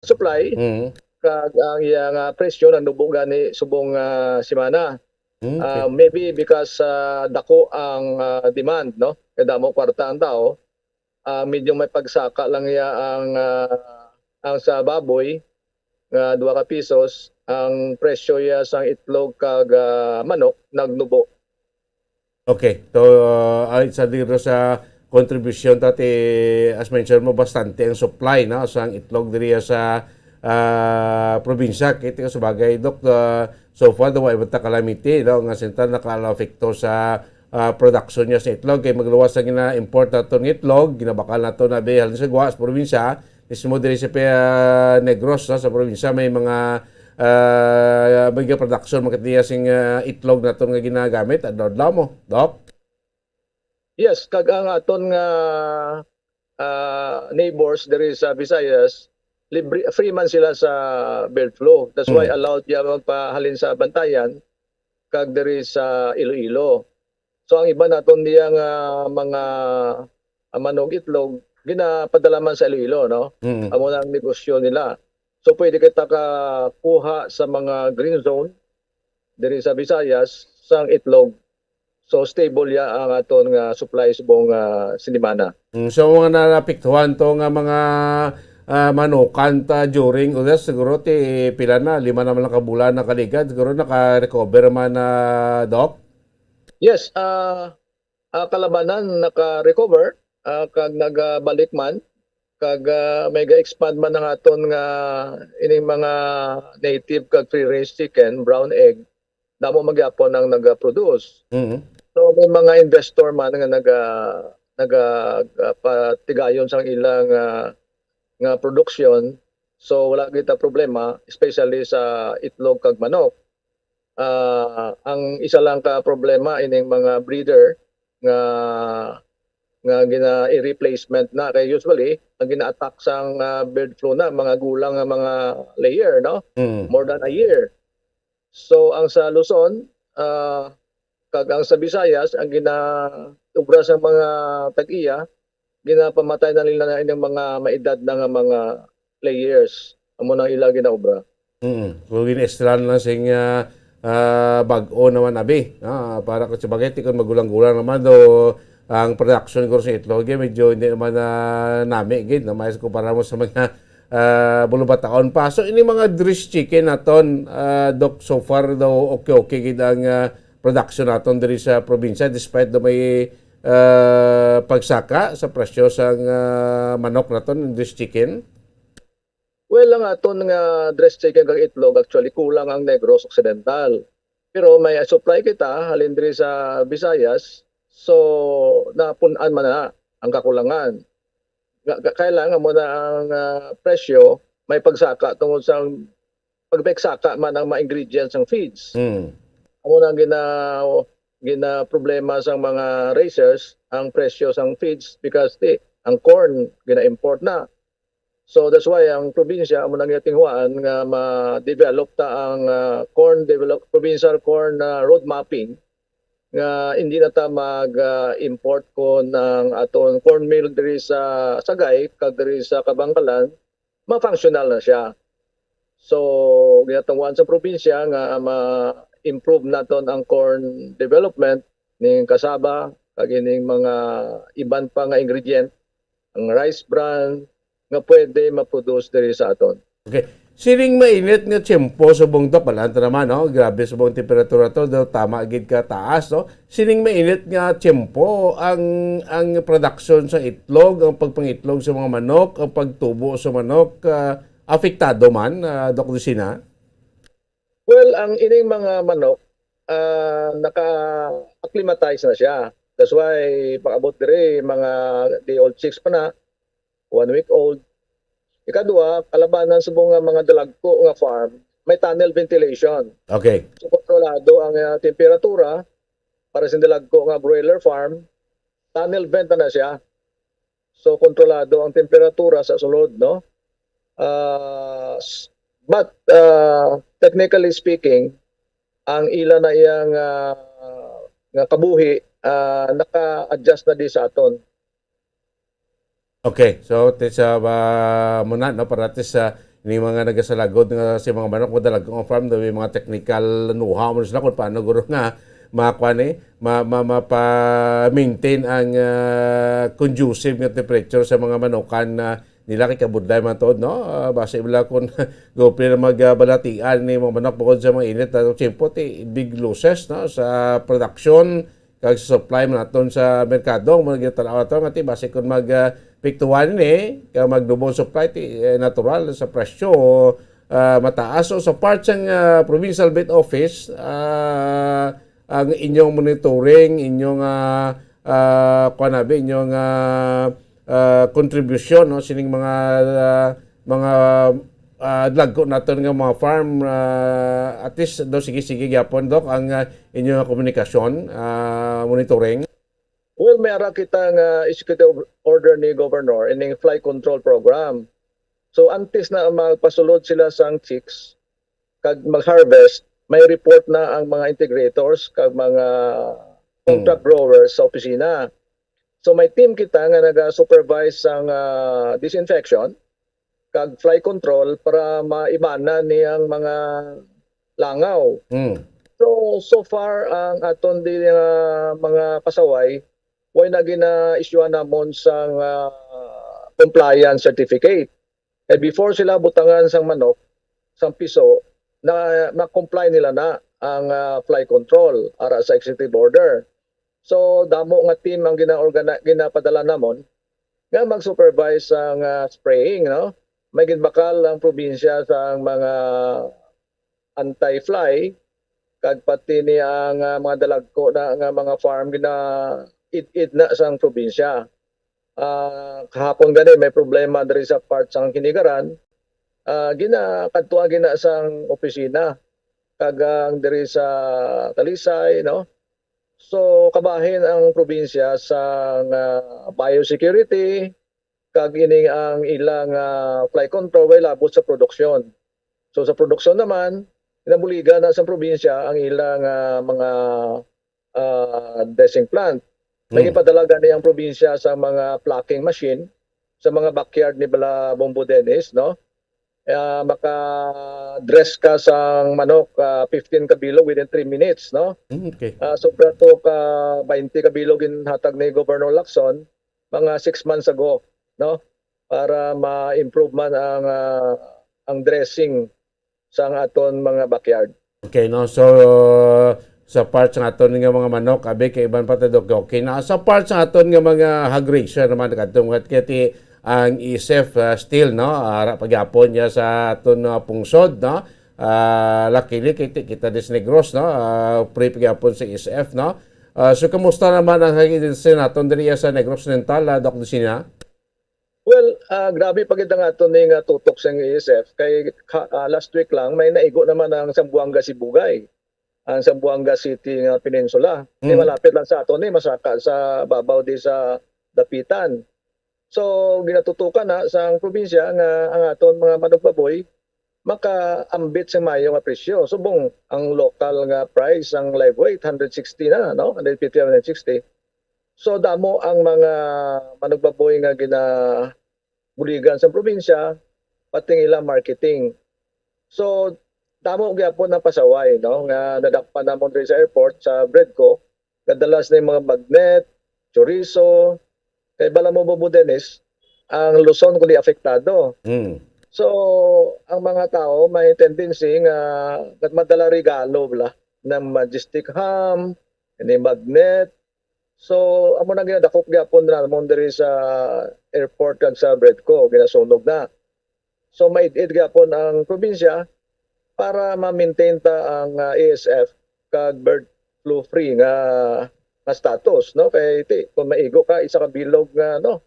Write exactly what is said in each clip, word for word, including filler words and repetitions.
supply, Mm. kag ang iya nga presyo nagnubo gani subong, ah, semana. Mm, okay. Ah, maybe because, ah, dako ang, ah, demand, no? Kay damo kwarta ang tao, ah, medyo may pagsaka lang iya ang, ah, ang sa baboy nga duha ka pisos, ang presyo iya sang itlog kag, ah, manok nagnubo. Okay. So, uh, ay, sa diri sa kontribusyon, tati, as mentioned mo, bastante ang supply, no, sang itlog diri sa, ah, probinsya. Kay sa bagay, Doc, uh, so far, daw, wala man ta calamity, no, nga sentral nakaapekto sa, ah, production niya sa itlog. Kay magluwas ang gina-import naton nga itlog, ginabakal nato na, be, halin sa gwa sa probinsya, mismo diri sa, ah, Negros, no, sa probinsya, may mga, ah, may production, makatiya sing, ah, itlog naton nga ginagamit, adlaw-adlaw mo, Doc? Yes, kag ang aton nga, ah, neighbors diri sa Visayas, libre, free man sila sa bird flu. That's why Mm. allowed niya magpahalin sa Bantayan kag diri sa Iloilo. So ang iba naton diya nga mga, ah, manok, itlog, ginapadala man sa Iloilo, no? Mm. Amo na ang negosyo nila. So pwede kita ka kuha sa mga green zone diri sa Visayas sang itlog. So stable ya ang aton nga supply subong, ah, sinimana. Mm, so, mga naapektuhan to nga mga, ah, manukan ta during udas, siguro ti pila na, lima naman lang ka bulan nakaligad, siguro naka-recover man na, Doc? Yes, ah, ah, kalabanan naka-recover, ah, kag nagabalik man, kag, ah, may ga-expand man ang aton nga ining mga native kag free-range chicken, brown egg, damo man gyapon ang naga-produce. Mm. So may mga investor man nga naga naga ah, patigayon sang ilang, ah, nga produksyon. So wala kita problema, especially sa itlog kag manok. Ah, ang isa lang ka problema ining mga breeder nga nga gina replacement na, kay usually ang gina-attack sang, ah, bird flu na mga gulang nga mga layer, no? Mm. More than a year. So ang sa Luzon, ah, kag ang sa Visayas, ang ginaubra sa mga tag-iya, ginapamatay na nila na ining mga maedad na nga mga layers. Amo nang ila ginaubra. Mm. So, gin-extra na lang sing, ah, ah, bag-o naman, abi. Ah, para kung sa bagay, ti kung magulang-gulang naman, do, ang production ko sa itlog, eh, medyo hindi naman na nami, gid, no? Mas kumpara mo sa mga, ah, bulubataon pa. So, ini mga dressed chicken naton, ah, Doc, so far daw okay-okay gid ang, ah, production naton diri sa probinsya, despite do may, ah, pagsaka sa presyo sang, ah, manok naton, dressed chicken. Well, ang aton nga dressed chicken kag itlog, actually, kulang ang Negros Occidental. Pero may supply kita, halin diri sa Visayas, so napun-an man na ang kakulangan. Nga, nga- kaya lang, amo na ang, ah, presyo, may pagsaka tungod sa pagpagsaka man ang mga ingredients ng feeds. Mm. Amo na ang gina, gina problema sa mga raisers, ang presyo sa feeds, because di, ang corn, gina-import na. So that's why ang probinsya, amo na nga tinguhaan nga ma-develop ta ang, ah, corn develop, provincial corn, ah, road mapping, nga hindi na ta mag, ah, import kon ang aton corn meal diri sa Sagay kag diri sa Kabankalan, ma-functional na siya. So, ginatunguhan sa probinsya nga ma-improve naton ang corn development, ning cassava, kag ining mga iban pa nga ingredient, ang rice bran, nga pwede ma-produce diri sa aton. Sining mainit nga tiyempo subong to, balaan ta naman, no? Grabe subong temperatura to, daw tama gid ka taas, no? Sining mainit nga tiyempo, ang, ang production sa itlog, ang pagpangitlog sa mga manok, ang pagtubo sa manok, ah, apektado man, ah, Doc Lucina? Well, ang ining mga manok, ah, naka-acclimatize na siya. That's why pag-abot diri, mga day old chicks pa na, one week old. Ikadua, kalabanan subong nga mga dalagko nga farm, may tunnel ventilation. Okay. So kontrolado ang, ah, temperatura. Para sa dalagko nga broiler farm, tunnel vent na siya. So kontrolado ang temperatura sa sulod, no? Ah, s- but, ah, technically speaking, ang ila na iyang, ah, nga kabuhi, ah, naka-adjust na di sa aton. Okay, so ti sa, ah, muna, no, para ti sa ni mga nagasalagod nga si mga manok, madalagko ang farm, daw may mga technical nuha mo sila kung paano guro nga makuha ni, ma, ma, mapa-maintain ang ah, conducive nga temperature sa mga manukan na nila kay kabudlay man tuod, no? Ah, basi wala kung gupli na magbalatian ni mga manok bukod sa mga init na tiyempo, ti big losses, no, sa production kag sa supply man naton sa merkado. Mo gitanaw nato nga ti basi kung mag ah, piktuhan ni ka mag double supply ti eh, natural sa presyo ah, mataas. So sa part sang ah, provincial beet office, ah, ang inyong monitoring, inyong ah, ah, kuwan abi, inyong ah, ah, kontribusyon, no, sining mga ah, mga ah, dagko naton nga mga farm, ah, at least do sige-sige gyapon, Doc, ang ah, inyong komunikasyon, ah, monitoring. Well, may ara kita nga executive order ni Governor ining fly control program. So antes na magpasulod sila sang chicks kag mag-harvest, may report na ang mga integrators kag mga contract growers sa opisina. So may team kita nga naga-supervise sang ah, disinfection kag fly control para maibana ni ang mga langaw. Mm. So so far ang aton di nga mga pasaway, way na gina-issuehan namon sang ah, compliance certificate. Kay before sila butangan sang manok, sang piso, na na-comply nila na ang ah, fly control ara sa executive order. So damo nga team ang gina-organi- ginapadala namon nga mag-supervise sang ah, spraying, no? May ginbakal ang probinsya sang mga anti-fly kag pati ni ang ah, mga dalagko na nga mga farm gina-id-id na sang probinsya. Ah, kahapon gani may problema diri sa part sang Kinigaran. Ah, gina kadtuan gina sang opisina kag ang diri sa Talisay, no? So kabahin ang probinsya sang ah, biosecurity kag ining ang ilang ah, fly control way labot sa produksyon. So sa produksyon naman, ginabuligan na sa probinsya ang ilang ah, mga ah, dressing plant. Hmm. Nagipadala gani ang probinsya sa mga plucking machine sa mga backyard ni bala Bombo Dennis, no? Ah, maka-dress ka sang manok ah, fifteen ka bilog within three minutes, no? Mm, okay. Ah, sobra to ka twenty ka bilog ginhatag ni Governor Lacson mga six months ago, no? Para ma-improve man ang ah, ang dressing sang aton mga backyard. Okay, no? So, sa part sa aton nga mga manok, abi kay iban pa ta, Doc. Okay, na sa part sa aton nga mga hog racer naman, kadtong kay ti ang E S F ah, still, no? Ara pagyapon niya sa aton ah, pungsod, no? Ah, luckily kay ti kita dis Negros, no? Ah, free pagyapon sa E S F, no? Ah, so, kumusta naman ang hog industry naton diri sa Negros Oriental, ah, Doc Lucina? Well, ah, grabe pa gid ang aton ni nga tutok sa E S F kay ka- ah, last week lang may naigo naman ang Zamboanga Sibugay, ang Zamboanga City nga peninsula. Kay Mm. malapit lang sa aton ni masaka sa babaw di sa Dapitan. So ginatutukan na sa probinsya nga ang aton mga manugbaboy makaambit sa mayo nga presyo. Subong ang local nga price ang live weight one hundred sixty na, no? One hundred fifty, one hundred sixty. So damo ang mga manugbaboy nga ginabuligan sa probinsya pati ang ilang marketing. So damo gyapon ang pasaway, no, nga nadakpan namon diri sa airport sa Bredco, kadalas na yung mga bagnet, chorizo, kay bala mo, Bobo Dennis, ang Luzon kundi apektado. Mm. So ang mga tao may tendency nga madala regalo bala ng Majestic Ham, ni Magnet. So amo nang ginadakop gyapon namon diri sa airport kag sa Bredco, ginasunog na. So maid-id gyapon ang probinsya para ma-maintain ta ang ah, A S F kag bird flu free nga nga status, no? Kay ti, kung maigo ka isa ka bilog nga, no,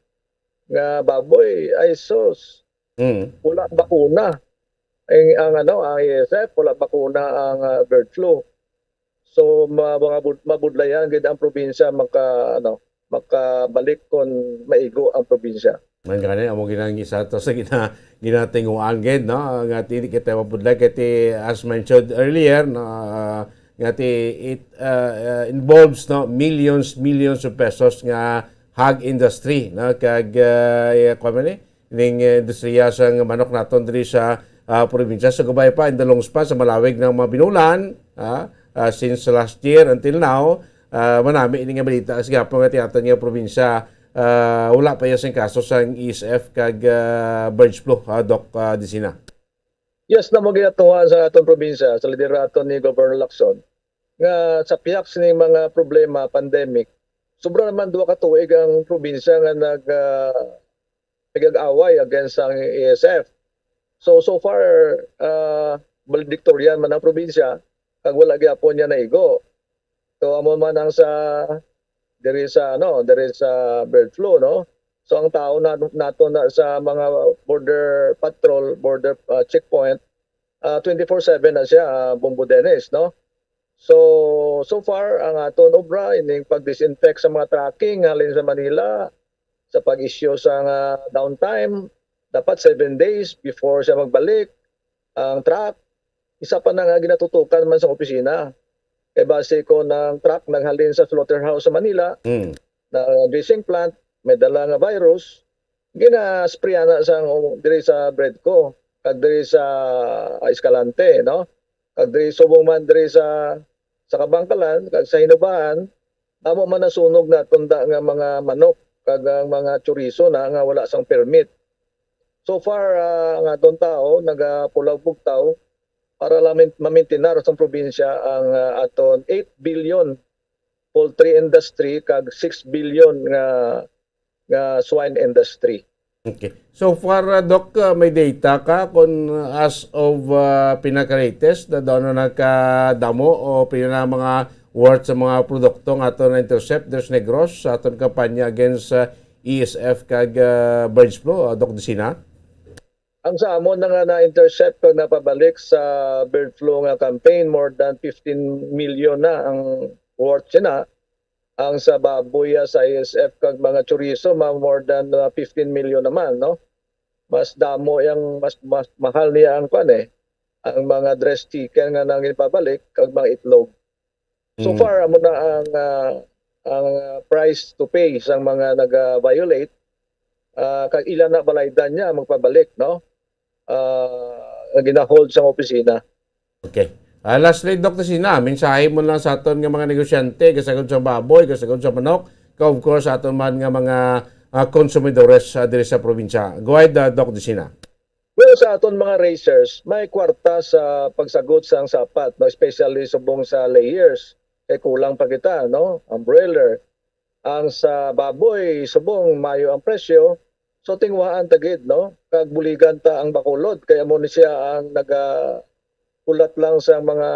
nga baboy, ay sus, Mm. wala bakuna. Ang, ang ano, ang A S F, wala bakuna ang ah, bird flu. So ma, mga bud- mabudlayan gid ang probinsya maka ano, makabalik kon maigo ang probinsya. Man gani amo ginang isa to sa gina ginatinguan gid, no, nga ti kita mapudlay kay ti, as mentioned earlier, no, ah, nga ti it ah, ah, involves, no, millions, millions of pesos nga hog industry, no, kag uh, kuan man ni ning industriya sa manok naton diri sa ah, probinsya. Sa gabay pa, in the long span, sa malawig nga mga binulan, ah, ah, since last year until now, ah, manami ini nga balita sa gihapon nga aton nga probinsya, ah, wala pa iya sing kaso sang E S F kag, ah, bird flu, ah, Doc, ah, Dicina. Yes, na mo ginatuwa sa aton probinsya, sa liderato ni Governor Lacson, nga sa pihak sini mga problema, pandemic, sobra naman duha ka tuig ang probinsya nga nag, ah, nagag-away against ang E S F. So, so far, ah, valedictorian man ang probinsya, kag wala gyapon niya naigo. So, amo man ang sa, diri sa, ano, diri sa bird flu, no? So, ang tao na, nato na sa mga border patrol, border, ah, checkpoint, ah, twenty-four seven na siya, ah, Bombo Dennis, no? So, so far, ang aton obra, ining pag-disinfect sa mga trucking halin sa Manila, sa pag-issue sa nga downtime, dapat seven days before siya magbalik ang truck. Isa pa na nga ginatutukan man sa opisina. Kay base ko ng truck naghalin sa slaughterhouse sa Manila, Mm. na dressing plant, may dala nga virus, gina-sprayan na sa, diri sa Bredco, kag diri sa Escalante, no? Kag diri subong man diri sa, sa Kabankalan, kag sa Hinoba-an, amo man nasunog naton da nga mga manok, kag ang mga chorizo na nga wala sang permit. So far, ah, ang aton tao nagapulaw bugtaw para lang min-, mamintinar sang probinsya ang, ah, aton eight billion poultry industry kag six billion nga, nga swine industry. Okay. So far, uh, Doc, uh, may data ka kung as of, uh, pinaka-latest na daw na nagkadamo o pila na mga worth sa mga produkto nga ato na-intercept, there's Negros, sa aton kampanya against, uh, E S F kag, uh, bird flu, uh, Doc Dicina? Ang sa amon na nga na-intercept kag napabalik sa bird flu nga campaign, more than fifteen million na ang worth sina. Ang sa baboy, ah, sa E S F kag mga chorizo, ma-, more than, ah, fifteen million naman, no? Mas damo yang, mas, mas mahal niya ang kwan, eh, ang mga dressed chicken nga nang ipabalik kag mga itlog. So Mm. far, amo na ang, ah, ang, ah, price to pay sang mga naga-violate, ah, kag ila na balaydan niya magpabalik, no? Ah, nga gina-hold sang opisina. Okay. Ah, lastly, Doc Dicina, mensahe mo lang sa aton nga mga negosyante, kasagod sa baboy, kasagod sa manok, ka of course, sa aton man nga mga, ah, konsumidores, ah, diri sa probinsya. Go ahead, ah, Doc Dicina. Well, sa aton mga raisers, may kwarta sa pagsagot sang sapat, no? Especially subong sa layers, kay kulang pa kita, no? Ang broiler. Ang sa baboy, subong mayo ang presyo, so tinguhaan ta gid, no? Kag buligan ta ang Bacolod, kay amo ni siya ang nagahulat lang sa mga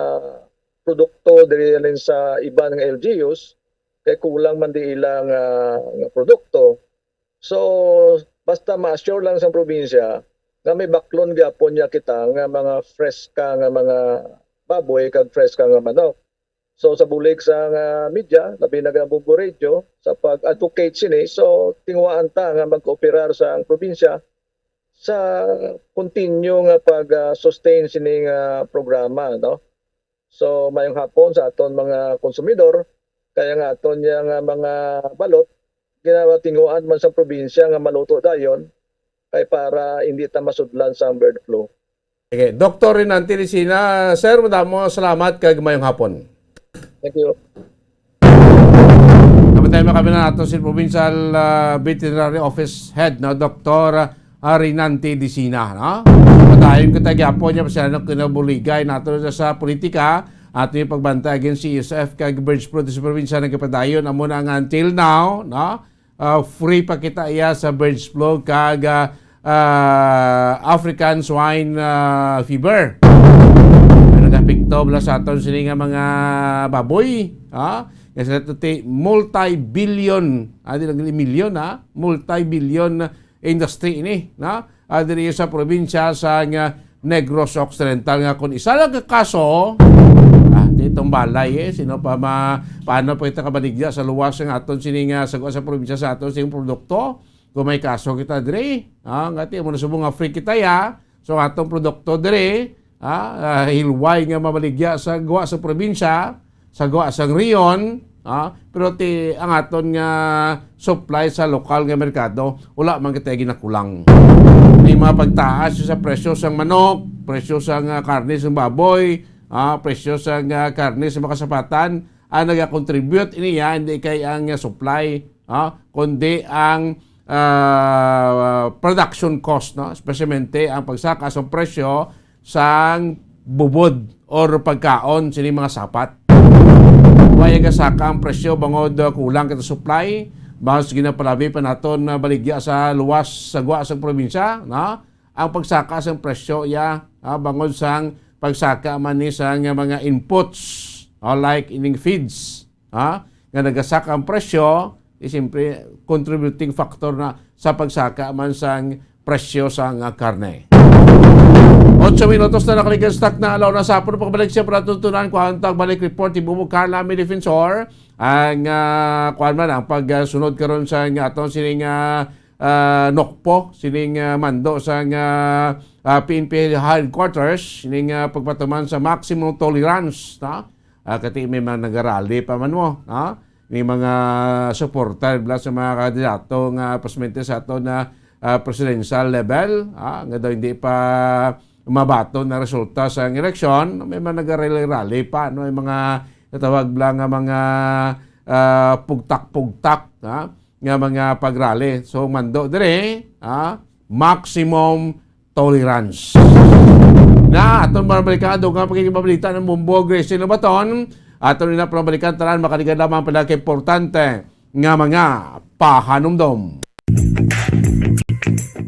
produkto diri halin sa iban nga L G Us, kay kulang man di ila nga, nga produkto. So, basta ma-assure lang sa probinsya nga may baklon gyapon niya kita nga mga freska nga mga baboy kag freska nga manok. So, sa bulig sa nga media, labi na ang Bombo Radio, sa pag-advocate sini, so, tinguhaan ta nga mag-cooperar sa ang probinsya sa continue nga pag, ah, sustain sini nga programa, no? So, mayong hapon sa aton mga konsumidor, kaya nga aton niya nga mga balot, ginatinguhaan man sa probinsya nga maluto dayon, kay para hindi ta masudlan sa bird flu. Sige, Doktor Rinante Dicina, sir, madamo salamat kag mayong hapon. Thank you. Namatay mo kami na nato si Provincial, ah, Veterinary Office Head, no, Doktor, ah, Rinante Dicina, no? Padayon kita gyapon niya, pasya na kinabuligay nato sa, sa politika, at may pagbantay against C S F kag bird flu sa probinsya nagapadayon, amo na nga until now, no? Ah, free pa kita iya sa bird flu kag, ah, ah, African swine, ah, fever. Pero nag-apekto bala sa aton sini nga mga baboy, ha? Kasi ito ti multi-billion, ah, di lang milyon, ha? Multi-billion industry ini, no? Ah, diri sa probinsya sa nga Negros Occidental nga kung isa lang ka kaso, ah, di itong balay, eh, sino pa ma-, paano pa kita kabaligya sa luwas nga aton sini nga sa, sa probinsya sa aton sini produkto? Kung may kaso kita diri, ah, ngati mo na subong nga free kita ya. So atong produkto diri, ah, ah, hilway nga mabaligya sa guwa sa probinsya, sa guwa sa riyon, ha? Pero ti, ang aton nga supply sa lokal nga merkado, wala man kita ginakulang. May mga pagtaas sa presyo sang manok, presyo sang, ah, karne sang baboy, ah, presyo sang, ah, karne sa mga kasapatan, ang nagakontribute niya hindi kay ang, ah, supply, ah, kundi ang, ah, production cost, no? Especially ang pagsaka sang presyo sang bubod or pagkaon sini mga sapat. Wala gasaka ang presyo bangod, uh, kulang kita supply, bangod sa ginapalabi pa naton na baligya sa luwas sa gwa sang probinsya, no? Ang pagsaka sang presyo iya, ah, bangod sang pagsaka man ni sa nga mga inputs, ah, like ining feeds, ha, nga nagasaka ang presyo, is siyempre contributing factor na sa pagsaka man sang presyo sang, ah, karne. Otso minutos na nakaligad sa takna, alaw na sa hapon, pagbalik siya para tuntunan, kuha ang tagbalik report, ibubo Carla, may defensor, ang, ah, kuha man, ang pagsunod karon sa nga aton sining, ah, ah, nokpo, sining, ah, mando sa nga, ah, P N P headquarters, sining, ah, pagpatuman sa maximum tolerance, no? Ah, kati may mga nagarali pa man mo, ha? May mga supporter bla sa mga kandidato nga pasmente sa ato na, ah, presidential level, ha? Nga daw hindi pa mabaton na resulta sa eleksyon, may mga nagarali-rali pa, no? May mga natawag bla nga mga, ah, pugtak-pugtak, ha? Nga mga pagrali. So, mando dire, ha? Maximum tolerance. Na, aton mabalikan ang dugang pakigbabalita ni Bombo Gracie Lobaton. Aton na pabalikan tanan, makaligad lamang pala ka importante nga mga pahanumdom.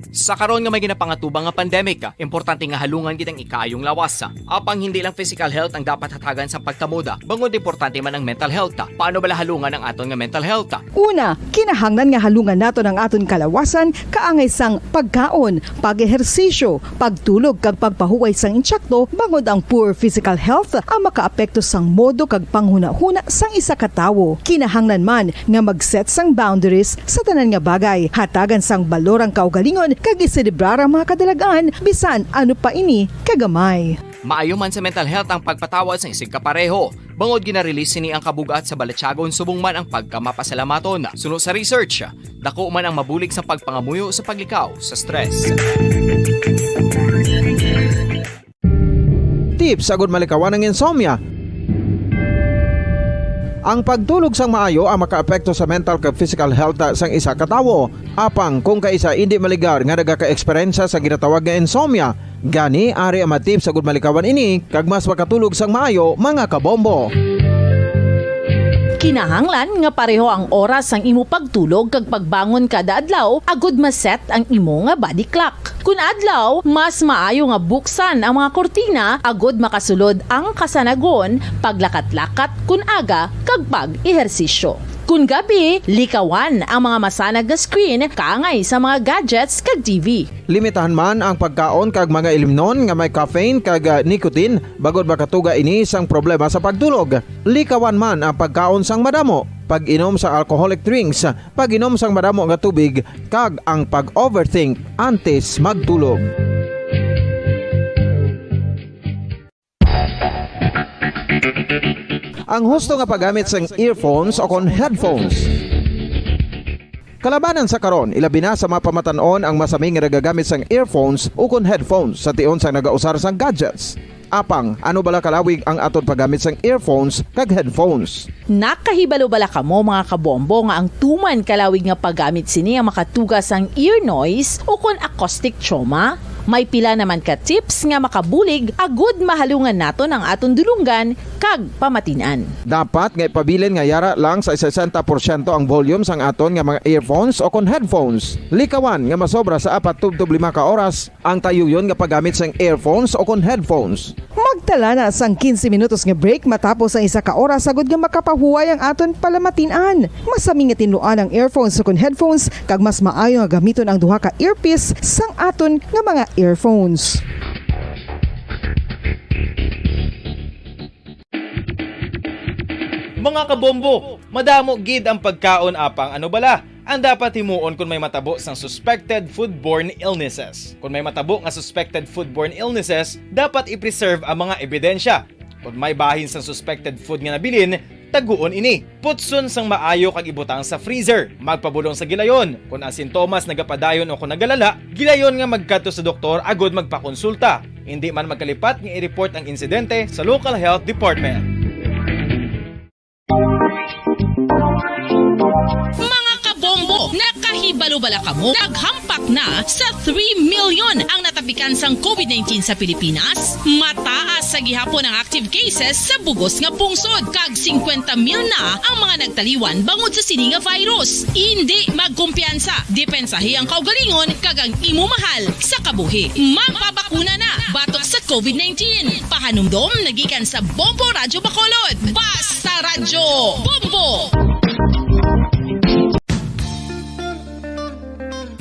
Sa karon nga may ginapangatubang nga pandemic, importante nga halungan gid ang ikaayong lawas. Apang hindi lang physical health ang dapat hatagan sa pagkamuda, bangod importante man ang mental health. Paano bala halungan ang aton nga mental health? Una, kinahanglan nga halungan naton ang aton kalawasan kaangay sang pagkaon, pag-ehersisyo, pagtulog kag pagpahuway sang insyakto, bangod ang poor physical health ang makaapekto sang modo kag panghunahuna sang isa ka tawo. Kinahanglan man nga mag-set sang boundaries sa tanan nga bagay. Hatagan sang balor ang kaugalingon kag iselebrar ang mga kadalag-an, bisan ano pa ini kagamay. Maayo man sa mental health ang pagpatawad sang isigkapareho, bangod gina-release sini ang kabug-at sa balatyagon subong man ang pagkamapasalamaton. Suno sa research, dako man ang mabulig sa pagpangamuyo sa paglikaw sa stress. Tips agud malikawan ang insomnia. Ang pagtulog sang maayo ang makaapekto sa mental kag physical health sang isa ka tawo. Apang kung kaisa indi maligar nga nagaka-eksperyensya sa ginatawag nga insomnia, gani ari ang mga tips agud malikawan ini kag mas makatulog sang maayo, mga kabombo. Kinahanglan nga pareho ang oras sang imo pagtulog kag pagbangon kada adlaw agud ma-set ang imo nga body clock. Kun adlaw, mas maayo nga buksan ang mga kurtina agud makasulod ang kasanagon, paglakat-lakat kun aga, kag pag-ehersisyo. Kun gabi, likawan ang mga masanag nga screen kaangay sa mga gadgets kag T V. Limitahan man ang pagkaon kag mga ilimnon nga may caffeine kag, ah, nicotine, bangod makatuga ini sang problema sa pagtulog. Likawan man ang pagkaon sang madamo, pag-inom sa alcoholic drinks, pag-inom sang madamo nga tubig, kag ang pag-overthink antes magtulog. Ang husto nga paggamit sang earphones o kon headphones. Kalabanan sa karon, ilabi na sa mga pamatan-on ang masami nga nagagamit sang earphones o kon headphones sa tion sang nagausar sang gadgets. Apang, ano bala kalawig ang aton paggamit sang earphones kag headphones? Nakahibalo bala kamo, mga kabombo, nga ang tuman kalawig nga paggamit sini ang makatuga sang ear noise o kon acoustic trauma? May pila naman ka tips nga makabulig agud mahalungan naton ang aton dulonggan kag pamatin-an. Dapat nga ipabilin nga yara lang sa sesenta porsyento ang volume sang aton nga mga earphones o kon headphones. Likawan nga masobra sa apat tubtob lima ka oras ang tayuyon nga paggamit sang earphones o kon headphones. Magtala na sang quince minutos nga break matapos ang isa ka oras agud nga makapahuway ang aton palamatin-an. Masami nga tinluan ang earphones o kon headphones, kag mas maayo nga gamiton ang duha ka earpiece sang aton nga mga earphones. Mga kabombo, madamo gid ang pagkaon, apang ano bala ang dapat himuon kon may matabo sang suspected foodborne illnesses? Kon may matabo nga suspected foodborne illnesses, dapat i-preserve ang mga ebidensya. Kon may bahin sang suspected food nga nabilin, Taguon ini. Putson sang maayo kag ibutang sa freezer. Magpabulong sa gilayon. Kon ang sintomas nagapadayon o kon nagalala, gilayon nga magkadto sa doktor agud magpakonsulta. Indi man magkalipat nga i-report ang insidente sa local health department. Mga kabombo, nakahibalo bala kamo? Naghampak na sa three million ang natapikan sang covid nineteen sa Pilipinas. Mataas sa gihapon ang active cases sa bugos nga pungsod, kag singkwenta mil na ang mga nagtaliwan bangod sa sini nga virus. Indi magkumpiyansa, depensahi ang kaugalingon kag ang imo mahal sa kabuhi. Magpabakuna na batok sa covid nineteen. Pahanumdom nagikan sa Bombo Radyo Bacolod. Basta Radyo Bombo!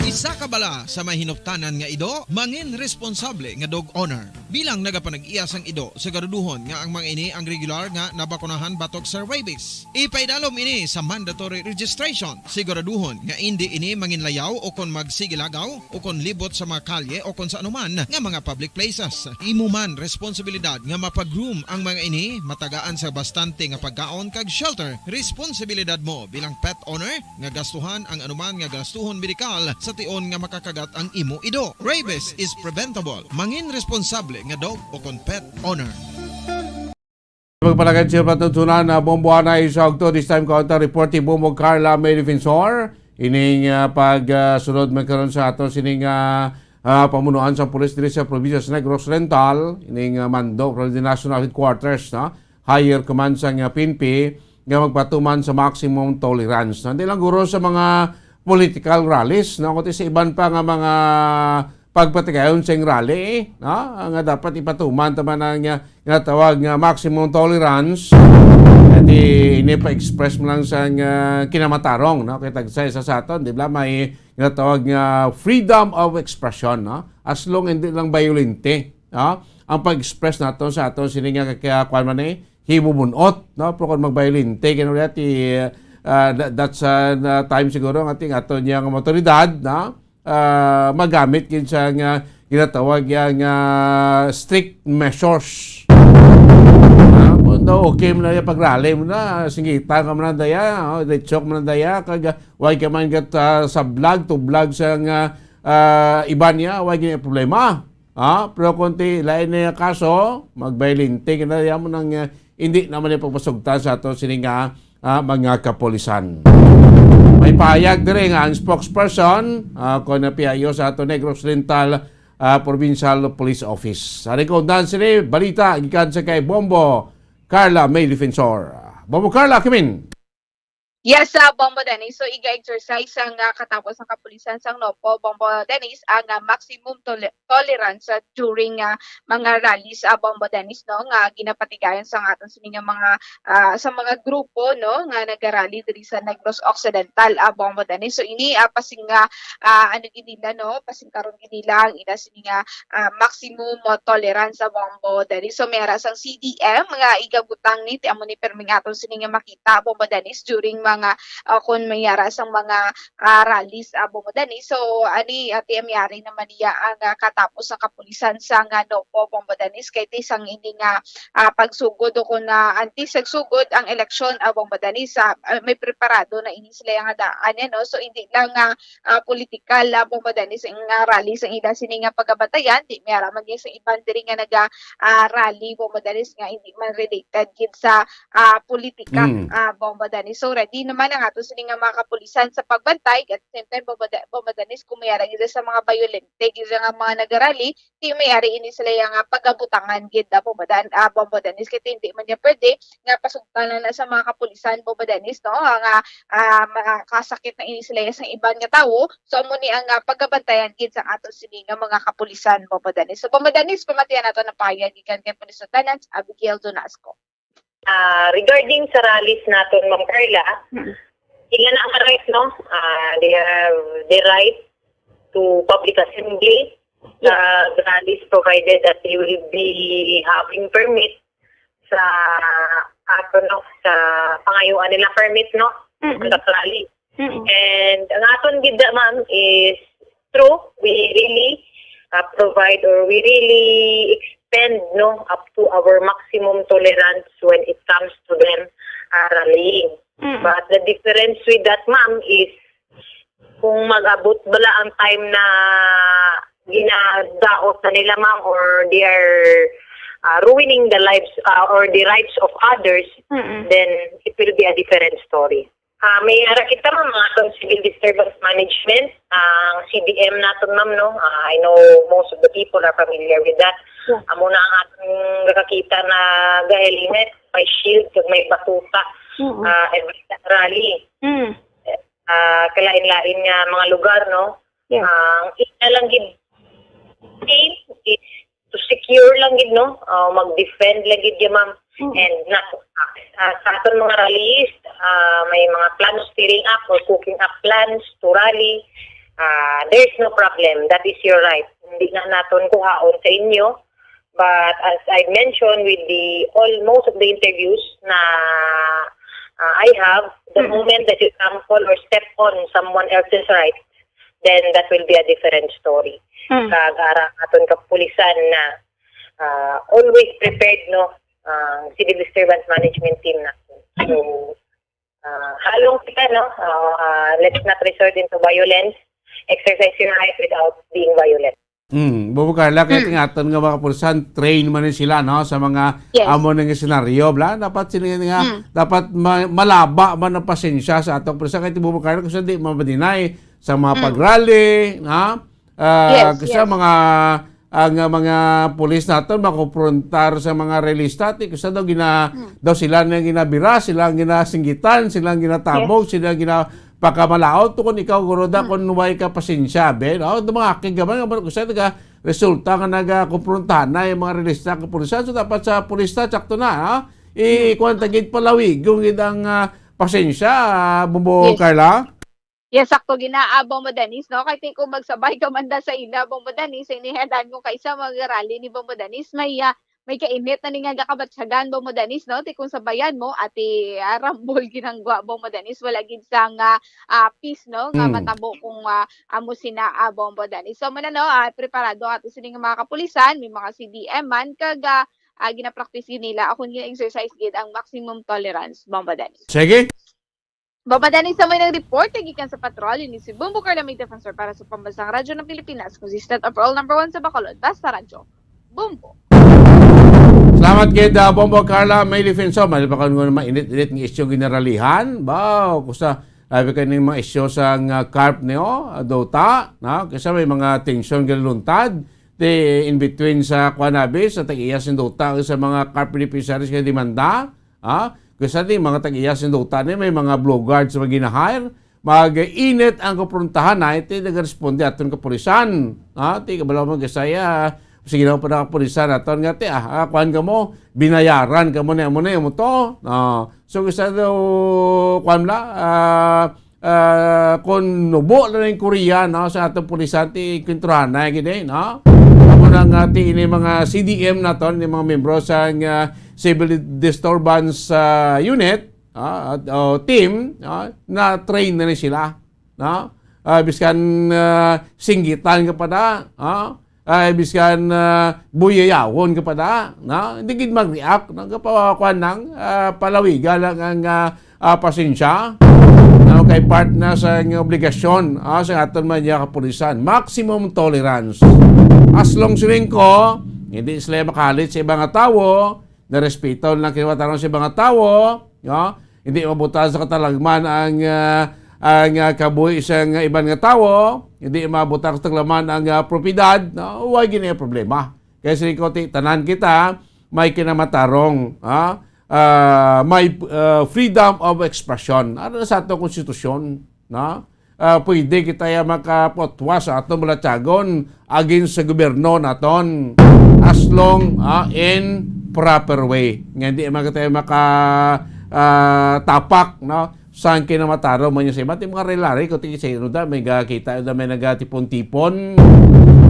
Isa ka bala sa may hinuptanan nga ido, mangin responsable nga dog owner. Bilang nagapanag-iya sang ido, siguraduhon nga ang mga ini ang regular nga nabakunahan batok sa rabies. Ipaidalom ini sa mandatory registration. Siguraduhon nga indi ini manginlayaw o kon magsigilagaw o kon libot sa mga kalye o kon sa anuman nga mga public places. Imo man responsibilidad nga mapa-groom ang mga ini, matagaan sa bastante nga pagkaon kag shelter. Responsibilidad mo bilang pet owner nga gastuhan ang anuman nga gastuhon medikal sa tion nga makakagat ang imo ido. Rabies is preventable. Mangin responsable nga dog o kon pet owner. Magpalagad siya patutunan na Bombo Anay sa Ogto. This time, counter report ni Bombo Carla May Defensor. Ining ah, pag ah, sunod man karon sa ato sining ah, ah, pamunuan sa pulis diri sa probinsya sa Negros Oriental, ining ah, mando from the National Headquarters, no? Higher Command sang ah, P N P nga magpatuman sa maximum tolerance. Hindi lang guro sa mga political rallies, no? Kundi sa iban pa nga mga pagpatigayon sing rally, no? Nga dapat ipatuman ta man ang ah, ginatawag nga maximum tolerance. At i- ini pa-express mo lang sa ah, kinamatarong, no? Kay tagsa isa sa aton, di ba? May ginatawag nga freedom of expression, no? As long hindi lang violente, no? Ang pag-express nato sa aton sini nga kaya kwan man eh, hibubunot, no? Pero kung magbayolente, kaya ulit, i- ah, that- that's uh, na time siguro nga ating ato niya nga motoridad, no? Ah, magamit gid sa nga ginatawag niya nga strict measures. Ah, kung daw okay mo na yung pag-rally mo na, singita ka mo na daya, oh, diretso ka mo na daya, kag why ka man gat uh, sa vlog, to vlog sa nga ah, iban niya, why gini problema? Ha? Pero kung ti lain na yung kaso, magbayolente ka na yan mo nang ah, hindi naman yung pagpasugtan sa ato sini nga ah, mga kapulisan. May pahayag diri nga ang spokesperson ah, kon na P I O sa ato Negros Oriental ah, Provincial Police Office. Sa rekomendahan sini, balita gikan sa kay Bombo Carla May Defensor. Bombo Carla, Kimin. Yes, uh, Bombo Dennis. So, iga-exercise ang uh, katapos ang kapulisan sang Nopo, Bombo Dennis, ang uh, maximum tole- tolerance uh, during uh, mga rallies, uh, Bombo Dennis, no, nga ginapatigayon sa aton sini nga mga uh, sa mga grupo, no, nga nagarally diri sa Negros Occidental, uh, Bombo Dennis. So, ini uh, pasing uh, uh, ano gid nila, no, pasing karon gid nila ang ila sini nga ah, maximum mo tolerance sa Bombo Dennis. So may ara sang C D M nga igabutang ni ti amo ni permi nga aton sini nga makita Bombo Dennis during mga ah, kung may ara sang mga ah, rallies ah, Bombo Dennis. So ani ah, ti amo yari naman niya ang ah, katapos sa kapulisan sa nga Nopo Bombo Dennis kay ti sang ini nga ah, pagsugod o kung na antes nagsugod ang eleksyon ah, Bombo Dennis ah, ah, may preparado na ini sila nga daan yan, no? So hindi lang nga ah, politikal ah, Bombo Dennis ang ah, rally sa ila sini nga pagabatayan, di may ara man gyud sa iban diri nga naga ah, rally Bombo Dennis nga hindi man related gid sa ah, politika Mm. ah, Bombo Dennis. So ready naman ang ato sini nga mga kapulisan sa pagbantay at the same time Bombo, De- Bombo Dennis kung may ara gid sa mga bayolente gid nga mga nagarally, di may ari ini sila yang ah, pagabutangan gid ah, Bombo Dan ah, Bombo Dennis kay hindi man niya pwede nga pasugtanan na sa mga kapulisan Bombo Dennis, no, nga ah, makasakit na ini sila sa iban nga tawo. So amo ni ang ah, pagabantayan gid sa ato sini nga mga kapulisan Bombo Dennis. So Bombo Dennis, pamatian nato na pahayag gikan kay Police Lieutenant Abigail Donasco. Ah, regarding sa rallies naton, Ma'am Carla, Mm. sila na ang right, no? Ah, they have the right to public assembly, uh, rallies, provided that they will be having permit sa ato, no, sa pangayuan nila permit, no, Mm-mm. sa rally. Mm-mm. And ang aton gid, ma'am, is true, we really uh, provide or we really extend, no, up to our maximum tolerance when it comes to them ah, rallying. Mm. But the difference with that, ma'am, is kung mag-abot bala ang time na ginadaot na nila, ma'am, or they are, ah, ruining the lives, ah, or the rights of others, Mm-mm. then it will be a different story. Ah, may ara kita, ma'am, mga atong civil disturbance management, ang C D M naton, ma'am, no? Ah, I know most of the people are familiar with that. Yeah. Amo na ang atong nakakita na ga-helmet, may shield, kag may batuta, Mm-mm. ah, every rally. Mm. Ah, kalain-lain nga mga lugar, no? Yeah. Ang ina lang gid aim is to secure lang gid, no? Ah, mag-defend lang gid, ya, ma'am. Mm. And not to act. Ah, sa aton mga rallies, ah, may mga plans, tearing up or cooking up plans to rally. Ah, there's no problem. That is your right. Hindi na naton kuhaon sa inyo. But as I mentioned with the all, most of the interviews na, ah, I have, the Mm. moment that you trample or step on someone else's right, then that will be a different story. Mm. Kag ara aton kapulisan na, ah, always prepared, no, ang civil disturbance management team na. So, ah, halong kita, no? Ah, ah, let's not resort into violence. Exercise your right without being violent. Mm, Bobo Carla, kaya Mm. tingatan nga mga kapulisan, train man ni sila, no, sa mga Yes. amo nga senaryo, bla. Dapat sila nga, Mm. dapat ma-, malaba man ang pasensya sa atong pulisan. Kaya Bobo Carla, kasi di mamadinay sa mga Mm. pag-rally, ha? Ah, Yes, kasi yes. mga, ang, ah, mga pulis naton makumprontar sa mga rallyista, ti, kasi daw gina-, Mm. daw sila na ginabira, sila ang ginasinggitan, sila ang ginatabog, Yes. sila ang gina-, pakamalaot to kung ikaw, guro, da, Mm. kung way ka pasensya, be, no? Ito mga akig gaman, gaman, kung saan ka, resulta nga nagakumprontahan na yung mga rallyista, kapulisan. So, dapat sa pulis na, sakto na, ha? I-, Mm. kuwan, tagit palawigon gid ang, ah, pasensya, ah, Bumbo Yes. Carla. Yes, sakto gina, ah, Bombo Dennis, no? Kay ti kung magsabay ka man da sa ila, Bombo Dennis, sa inihandaan ko kay sa mga rally ni Bombo Dennis, may, ah, may kainit na ni nga gakabatyagan, Bombo Dennis, no? Ti kung sabayan mo, ati, ah, rambol ginanggwa, Bombo Dennis, wala gid sang, ah, ah, peace, no? Nga Mm. matabo kung, ah, amo sina, ah, Bombo Dennis. So, muna, no, ah, preparado ato sini nga mga kapulisan, may mga C D M man, kag, ah, ah, gina-practice gid nila, akon gina-exercise gid ang maximum tolerance, Bombo Dennis. Sige. Bombo Dennis, sa may nang report, gikan sa patrol, ini si Bombo Carla, may defensor para sa Pambansang Radyo ng Pilipinas, consistent overall number one sa Bacolod, basta radyo. Bombo. Salamat gid, ah, Bombo Carla, may defensor. Mali pa kung nga mainit-init nga isyu ginaralihan. Baw, kusa, labi ka ning mga isyu sa nga carp niyo, ah, Dota, na? Kasi may mga tension ginaluntad. Di in between sa kuan abi, sa tag-iya sing Dota, sa mga carp beneficiaries nga demanda. Ha? Kasi di mga tag-iya sing Dota ni, may mga blowguards nga gina-hire. Mag-init ang kumprontahan na, iti nagresponde aton kapulisan. Ha? Ti kabalo mo, kasi, ah, sige lang pa na kapulisan aton nga, ti, ah, ah, kuan ka mo, binayaran ka mo na, mo na, mo to. Ah, so, kasi daw, kuan la, ah, ah, kung nubo na ning Korea, no, sa atong pulisan, ti kwentruhan na gid, eh, no? Amo na nga, ti, ini mga C D M naton, ni mga membro sa nga civil disturbance, ah, unit, ah, at, o team, ah, na-train na ni sila, no? Ah, biskan, ah, singgitan ka pa na, ah, ay, biskan, ah, buyayawon ka pa na, no? Hindi gid mag-react, no? Kapakuan lang, ah, palawiga lang ang, ah, ah, pasensya. No? Kay part na sa nga obligasyon, ah, sa aton man niya kapulisan. Maximum tolerance. As long, siling ko, hindi sila makahalit sa ibang nga tawo, narespeto lang kinawataron sa ibang nga tawo, no? Hindi mabutang sa katalagman ang, ah, ang, ah, kabuhi sa nga iban nga tawo, hindi mabutang sa katalagman ang, ah, propiedad, no? Wa gini problema. Kaya sa ko, ti, tanan kita may kinamatarong, ha? Ah, may, ah, freedom of expression. Ano na sa ato konstitusyon, no? Ah, pwede kita ya makaputwa sa aton balatyagon against sa gobyerno naton as long, ah, in proper way. Nga hindi man kita maka, ah, tapak, no? Sang kinamatarong man niya sa iba. Ti mga relari, kung tingin sa ino da, may gakita, da may nagatipon-tipon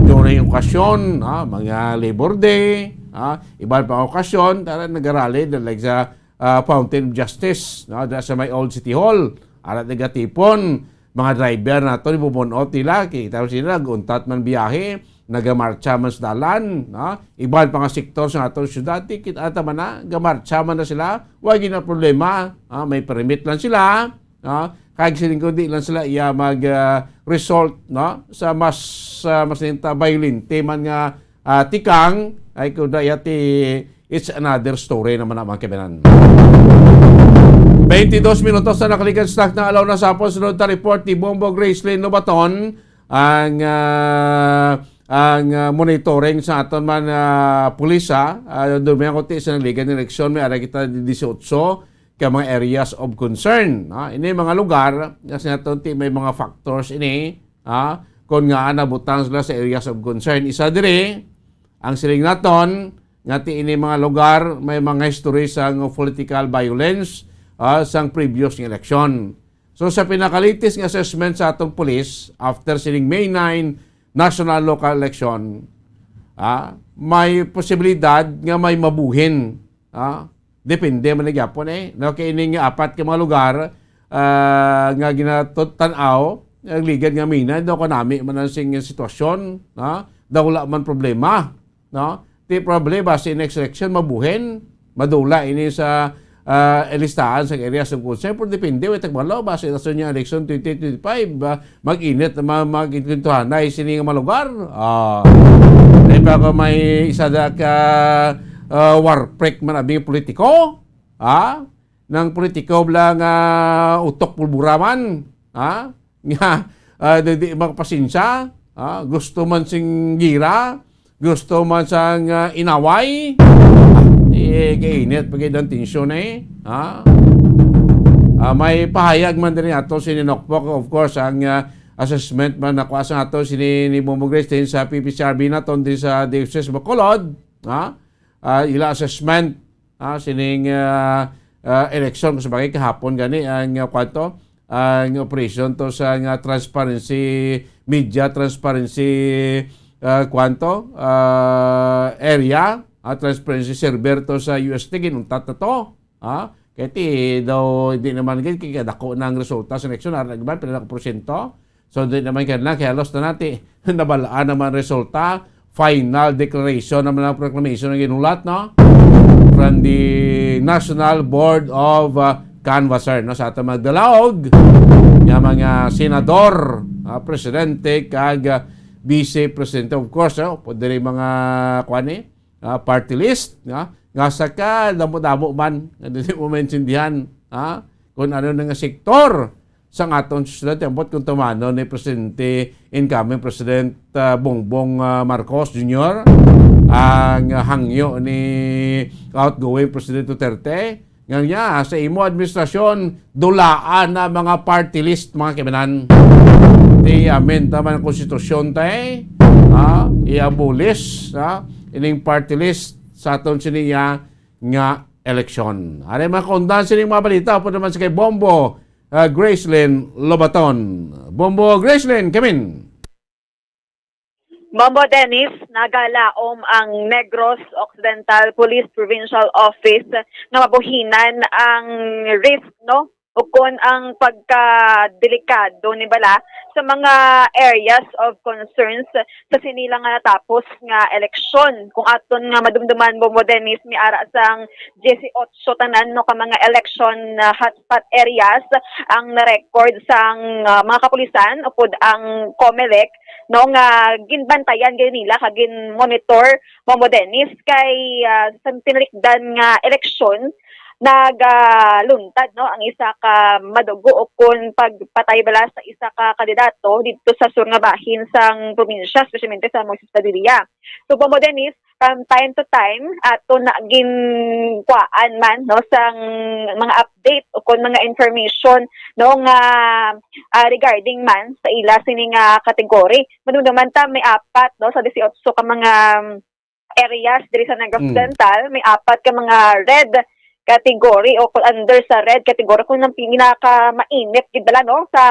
during okasyon, ha? Mga Labor Day, ha? Iban pa okasyon, tara, nagarali, da, like sa ah, Fountain of Justice, no? Diha sa may Old City Hall. Ara nagatipon, mga driver nato, ibubunot nila. Kita mo sila, nag-untat man biyahe. nagamartsa man sa dalan, no? Iban pa nga sektor sa aton syudad, di kita man na, gamartsa man na sila, wa gyud na problema, ah, may permit lang sila, no? Kag siling ko, di lang sila iya mag, ah, result, no? Sa mas, ah, mas ninta violente man nga, ah, tikang, ay kuda iya ti, it's another story naman na, mga kaibigan. Twenty-dos minutos na nakalikan sa na alaw na sa hapon. Sunod ta report ni Bombo Gracelyn Lobaton, ang, ah, ang, ah, monitoring sa aton man, ah, pulis, ah. Ah, doon may ako ti sa naligan ng eleksyon, may ara kita di-, dieciocho ka mga areas of concern, ah. Ini mga lugar, kasi naton ti may mga factors ini, ah, kung nga nabutang sila sa areas of concern. Isa diri, ang siling naton, nga ti ini mga lugar may mga history sang political violence, ah, sang previous nga eleksyon. So, sa pinakalitis nga assessment sa atong pulis, after sining May nine national local election, ah, may posibilidad nga may mabuhin, ah, depende man na gyapon eh. No? Kay ining apat ka mga lugar, ah, nga ginatut-, tan-aw, ang ligad nga mina, daw kanami man ang sing sitwasyon, no? Daw wala man problema, no? Ti problema si next election, mabuhin, madula ini sa, ah, listahan sa areas of concern. Pero depende, wait, tagmalo, basi na sa niya election twenty twenty-five, ah, mag-init, ma-, magkwentuhanay sini nga mga lugar. Ah, di pa ko may isa da ka, ah, warprek man abing politiko, ah, nang politiko bla nga utok pulbura man, ha? Nga, ah, di, di makapasensya, ha? Gusto man sing gira, gusto man sang, ah, inaway, ah, eh, kainit pa gid ang tensyon eh, ha? Ah, may pahayag man din ato si Ninokpok, of course, ang, ah, assessment man nakuha sa ato si ni, ni Bombo Gracelyn sa P P C R B naton din sa Diocese Bacolod, ha? Ah, ila assessment, ah, sining, ah, ah, eleksyon. Kung sa bagay, kahapon gani ang, ah, kwan to, ang operation to sa nga transparency, media transparency, ah, kwan to, ah, area, ah, transparency server to sa U S T, ginuntat na to. Ha? Kaya ti daw, hindi naman gid, kaya dako na ang resulta sa eleksyon, ara nagban, pila na ka porsyento? So, di naman kaya lang, kaya halos na nati, nabalaan naman resulta, final declaration naman ang proclamation ang ginulat, no? From the National Board of, uh, Canvasser, no? Sa atong magdalaog, nga mga senador, ah, presidente, kag, ah, vice presidente, of course, no? Pwede rin mga, kuwan eh, ah, party list, nga, nga sa kadamo-damo man, nga dili mo maintindihan, ha? Kung ano na nga sektor sa aton society, ambot kung tumano ni Presidente, incumbent President, ah, Bongbong, ah, Marcos Junior, ang hangyo ni outgoing President Duterte, nga niya, sa imo administrasyon, dulaan na mga party list, mga kaibanan. Di amend naman ang konstitusyon, tay. Ha? I-abolish, ha? Ining party list sa aton siniya nga eleksyon. Ano yung mga kaundan sining mga balita? Apo naman si kay Bombo, ah, Gracelyn Lobaton. Bombo Gracelyn, kamin. Bombo Dennis, nagalaom ang Negros Occidental Police Provincial Office nga mabuhinan ang risk, no? Ukon ang pagkadelikado ni bala sa mga areas of concerns sa sini lang nga natapos nga eleksyon. Kung aton nga madumduman, Bombo Dennis, may ara sang dieciocho tanan, no, ka mga election, ah, hotspot areas ang na-record sang, ah, mga kapulisan upod ang COMELEC, no, nga ginbantayan gid nila kag gin-monitor, Bombo Dennis, kay, ah, sa tinalikdan nga eleksyon, nagaluntad, no, ang isa ka madugo o kon pagpatay bala sa isa ka kandidato didto sa sur nga bahin sang probinsya, especialmente sa Moises Padilla. So, Bombo Dennis, from time to time, ato na ginkuhaan man, no, sang mga update o kon mga information, no, nga, ah, regarding man sa ila sini nga category. Madumduman ta, may apat, no, sa dieciocho ka mga, um, areas diri sa Negros Mm. Occidental, may apat ka mga red category o kon under sa red category, kung ang pinakamainit gid bala, no, sa,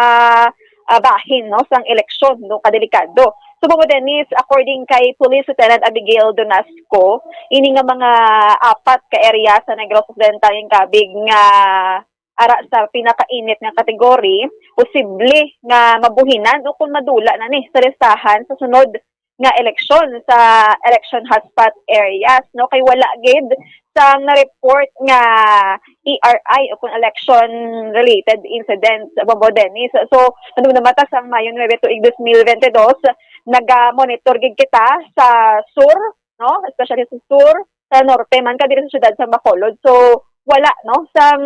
ah, bahin, no, sang eleksyon, no, kadelikado. So, Bombo Dennis, according kay Police Lieutenant Abigail Donasco, ini nga mga apat ka area sa Negros Occidental nga kabig nga ara sa pinakainit nga kategory, posible nga mabuhinan o kung madula na ni sa listahan sa sunod nga eleksyon sa election hotspot areas, no? Kay wala gid sang na-report nga E R I o kung election-related incidents, Bobo Dennis. So, madumduma ta sang Mayo nuebe tuig dos mil bente dos, naga-monitor gid kita sa sur, no? Especially sa sur, sa norte man, kag diri sa siyudad sa Bacolod. So, wala, no, sang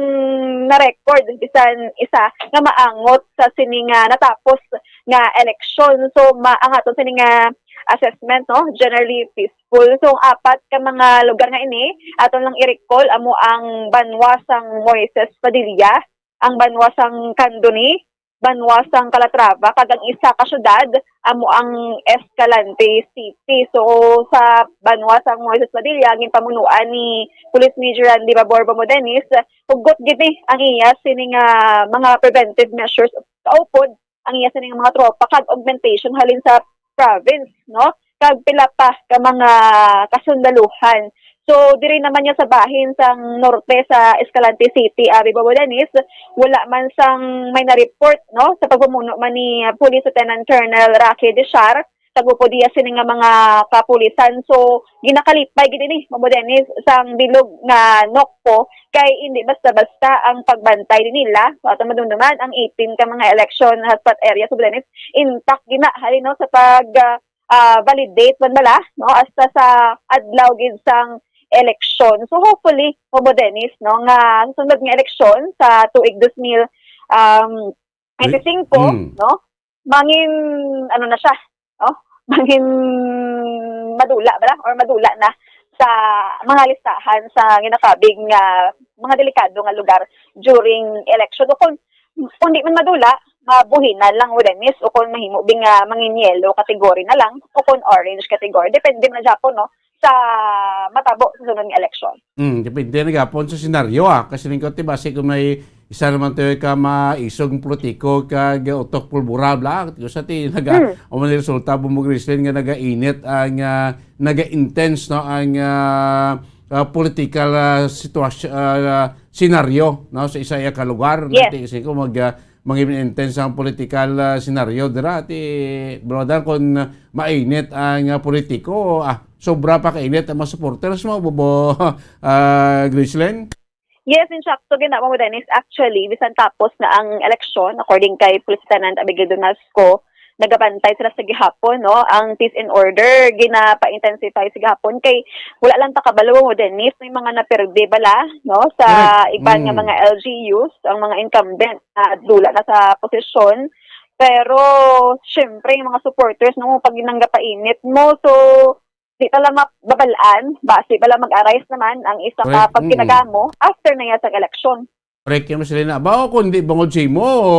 na-record bisan isa nga maangot sa sini nga natapos nga eleksyon. So, ma-, ang aton sini nga assessment, no, generally peaceful. So, ang apat ka mga lugar nga ini, aton lang i-recall, amo ang banwa sang Moises Padilla, ang banwa sang Candoni, banwa sang Calatrava, kag ang isa ka syudad amo ang Escalante City. So, sa banwa sang Moises Padilla, ginpamunuan ni Police Major Randy Babor Bomodenis, hugot gid ni ang iya sini nga mga preventive measures, kaupod ang iya sini nga mga tropa kag augmentation halin sa province, no? Kag pila pa ka mga kasundaluhan. So, diri naman niya sa bahin sang norte sa Escalante City, Abby Bobodanis, wala man sang may na-report, no, sa pagpamuno man ni, ah, Police Lieutenant Colonel Rocky Deshar, kag upod iya sini nga mga kapulisan. So, ginakalipay gid ini, Bobodanis, sang bilog nga NOCPO, kay hindi basta-basta ang pagbantay nila. So, aton madumduman, ang eighteen ka mga election hotspot area, Bobodanis, intact gina, halin, no, sa pag, ah, ah, validate man bala, no, hasta sa adlaw gid sang eleksyon. So, hopefully, Bobo Dennis, no, nga sa sunod nga eleksyon sa tuig dos mil, um, twenty-five, Mm. no, mangin, ano na siya, no? Mangin madula bala or madula na sa mga listahan sa ginakabig nga mga delikado nga lugar during election. O kung, kung di man madula, mabuhinan lang, Bobo Dennis, o kung mahimo bi nga mangin yellow category na lang, o kung orange category. Depende na gyapon, no, sa matabo sa sunod nga eleksyon. Mm, depende na gyapon sa senaryo, ah. Kasi lingkod, di ba, si kung may isa naman to ka maisog politiko kag utok pulbura, bla, sa ti naga, Mm. o man resulta, Bobo Grisel, nga nagainit ang, ah, naga-intense, no, ang, ah, ah, political, ah, sitwasyon, ah, senaryo, no, sa isa iya ka lugar. Yes. Nati, kasi kung mag, ah, mag-intense ang political, ah, senaryo dira, ti, brother, kung mainit ang, ah, politiko, ah, sobra pa kainit ang mga supporters mo, Bobo, ah, Grislen? Yes, insakto gid na mo, Dennis. Actually, bisan tapos na ang eleksyon, according kay Police Lieutenant Abigail Donasco, nagabantay sila sa gihapon, no? Ang peace and order, ginapa-intensify sa gihapon. Kay wala lang ta kabalo, Dennis, may mga napirdi bala, no? Sa Correct. iban nga Mm. mga L G Us, ang mga incumbent na dula na sa posisyon. Pero, syempre, yung mga supporters, no, pag ginanggapainit mo, so, di pala mababalaan, basi pala mag-arise naman ang isa ka Correct. pagkinagamo after na iya sa eleksyon. Correct, yan, Marcelina. Ba, o kung di bangod sa imo, o,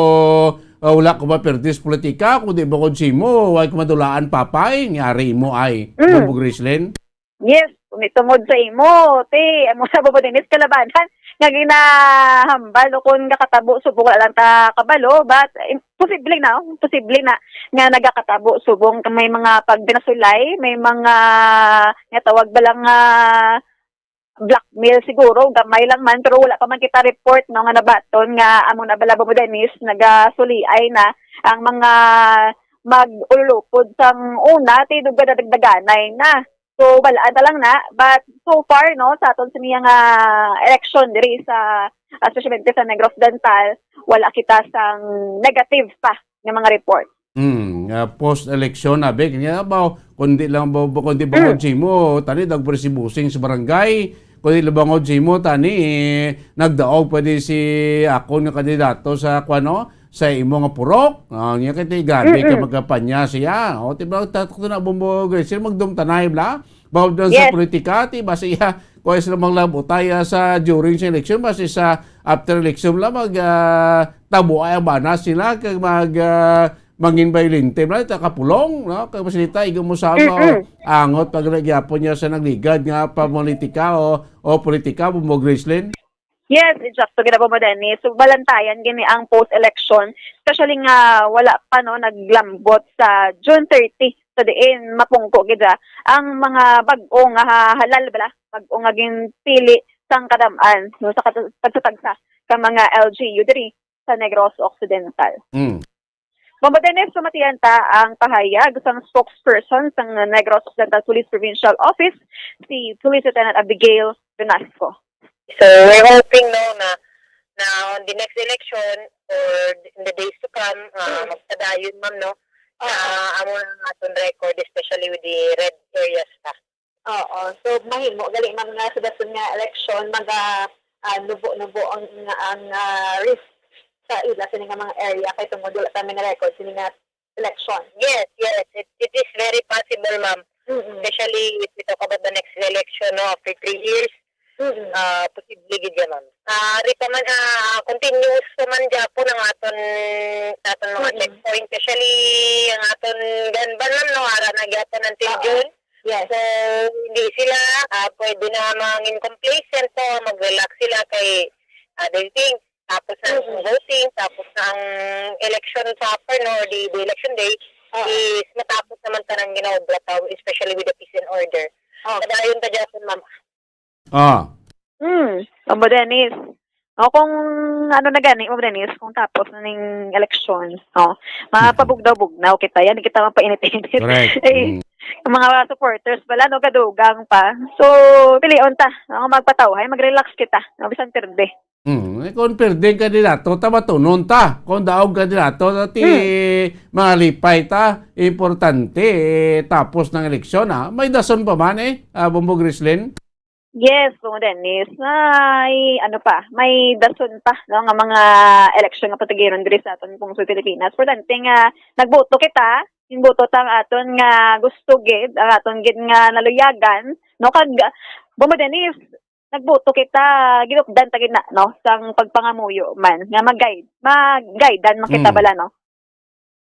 o, wala ko mapirdi sa politika, kung di bangod sa imo, way ko madulaan, papay, ni ari mo ay, Mm. Bobo Grislen? Yes, kung itungod sa imo, ti, amo sa Bobo Dennis kalabanan, nga ginahambal, o kung nakatabo, subong wala lang ta kabalo, but, im-, posible na, oh, posible na, nga nagakatabo, subong may mga pagbinasulay, may mga, nga tawag ba lang, ah, blackmail siguro, gamay lang man, pero wala pa man kita report, no, nga nabaton nga amo na bala, Bobo Dennis, nagasuliay na ang mga mag-ululupod sang una, ti dugay na dagdaganay na. So, balaan ta lang na, but so far, no, sa aton sa niya nga election diri sa, especially sa Negros Occidental, wala kita sang negative pa nga mga report. Hmm, ah, post-election, abi, kanya ba, kundi lang ba, ba, kundi bangod Mm. si mo, tani, daog pa si Busing sa barangay, kundi lang bangod si mo, tani, eh, nagdaog pwede si akon nga kandidato sa, kuwano, sa imo nga purok. Ah, niya kay ti grabe ka Mm-mm. magkampanya siya. O, ti ba, tatak na, Bobo Grisel, magdumtanay, bla? Bawal doon sa Yes. politika, ti ba siya, kuya sila manglabot ay, ah, sa during sa election, basi sa after election lang mag, ah, tabo ay ang banas nila, kag mag, ah, mangin violente, bla, ta kapulong, no? Kag masinita, igo mo sa Mm-mm. angot pag nagyapon niya sa nagligad nga pamulitika o, o politika, Bobo Grisel. Yes, exacto, gid na po, Dennis. So, balantayan gini ang post-election, especially nga wala pa, no, naglambot sa June thirty, sa diin mapungko gid, ah, ang mga bag-o nga ha-, halal bala, bag-o nga ginpili sang kadam-an, no, sa kat-, tagsa-tagsa ka mga L G U diri sa Negros Occidental. Mm. Bombo Dennis, pamatian ta ang pahayag sang spokesperson sang Negros Occidental Police Provincial Office, si Police Lieutenant Abigail Velasco. So we're hoping, no, na na on the next election or in the days to come, uh, magpadayon, ma'am, no, na amo na ang aton record, especially with the red areas pa. Oo. So mahimo gali, ma'am, nga sa dason nga election maga ah, nubo-nubo ang ang ah, risk sa ila sini nga mga area kay tungod wala ta may record sini nga election. Yes, yes. It, it is very possible, ma'am. Mm-mm. Especially if we talk about the next election, no, after three years, Mm-mm. uh, posible gid yan, ma'am. Ah, ari pa man, ah, continuous pa man gyapon ang aton aton mga Mm-mm. checkpoint, especially ang aton gun ban, ma'am, no, ara na gyapon until Oo. June. Yes. So hindi sila ah, pwede na mangin complacent, no, mag-relax sila kay ah, they think tapos na ang Mm-mm. voting, tapos na ang election proper, no, or the, the election day, Oo. is matapos naman tanang ginaobra ta, especially with the peace and order. Oh. Padayon ta gyapon, ma'am. Ah. Hmm, Bombo Dennis. O kung ano na gani, Bombo Dennis, kung tapos na ning eleksyon, no, mapabugnaw-bugnaw kita, yan kita mapainit-init. Correct. Eh, Mm. Ang mga supporters pala, no, gadugang pa. So, pilion ta, no, magpatawhay, mag-relax kita, no, bisan perde. Hmm, eh, kung perdeng kandidato, tabatunon ta. Kung daog kandidato, ti malipay ta, importante, eh, tapos ng eleksyon, ah. May dason pa man, eh, ah, Bombo Grislin? Yes, Bombo Dennis. May, ano pa, may dason pa, no, nga mga eleksyon nga patugiron diri sa aton pong sa Pilipinas. Importante nga nagboto kita, nagboto ta ang aton nga gusto gid, ang aton gid nga naluyagan, no, kag Bombo Dennis, nagboto kita, ginupdan ta gid na, no, sang pagpangamuyo man nga mag-guide, mag-guidean man kita Mm. bala, no.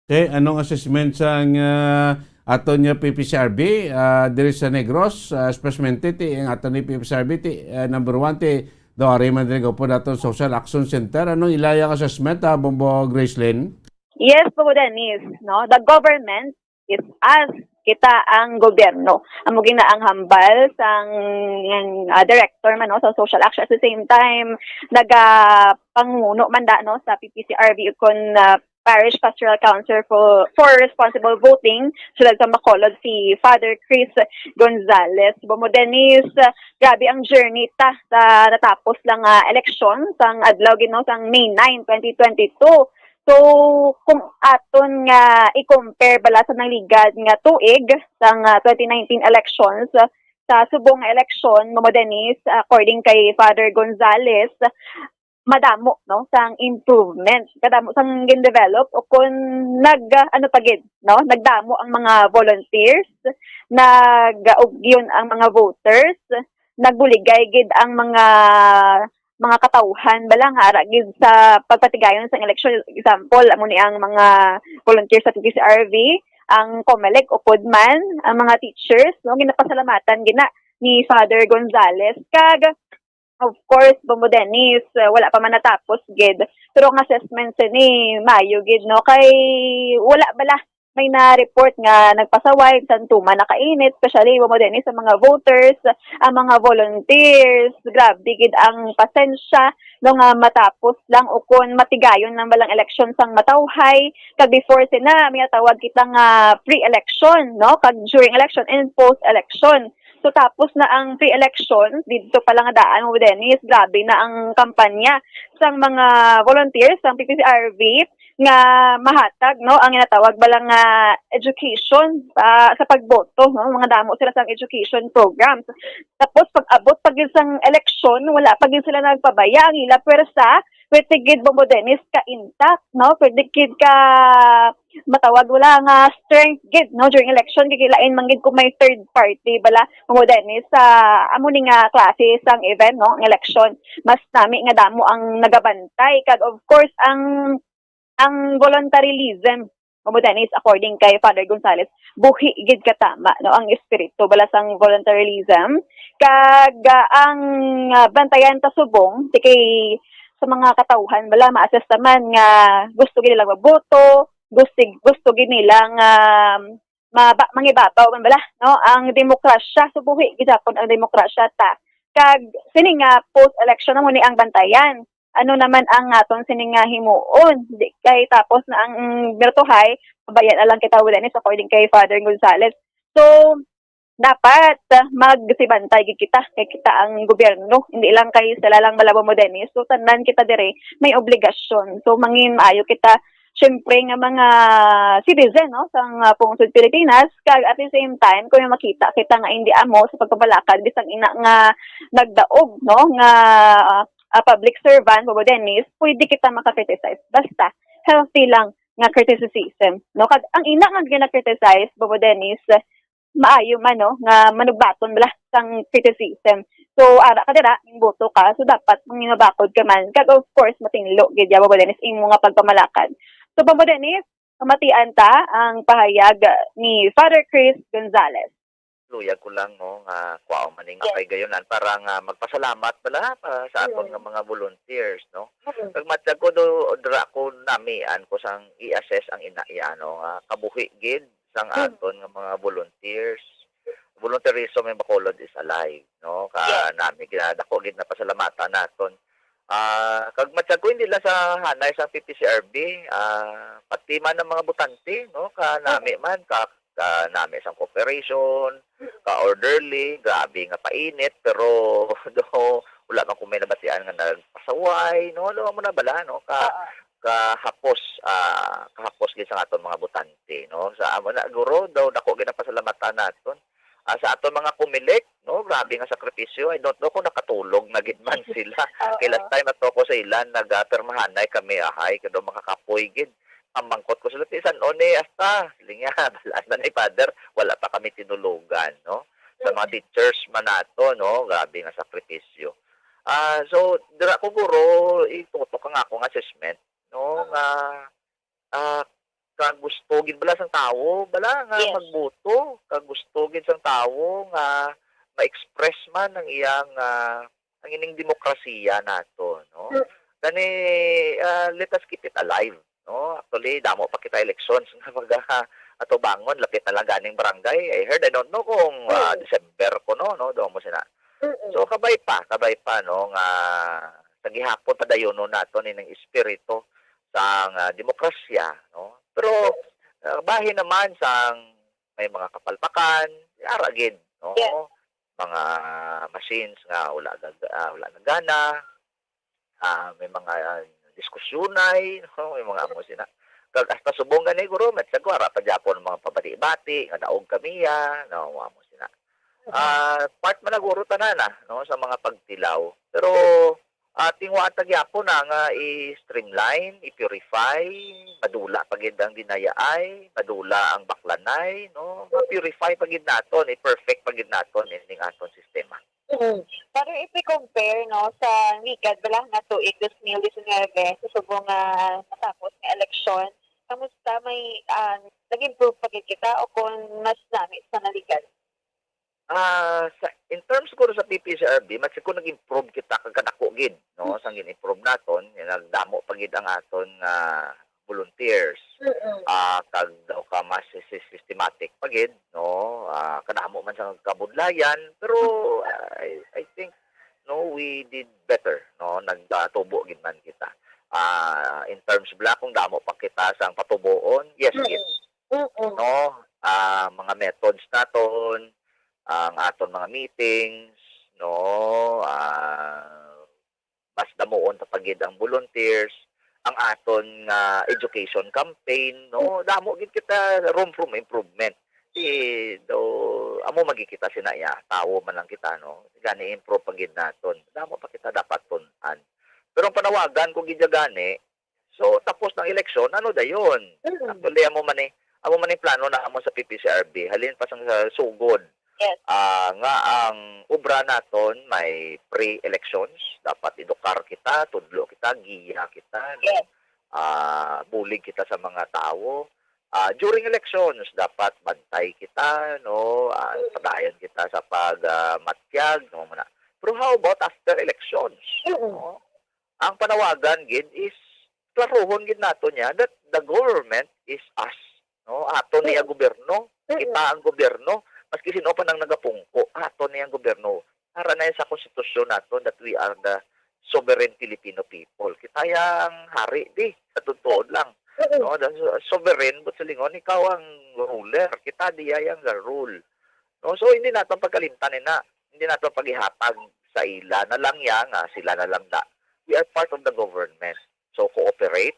Okay, anong assessment sang ah, aton nga P P C R B ah, diri sa Negros, ah, especially ti ang aton ni P P C R B ti ah, number one ti daw ari man diri gupod aton Social Action Center. Anong ila yang assessment, ah, Bombo Gracelyn? Yes, Bombo Dennis, no? The government is us. Kita ang gobyerno. Amo gid na ang hambal sang ah, director man, no, sa social action. At the same time, nagapanguno man da, no, sa P P C R B kun ah, Parish Pastoral Council for, for Responsible Voting, siyudad sa Bacolod, si Father Chris Gonzalez. Bombo Dennis, ah, grabe ang journey ta sa natapos lang nga eleksyon sang adlaw gid, no, sang May nine, twenty twenty-two. So, kung aton nga i-compare bala sa nangligad nga tuig sang ah, twenty nineteen elections, sa subong nga eleksyon, Bombo Dennis, according kay Father Gonzalez, madamo, no, sang improvement, kadamo sang gin-develop o kun nag, ah, ano pa gid, no, nagdamo ang mga volunteers, nag-ugyon ang mga voters, nagbuligay gid ang mga mga katawhan bala nga ara gid sa pagpatigayon sang eleksyon. Example, amo ni ang mga volunteers sa P P C R V, ang COMELEC, upod man ang mga teachers, no, ginapasalamatan gina ni Father Gonzalez. Kag of course, Bombo Dennis, uh, wala pa man natapos gid. Pero ang assessment sini, maayo gid, no, kay wala bala may na-report nga nagpasaway, bisan tuman nakainit, especially, Bombo Dennis, sa mga voters, ang mga volunteers, grabe gid ang pasensya, no, nga matapos lang o kun matigayon lang balang eleksyon sang matawhay, kag before sina, may tawag kita nga pre-election, no, kag during election and post-election. So tapos na ang pre-election, didto pa lang daan, Bombo Dennis, grabe na ang kampanya sang mga volunteers sang P P C R V nga mahatag, no, ang ginatawag bala nga education pa, sa pagboto, no, mga damo sila sang education programs. Tapos pag-abot pa gid sang eleksyon, wala pa gid sila nagpabaya ang ila pwersa, pwede gid, Bombo Dennis, ka intact, no, pwede gid ka matawag wala nga strength gid, no, during election, kay lain man gid kung may third party bala, Bombo Dennis, sa amo ni nga klase sang event, no, ang election. Mas nami nga damo ang nagabantay, kag of course ang ang voluntarism, Bombo Dennis, according kay Father Gonzalez, buhi gid katama, no, ang espiritu bala sang voluntarism. Kag ah, ang ah, bantayan ta subong, ti kay sa mga katawhan bala, ma-assess naman nga gusto gid nila magboto, gusto, gusto gid nila nga maba, mangibabaw man bala, no, ang demokrasya. So buhi gihapon ang demokrasya ta. Kag sini nga post-election, amo ni ang bantayan. ano naman ang aton sini nga himuon? Di kay tapos na ang birtuhay, pabayaan na lang kita, Bobo Dennis, according kay Father Gonzales. So, dapat, ah, magsibantay gid kita, kay kita ang gobyerno, hindi lang kay sila lang bala, Bobo Dennis. So, tanan kita dire may obligasyon. So, mangin maayo kita, syempre, nga mga citizen, no, sang, ah, pungsod Pilipinas, kag at the same time, kung may makita kita nga hindi amo sa pagpapalakad, bisan ina nga nagdaog, no, nga, ah, ah, public servant, Bobo Dennis, pwede kita maka-criticize. Basta, healthy lang nga criticism, no? Kag ang ina nga gina-criticize, Bobo Dennis, maayo man, no, nga manugbaton bala sang criticism. So, ara ka dira, ningboto ka, so dapat mangin mabakod ka man. Kag of course, matinlo gid ya, Bobo Dennis, imo nga pagpamalakad. So, Bobo Dennis, pamatian ta ang pahayag ni Father Chris Gonzales. Luyag ko lang, no, nga kuwaon man ning Yes. akay gayonan para nga magpasalamat bala pa sa aton Mm. nga mga volunteers, no? Mm. Kag matag ko do, dira ko namian ko sang i-assess ang ina iya, no, nga kabuhi gid sang Mm. aton nga mga volunteers. Volunteerism in Bacolod is alive, no? Ka Yes. nami gid, dako gid na pasalamatan naton. Ah, kag matag ko hindi lang sa hanay sa P P C R B, ah, pati man ang mga butante, no? Ka nami Mm. man, ka, ka nami sang cooperation, Mm. ka orderly, grabe nga painit, pero do, wala man ko may nabatian nga nagpasaway, no? Alam mo na bala, no? Ka, Oo. kahapos, ah, kahapos gid sa aton mga butante, no? Sa amo na, guro, daw dako gid ang pasalamatan naton. Ah, sa aton mga Comelec, no? Grabe nga sakripisyo. I don't know kung nakatulog na gid man sila. Oo. Kay last time ato ko sa ilan, nagapirmahanay kami, ahay, kay daw makakapoy gid. Pamangkot ko sila, "Ti, san-o ni hasta?" Siling niya, "Balaan na ni Father, wala pa kami tinulogan," no? Sa mga Mm. teachers man nato, no? Grabe nga sakripisyo. Ah, so, dira ko, guro, itutok ang akong assessment, no? Oo. Nga, ah, ka gusto gid bala sang tawo, bala nga Yes. magboto, ka gusto gid sang tawo nga ma-express man ang iyang, ah, ang ining demokrasiya nato, no? Mm. Gani, ah, let us keep it alive, no? Actually, damo pa kita elections nga mag-, atubangon, lapit na lang ganing barangay. I heard, I don't know kung, ah, Mm. December ko, no, no? Daw mo sina. Mm-mm. So, kabay pa, kabay pa, no, nga sa gihapon padayonon nato ni ng espiritu sang, ah, demokrasya, no? Pero, ah, bahin naman sang may mga kapalpakan, ara gid, no? Yes. Mga machines nga wala gag-, ah, wala nagana, ah, may mga, ah, diskusyonay, no? May mga amo sina. Kag hasta subong gani, guro, matsa ko, ara pa gyapon mga pabati-bati, nga daog kami, ah, no? Mga amo sina. Mhm. Ah, part man na guro tanan, ah, no, sa mga pagtilaw. Pero, ah, tinguhaan ta gyapon na nga i-streamline, i-purify, madula pa gid ang dinayaay, madula ang baklanay, no? Ma-purify pa gid naton, i-perfect pa gid naton ining aton sistema. Mm. Pero if we compare, no, sa ligad bala nga tuig dos mil disinuybe, sa subong nga natapos nga eleksyon, kamusta may, ah, nag-improve pa gid kita o kung mas nami sa naligad? Ah, sa, in terms siguro sa P P C R B, mas siguro nag-improve kita kag kadako gid, no, Mm. sang gin-improve naton, nga nagdamo pa gid ang aton nga volunteers. Mm-mm. Ah, kag daw ka mas sys-, systematic pa gid, no? Ah, kadamo man sa kabudlayan, pero I, I think, no, we did better, no? Nagtubo gid man kita. Ah, in terms bala kung damo pa kita sang patuboon, yes, Mm-mm. gid. Mm-mm. No? Ah, mga methods naton, ang aton mga meetings, no? Ah, mas damuon ta pa gid ang volunteers, ang aton nga education campaign, no? Damo gid kita room for improvement. Di, do, amo man gid kita sina iya, tawo man lang kita, no? Gani improve pa gid naton. Damo pa kita dapat tun-an. Pero ang panawagan ko gid gani, so tapos ng eleksyon, ano dayon? Mm. Actually, amo man ni, amo man ni plano na amo sa P P C R B. Halin pa sang sa sugod. Yes. Ah, nga ang obra naton may pre-elections, dapat edukar kita, tudlo kita, giya kita, no? Yes. Ah, bulig kita sa mga tawo. Ah, during elections, dapat bantay kita, no? Ah, Mm. padayon kita sa pag, ah, matyag, no, muna. Pero how about after elections? Mm. No? Ang panawagan gid is klaruhon gid nato niya that the government is us, no? Ato niya Mm. gobyerno, Mm. kita ang gobyerno, maski sino pa nang nagapungko, ato niya ang gobyerno. Ara na yan sa konstitusyon nato that we are the sovereign Filipino people. Kita yang hari di, sa totoo lang. No, the so- sovereign, but sa lingon, ikaw ang ruler. Kita diya yang the rule. No, so hindi nato pagkalimtan na, hindi nato pagihatag sa ila na lang ya nga sila na lang da. We are part of the government. So cooperate.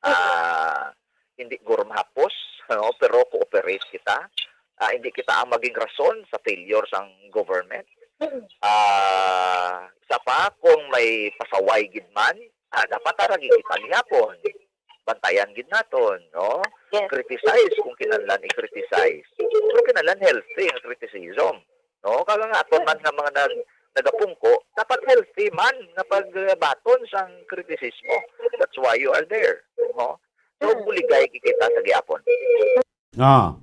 Ah, hindi guro mahapos, no, pero cooperate kita. Ah, hindi kita ang maging rason sa failure sang government. Ah, isa pa, kung may pasaway gid man, ah, dapat ara gid kita gihapon. Bantayan gid naton, no? Yes. Criticize kung kinahanglan i-criticize. Pero kinahanglan healthy ang criticism, no? Kag ang aton man nga mga nag nagapungko, dapat healthy man nga pagbaton sang kritisismo. That's why you are there, no? So, buligay kita sa gihapon. Ah.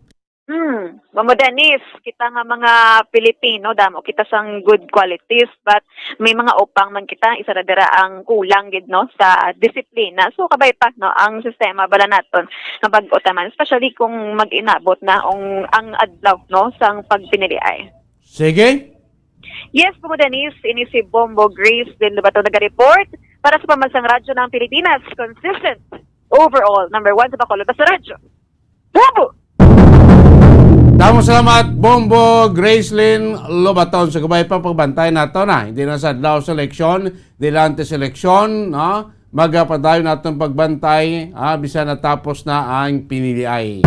Hmm. Mamo Dennis, kita nga mga Pilipino, damo kita sang good qualities, but may mga upang man kita, isa ra dira ang kulang gid, no, sa disiplina. So, kabay pa, no, ang sistema bala naton nga bag-o taman, especially kung mag-inabot na ang, ang adlaw, no, sang pagpiniliay. Sige. Yes, Kumo Denise, ini si Bombo Grace din Lubato nag-report para sa Pambansang Radyo ng Pilipinas. Consistent, overall, number one sa Bacolod. Basta Radyo. Bombo! Damo salamat, Bombo Gracelyn Lobaton. Sa kabay pa, pagbantay nato na. Hindi na sa adlaw sa eleksyon, di lang sa eleksyon, no? Magapadayon naton pagbantay, ah, bisan natapos na ang piniliay.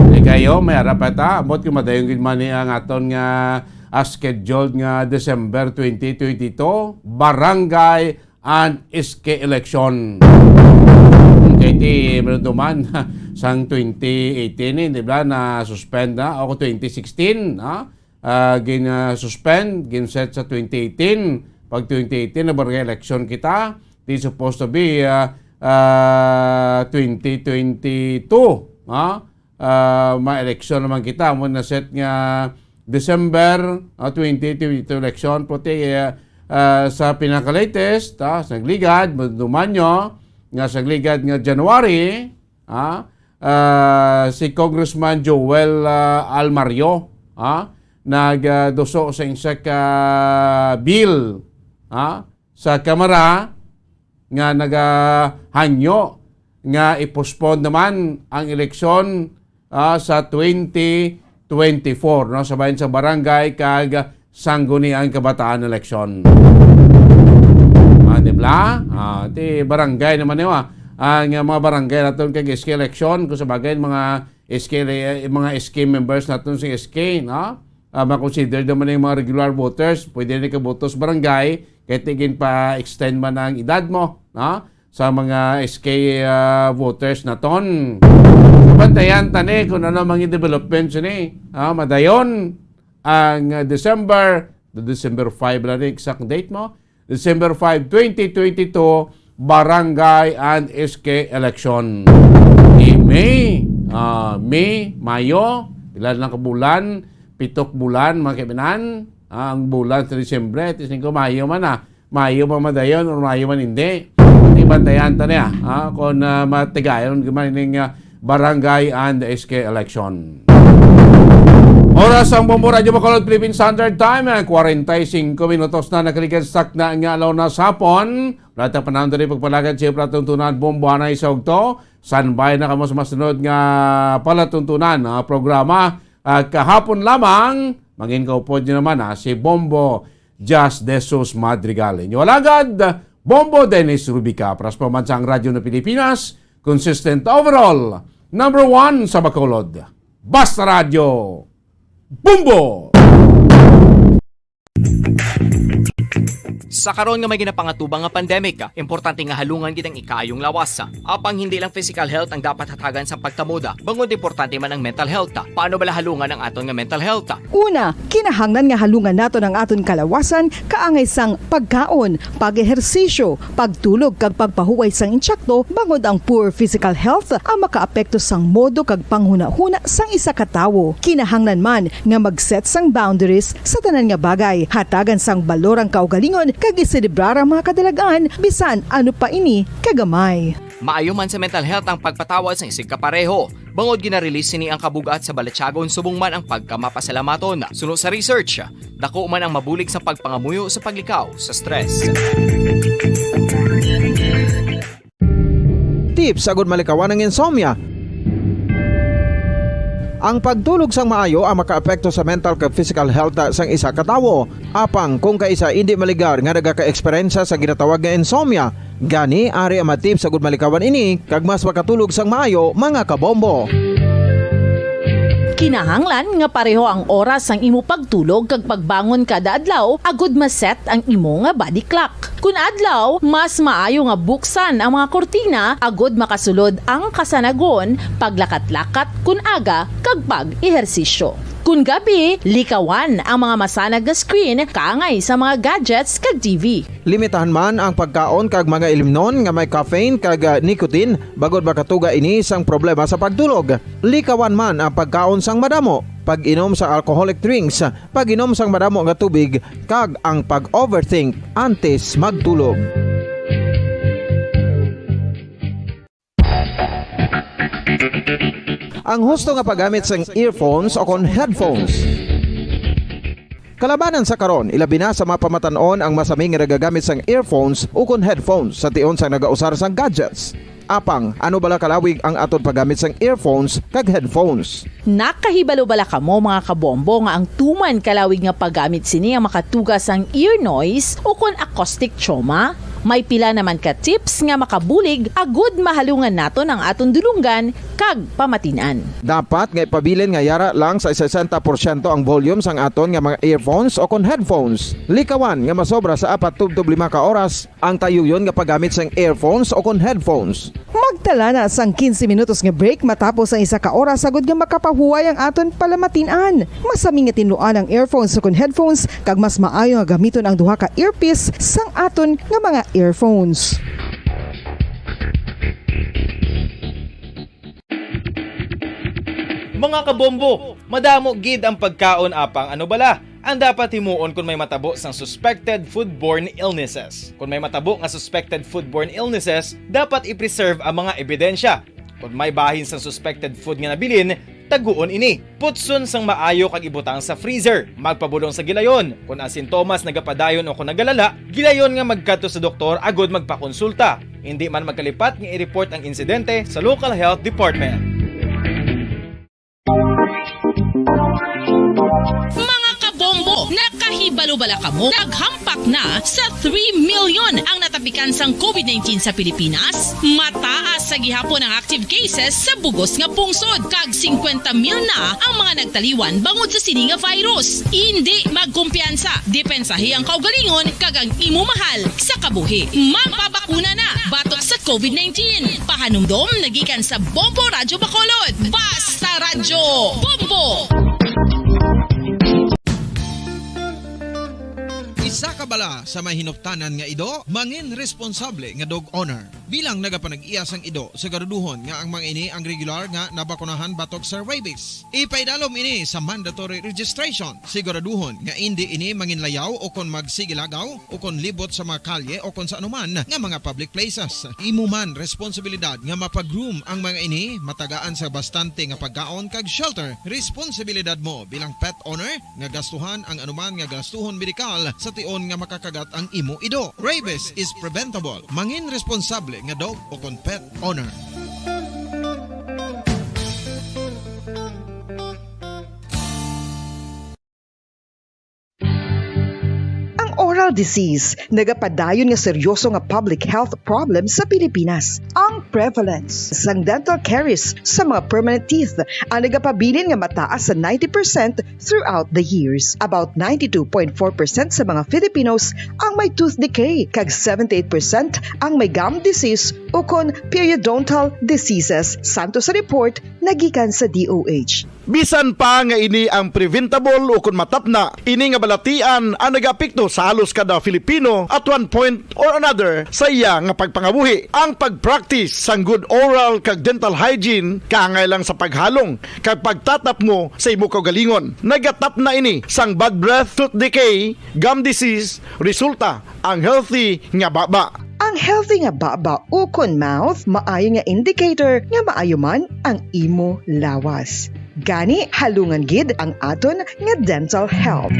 Di kayo, may harap pa ta. Ambot kung madayon gid man ni ang aton nga, ah, scheduled nga December twenty twenty-two, Barangay and S K election. Kay ti, maluduman, sang twenty eighteen, eh, di ba, na-suspend na, o twenty sixteen, ha? Ah, gin-, ah, suspend, gin-set sa twenty eighteen. Pag twenty eighteen, na barangay election kita, di supposed to be, ah, ah, twenty twenty-two, ha? Ah, ma-election naman kita. Amo na set nga December, ah, twenty twenty-two election, puti, ah, ah, sa pinaka-latest, ah, sa nagligad, maduman nyo, nga sa nagligad nga January, ah, ah, si Congressman Joel, ah, Almario, ah, nagduso sa isa ka bill, ah, sa Kamara nga nagahangyo nga i-postpone naman ang eleksyon, ah, sa twenty twenty-four, no, sa bahin sa barangay kag Sangguniang Kabataan election. Ah, di ba? Ah, ti barangay naman niyo, ah. Ang, ah, mga barangay naton kag S K election, kung sa bagay, mga S K, eh, mga S K members naton sa S K, no? Ah, ma-consider naman yung mga regular voters, pwede na kaboto sa barangay, kahit tigin pa-extend man ang edad mo, no? Sa mga S K, ah, voters naton. Bantayan ta ni kung ano mga developments ni. Ah, madayon ang, ah, December, the December five lang ni exact date mo. December five, twenty twenty-two, Barangay and S K election. Di May, ah, May, Mayo, pila lang ka bulan, pitok bulan, mga kaibinan. Ah, ang bulan sa Disyembre, ti singko Mayo man, ah. Mayo man madayon or Mayo man hindi. Di bantayan ta niya, ah, kung, ah, matigayon man ining, ah, Barangay and S K election. Oras ang Bombo Radyo Bacolod Philippine Standard Time, ah, kwarenta y singko minutos na nakaligad sa takna nga alaw na sa hapon. Wala ta panahon diri pagpalagad sa palatuntunan, Bombo, anay sa ugto. Standby na kamo sa masunod nga palatuntunan, ah, programa. Ah, kahapon lamang, mangin kaupod nyo naman, ah, si Bombo Jas de Sus Madrigal. Inyo alagad, Bombo Dennis Rubica, para sa Pambansang Radyo ng Pilipinas, consistent overall, number one sa Bacolod. Basta Radyo, Bombo! Sa karon nga may ginapangatubang nga pandemic, importante nga halungan gid ang ikaayong lawas. Apang hindi lang physical health ang dapat hatagan sa pagtamod, bangod importante man ang mental health. Paano bala halungan ang aton nga mental health? Una, kinahanglan nga halungan naton ang aton kalawasan kaangay sang pagkaon, pag-ehersisyo, pagtulog kag pagpahuway sang insakto, bangod ang poor physical health ang makaapekto sang modo kag panghunahuna sang isa ka tawo. Kinahanglan man nga mag-set sang boundaries sa tanan nga bagay, hatagan sang balor ang kaugalingon kag iselebrar ang mga kadalagan bisan ano pa ini kagamay. Maayo man sa mental health ang pagpatawad sang isigkapareho, bangod gina-release sini ang kabug-at sa balatyagon subong man ang pagkamapasalamaton. Suno sa research, dako man ang mabulig sa pagpangamuyo sa paglikaw sa stress. Tips agud malikawan ang insomnia. Ang pagtulog sang maayo ang makaapekto sa mental kag physical health sang isa ka tawo. Apang kung kaisa indi maligar nga nagaka-eksperyensya sa ginatawag nga insomnia, gani ari ang mga tips agud malikawan ini kag mas makatulog sang maayo, mga kabombo. Kinahanglan nga pareho ang oras sang imo pagtulog kag pagbangon kada adlaw agud ma-set ang imo nga body clock. Kun adlaw, mas maayo nga buksan ang mga kurtina agud makasulod ang kasanagon, paglakat-lakat kun aga, kag pag-ehersisyo. Kun gabi, likawan ang mga masanag nga screen kaangay sa mga gadgets kag T V. Limitahan man ang pagkaon kag mga ilimnon nga may caffeine kag, ah, nicotine, bangod makatuga ini sang problema sa pagtulog. Likawan man ang pagkaon sang madamo, pag-inom sang alcoholic drinks, pag-inom sang madamo nga tubig, kag ang pag-overthink antes magtulog. Ang husto nga paggamit sang earphones o kon headphones. Kalabanan sa karon, ilabi na sa mga pamatan-on ang masami nga nagagamit sang earphones o kon headphones sa tion sang nagausar sang gadgets. Apang, ano bala kalawig ang aton paggamit sang earphones kag headphones? Nakahibalo bala kamo, mga kabombo, nga ang tuman kalawig nga paggamit sini ang makatuga sang ear noise o kon acoustic trauma? May pila naman ka tips nga makabulig agud mahalungan naton ang aton dulonggan kag pamatin-an. Dapat nga ipabilin nga yara lang sa sesenta porsyento ang volume sang aton nga mga earphones o kon headphones. Likawan nga masobra sa apat tubtob lima ka oras ang tayuyon nga paggamit sang earphones o kon headphones. Magtala na sang quince minutos nga break matapos ang isa ka oras, agud nga makapahuway ang aton palamatin-an. Masami nga tinluan ang earphones o kon headphones, kag mas maayo nga gamiton ang duha ka earpiece sang aton nga mga earphones. Mga kabombo, madamo gid ang pagkaon, apang ano bala ang dapat himuon kon may matabo sang suspected foodborne illnesses? Kon may matabo nga suspected foodborne illnesses, dapat i-preserve ang mga ebidensya. Kon may bahin sang suspected food nga nabilin, taguon ini. Putson sang maayo kag ibutang sa freezer. Magpabulong sa gilayon. Kon ang sintomas nagapadayon o kon nagalala, gilayon nga magkadto sa doktor agud magpakonsulta. Indi man magkalipat nga i-report ang insidente sa local health department. Mga kabombo, nakahibalo bala kamo? Naghampak na sa three million ang natapikan sang covid nineteen sa Pilipinas. Mataas sa gihapon ang active cases sa bug-os nga pungsod, kag singkwenta mil na ang mga nagtaliwan bangod sa sini nga virus. Indi magkumpiyansa, depensahi ang kaugalingon kag ang imo mahal sa kabuhi. Magpabakuna na batok sa covid nineteen. Pahanumdom na gikan sa Bombo Radyo Bacolod. Basta Radyo Bombo! Isa ka bala sa may hinuptanan nga ido, mangin responsable nga dog owner. Bilang nagapanag-iya sang ido, siguraduhon nga ang mga ini ang regular nga nabakunahan batok sa rabies. Ipaidalom ini sa mandatory registration. Siguraduhon nga indi ini manginlayaw o kon magsigilagaw o kon libot sa mga kalye o kon sa anuman nga mga public places. Imo man responsibilidad nga mapa-groom ang mga ini, matagaan sa bastante nga pagkaon kag shelter. Responsibilidad mo bilang pet owner nga gastuhan ang anuman nga gastuhon medikal sa tion nga makakagat ang imo ido. Rabies is preventable. Mangin responsable nga dog o kon pet owner. Ang oral disease nagapadayon nga seryoso nga public health problem sa Pilipinas. Ang prevalence sang dental caries sa mga permanent teeth ang nagapabilin nga mataas sa ninety percent throughout the years. About ninety-two point four percent sa mga Filipinos ang may tooth decay, kag seventy-eight percent ang may gum disease ukon periodontal diseases, santo sa report nagikan sa D O H. Bisan pa nga ini ang preventable ukon matapna, ini nga balatian ang nagaapekto sa halos kada Filipino at one point or another sa iya nga pagpangabuhi. Ang pag-practice sang good oral kag dental hygiene kaangay lang sa paghalong kag pagtatapngo sa imo kaugalingon. Nagatapna ini sang bad breath, tooth decay, gum disease, resulta ang healthy nga baba. Ang healthy nga baba ukon mouth maayo nga indicator nga maayo man ang imo lawas. Gani, halungan gid ang aton nga dental health.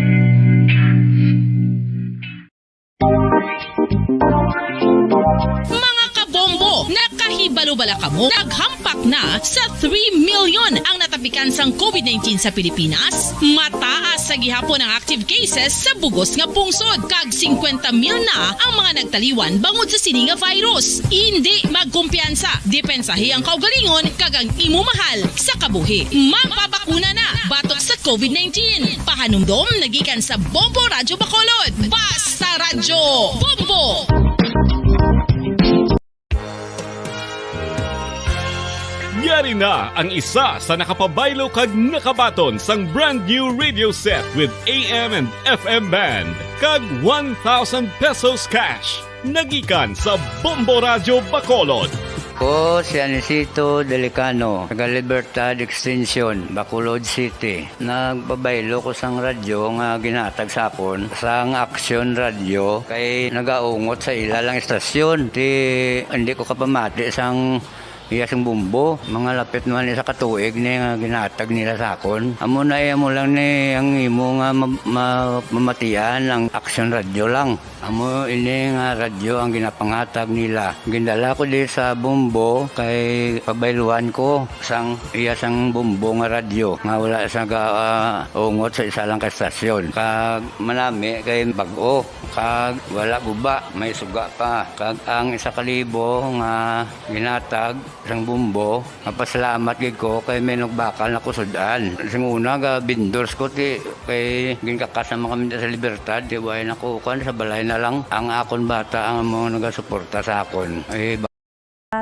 Mga kabombo, nakahibalo bala kamo? Naghampak na sa three million ang natapikan sang covid nineteen sa Pilipinas. Mataas sa gihapon ang active cases sa bugos nga pungsod, kag singkwenta mil na ang mga nagtaliwan bangod sa sini nga virus. Indi magkumpiyansa, depensahi ang kaugalingon kag ang imo mahal sa kabuhi. Magpabakuna na batok sa covid nineteen. Pahanumdom na gikan sa Bombo Radyo Bacolod. Basta Radyo Bombo! Yari na ang isa sa nakapabaylo kag nakabaton sang brand new radio set with A M and F M band kag one thousand pesos cash. Nagikan sa Bombo Radyo Bacolod. Ko si Anisito Delicano, taga Libertad Extension, Bacolod City. Nagpabaylo ko sang radyo nga ginhatag sa akon sang Action Radio kay nagaungot sa ila lang istasyon. Ti, hindi ko kapamati sang iya sing bombo. Mga lapit naman isa ka tuig ni nga ginhatag nila sa akon. Amo na, eh, amo lang ni ang imo nga ma-, ma-, mamatian ang Action Radio lang. Amo ini nga radyo ang ginapanghatag nila. Gindala ko di sa bombo kay pabayluan ko sang iya sang bombo nga radyo nga wala sa ga-, ah, ungot sa isa lang ka estasyon. Kag manami kay bag-o, kag wala guba, may suga pa. Kag ang isa ka libo nga ginhatag sang bombo, mapasalamat gid ko kay may nagbakal na ko sud-an. Sing una, ga-vendors ko, ti, kay ginkakas naman kami sa Libertad, ti, way na ko, kuwan, sa balay na lang. Ang akon bata ang amo nagasuporta sa akon. Eh, ba-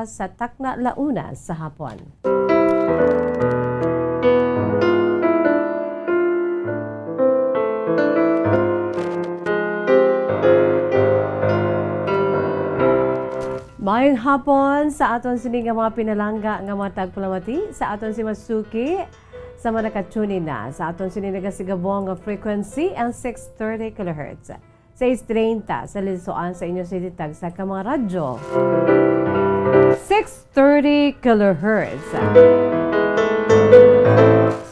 Sa Takna, Launa sa hapon. Maayong hapon sa aton sini nga mga pinalangga nga mga tagpalamati, sa aton si masuki, sa mga nakatune in na sa aton sini nagasigabong nga frequency, ang six thirty kilohertz. Sais treinta sa Lisoan sa inyo sini tagsa ka mga radyo. Six thirty kilohertz.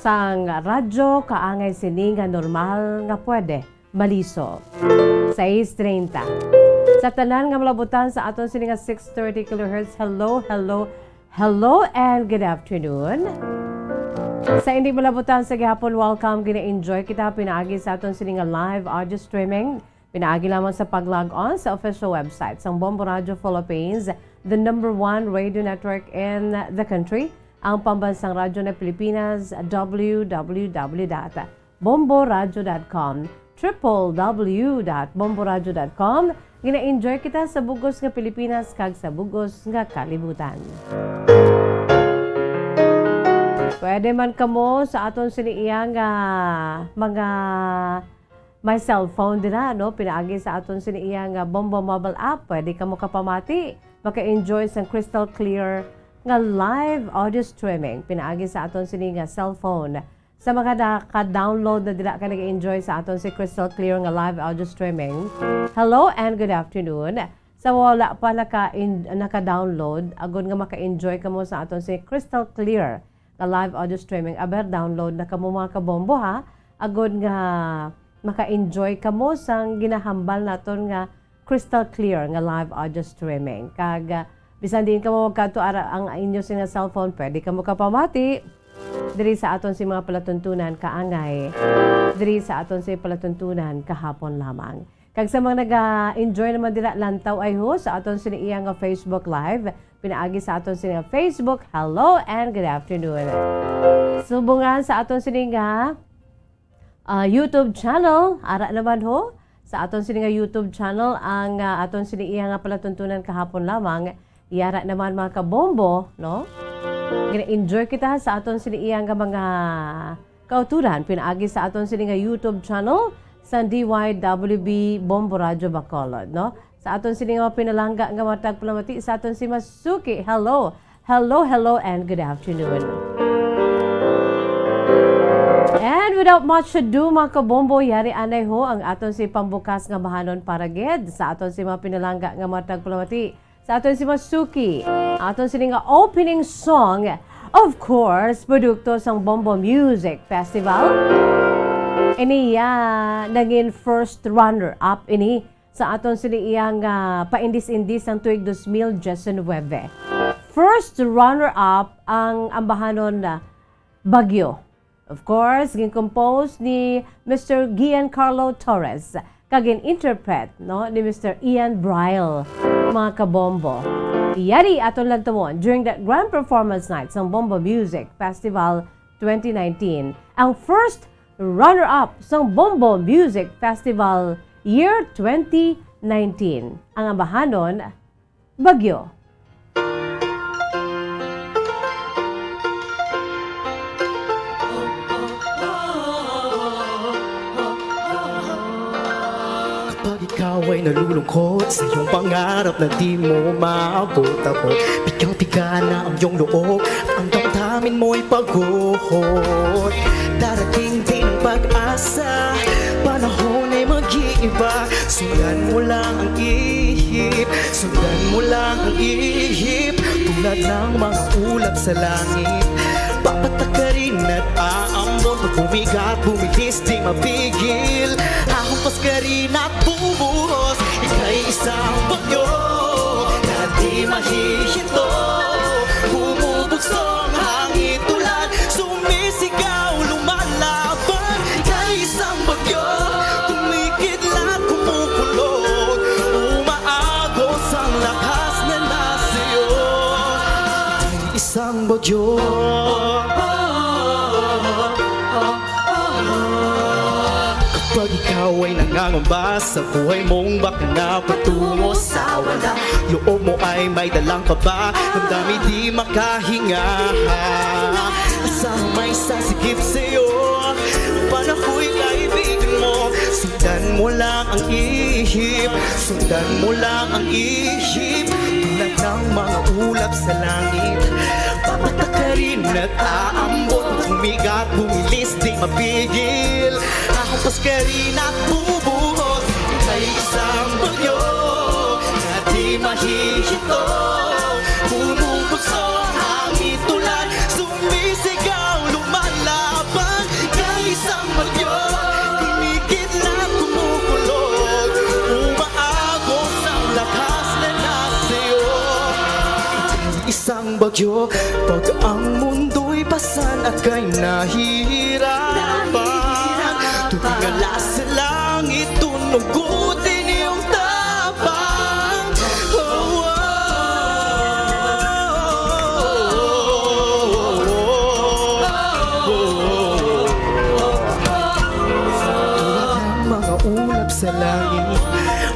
Sang radyo kaangay sini nga normal nga pwede maliso. Sais treinta. Sa tanan nga malabutan sa aton sini nga six thirty kilohertz, hello, hello, hello, and good afternoon. Sa indi malabutan sa gihapon, welcome. Gina-enjoy kita pinaagi sa aton sini nga live audio streaming. Pinaagi lamang sa pag-log on sa official website sang Bombo Radio Philippines, the number one radio network in the country, ang pambansang radyo ng Pilipinas, W W W dot bomboradio dot com, triple W dot bomboradio dot com. Gina-enjoy kita sa bugos nga Pilipinas kag sa bugos nga kalibutan. Pwede man kamo sa aton sini iya nga mga may cellphone dira, no? Pinaagi sa aton sini iya nga Bombo Mobile App, pwede kamo kapamati, maka-enjoy sang crystal clear nga live audio streaming pinaagi sa aton sini nga cellphone. Sa mga naka-download na dira kag nag-enjoy sa aton si crystal clear nga live audio streaming, hello and good afternoon. Sa wala pa naka-, naka-download, agod nga maka-enjoy kamo sa aton si crystal clear nga live audio streaming, aber download na kamo, mga kabombo, ha, agod nga maka-enjoy kamo sang ginahambal naton nga crystal clear nga live audio streaming. Kag, ah, bisan diin kamo magkadto, ara ang inyo sini nga cellphone, pwede kamo kapamati diri sa aton si mga palatuntunan kaangay, diri sa aton si palatuntunan kahapon lamang. Kag sa mga naga-enjoy naman dira lantaw ay ho sa aton sini iya nga Facebook Live, pinaagi sa aton sini nga Facebook, hello and good afternoon. Subong sa aton sini nga, ah, YouTube channel, ara naman ho, sa aton sini nga YouTube channel, ang, ah, aton sini iya nga palatuntunan kahapon lamang, yara naman, mga kabombo, no? Gina-enjoy kita sa aton sini iya nga mga kauturan, pinaagi sa aton sini nga YouTube channel sa D Y W B Bombo Radyo Bacolod, no? Sa aton sini nga pinalangga nga matag palamati sa aton si Masuki. Hello. Hello, hello, and good afternoon. And Without much ado, mga kabombo, yari anay ho ang aton si pambukas nga bahanon para gid sa aton si mga pinalangga nga mga tagpalamati, sa aton si mga suki, aton sini nga opening song, of course, produkto sang Bombo Music Festival. Ini ya nangin first runner-up ini sa aton sini iya nga paindis-indis sang tuig dos mil diecinuebe. First runner-up ang ambahanon na Bagyo. Of course, gin-compose ni Mister Giancarlo Torres kag gin-interpret, no, ni Mister Ian Brile, mga kabombo. Yari aton lantawon during the grand performance night sang Bombo Music Festival twenty nineteen, ang first runner-up sang Bombo Music Festival year twenty nineteen, ang ambahanon Bagyo. Kapag ikaw ay nalulungkot sa iyong pangarap na di mo maabot-abot, pigang-piga na ang iyong loob, ang damdamin mo'y pagod. Darating din ang pag-asa, panahon ay mag-iiba. Sundan mo lang ang ihip, sundan mo lang ang ihip. Tulad ng mga ulap sa langit, papatakarin at aambon. Pag bumigat, bumilis, di mapigil. Hahampas ka rin at bubuhos. Ika'y isang bagyo na di mahihinto. Bumubugso ang hangin, ulan, sumisigaw, lumalaban. Ika'y isang bagyo, kumikidlat, kumukulog, umaagos ang lakas na nasa iyo. Ika'y isang bagyo. Kapag ikaw ay nangangamba sa buhay mong baka na patungo sa wala, loob mo ay may dalang kaba, damdamin di makahinga. Asahan may sasigip sa'yo, panahoy kaibigan mo. Sundan mo lang ang ihip, sundan mo lang ang ihip. Tulad ng mga ulap sa langit, papatakarin at aambon. Bumigat, bumilis, di mapigil. Hahampas ka rin at bubuhos. Ika'y isang bagyo na di mahihinto. Bumubugso ang hangin, ulan, sumisigaw, lumalaban. Ika'y isang bagyo, kumikidlat, kumukulog, umaagos ang lakas na nasa iyo. Ika'y isang bagyo, pag ang mundo'y pasan at kay nahihirapan. Tumingala sa langit, tunugutin iyong tapang. Oh, oh, oh, oh. Tulad ng mga ulap sa langit,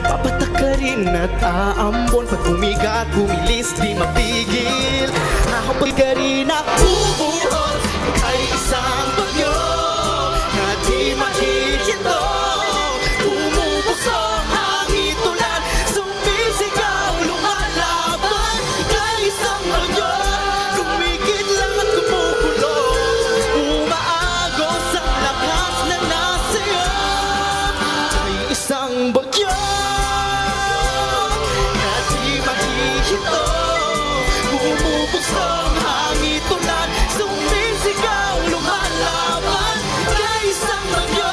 papatakarin at aambon. Pag bumigat, bumilis, di mapigil. Hahampas ka rin at bubuhos. Ika'y isang bagyo na di mahihinto. Bumubugso ang hangin, ulan, sumisigaw, lumalaban. Ika'y isang bagyo, kumikidlat, kumukulog, umaagos ang lakas na nasa iyo. Ika'y isang bagyo na di mahihinto. Bumubugso ang hangin, ulan, sumisigaw, lumalaban. Ika'y isang bagyo,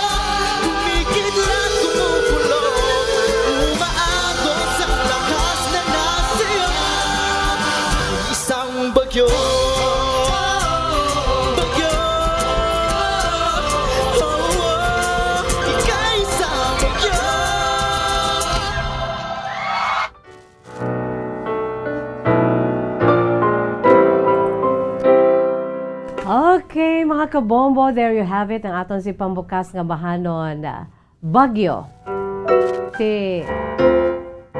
kumikidlat, kumukulog, umaagos ang lakas na nasa iyo. Ika'y isang bagyo, bagyo. Oh, oh. Ika'y isang bagyo. Okay, mga kabombo, there you have it, ang aton si pambukas nga bahanon, ah, Bagyo. Si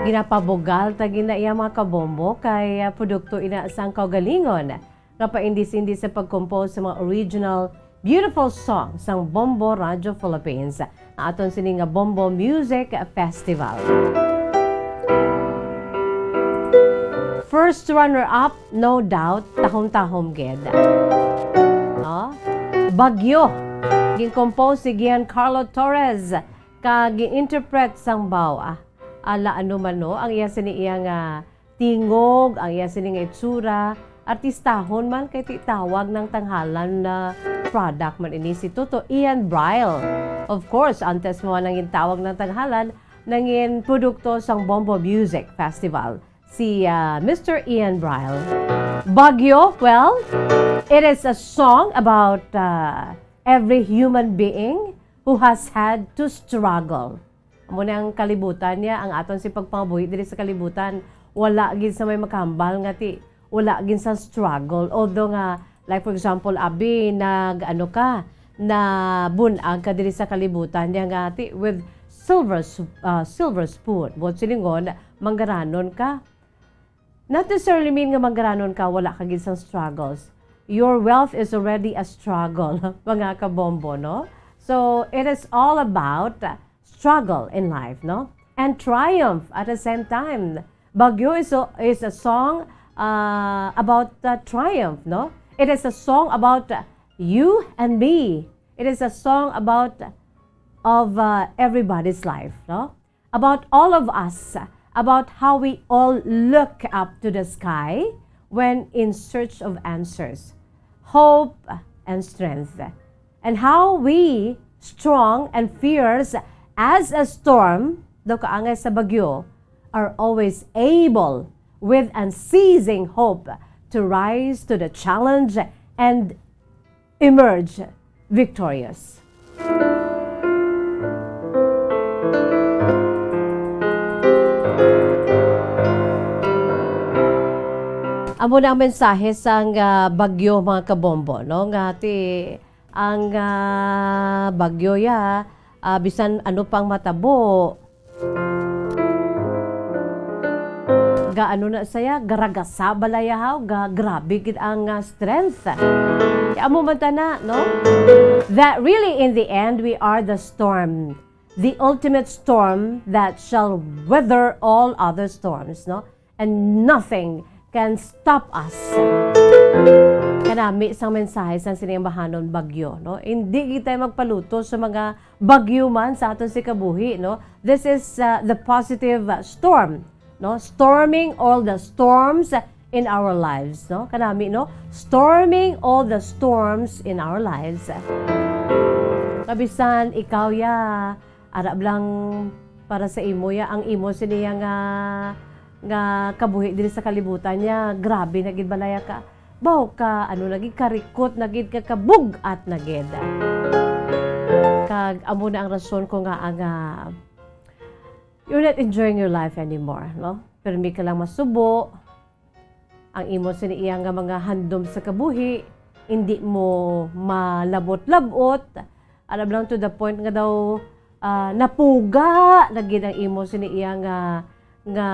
ginapabugal ta gina iya, mga kabombo, kay, ah, produkto ina sang kaugalingon nga paindis-indis sa pag-compose sa mga original beautiful song sang Bombo Radio Philippines, ang aton sini nga Bombo Music Festival. First runner-up, no doubt, tahom-tahom gid. No? Bagyo. Gin-compose ni Giancarlo Torres kag gi-interpret sang Bao. Ah, ala ano man, no, ang iya sini iya nga tingog, ang iya sini nga itsura, artistahon man kay ti tawag ng tanghalan na product man ini si Toto Ian Bryle. Of course, antes mo nangin tawag ng tanghalan, nangin produkto sang Bombo Music Festival si, ah, Mister Ian Bryle. Bagyo, well, it is a song about, ah, every human being who has had to struggle. Amo na ang kalibutan niya, ang aton si pagpangabuhi diri sa kalibutan. Wala gid sa may makahambal nga ti, wala gid sa struggle. Although nga, like for example, abi, nag, ano ka, nabunag ka diri sa kalibutan niya nga ti, with silver s-, ah, silver spoon. Buot silingon, manggaranon ka. Not necessarily mean nga manggaranon ka, wala ka gid sang struggles. Your wealth is already a struggle, mga kabombo, no? So, it is all about struggle in life, no? And triumph at the same time. Bagyo is a, is a song, uh, about, uh, triumph, no? It is a song about, uh, you and me. It is a song about, of, uh, everybody's life, no? About all of us, about how we all look up to the sky when in search of answers, hope, and strength, and how we, strong and fierce as a storm, daw kaangay sa bagyo, are always able, with unceasing hope, to rise to the challenge and emerge victorious. Amo na ang mensahe sang, ah, bagyo, mga kabombo, no? Nga ti ang, ah, bagyo ya, ah, bisan ano pang matabo, ga ano na saya, garagasa bala ya haw, ga grabe gid ang, ah, strength. Kaya amo man tana, no? That really in the end, we are the storm, the ultimate storm that shall weather all other storms, no? And nothing can stop us. Kanami sang mensahe sang sining bahanon bagyo, no? Hindi kita magpaluto sa mga bagyo man sa aton si kabuhi, no? This is, uh, the positive, uh, storm, no? Storming all the storms in our lives, no? Kanami, no? Storming all the storms in our lives. Kabisan ikaw ya, ara lang para sa imo ya, ang imo sini ya nga, nga kabuhi diri sa kalibutan niya, grabe na gid balaya ka. Baw ka, ano na gid, karikot na gid, ka kabug-at na gid. Kag amo na ang rason ko nga, ah, nga you're not enjoying your life anymore, no? Permi ka lang masubo, ang imo sini iya nga mga handom sa kabuhi, hindi mo malabot-labot, alam lang to the point nga daw, ah, napuga na gid ang imo sini iya nga, nga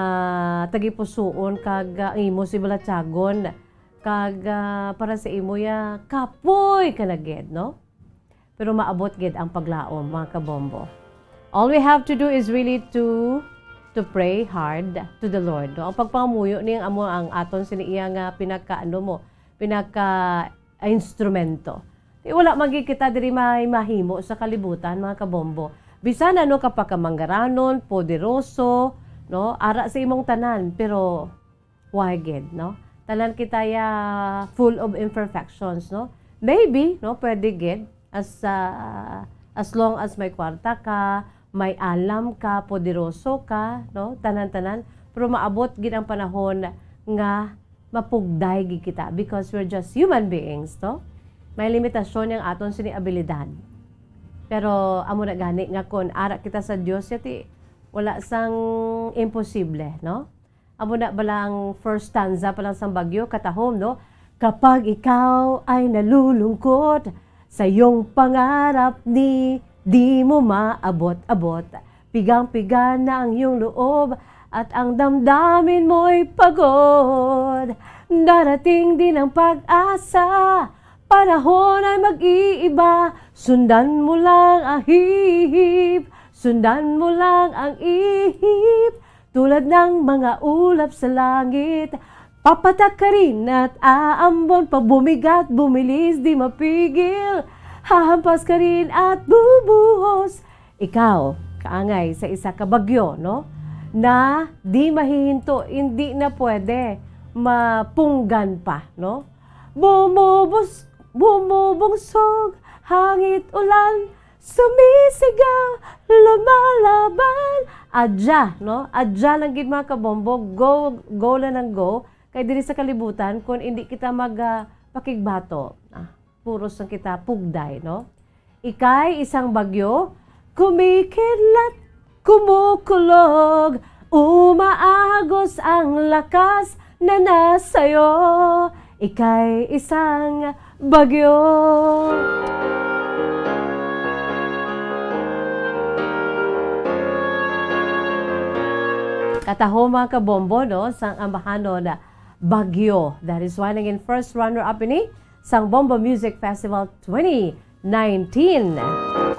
tagipusoon kag, ah, ang imo si balatyagon kag, ah, para sa imo ya kapoy ka na gid, no? Pero maabot gid ang paglaom, mga kabombo. All we have to do is really to, to pray hard to the Lord, no? Ang pagpangamuyo ni ang amo ang aton sini iya nga pinaka, ano mo, pinaka instrumento. Di wala man gid kita diri may mahimo sa kalibutan, mga kabombo. Bisan ano ka pa ka manggaranon, poderoso, no? Ara sa imong tanan, pero why gid, no? Tanan kita ya full of imperfections, no? Maybe, no, pwede gid as, ah, as long as may kwarta ka, may alam ka, poderoso ka, no? Tanan-tanan, pero maabot gid ang panahon nga mapugday gid kita because we're just human beings, no? May limitasyon yang aton sini abilidad. Pero amo na gani nga kon ara kita sa Dios, yati wala sang imposible, no? Amo na bala ang first stanza pa lang sang bagyo, katahom, no? Kapag ikaw ay nalulungkot, sa iyong pangarap ni di mo maabot-abot. Pigang-piga na ang iyong loob at ang damdamin mo'y pagod. Darating din ang pag-asa, panahon ay mag-iiba. Sundan mo lang ang ihip, sundan mo lang ang ihip. Tulad ng mga ulap sa langit, papatak ka rin at aambon pa, bumigat, bumilis, di mapigil. Hahampas ka rin at bubuhos. Ikaw, kaangay sa isa ka bagyo, no? Na di mahihinto, hindi na pwede mapunggan pa, no? Bumubus-, bumubungsog, hangit ulan, sumisigaw, lumalaban. Adya, no? Adya lang gid, mga kabombo. Go, go lang ang go. Kay diri sa kalibutan, kung hindi kita mag, ah, pakigbato, ah, puros lang kita pugday, no? Ikay isang bagyo, kumikidlat, kumukulog, umaagos ang lakas na nasayo. Ikay isang bagyo. Kataho, mga kabombo, no, sang ambahanon na bagyo. That is why naging first runner-up ini sang Bombo Music Festival twenty nineteen.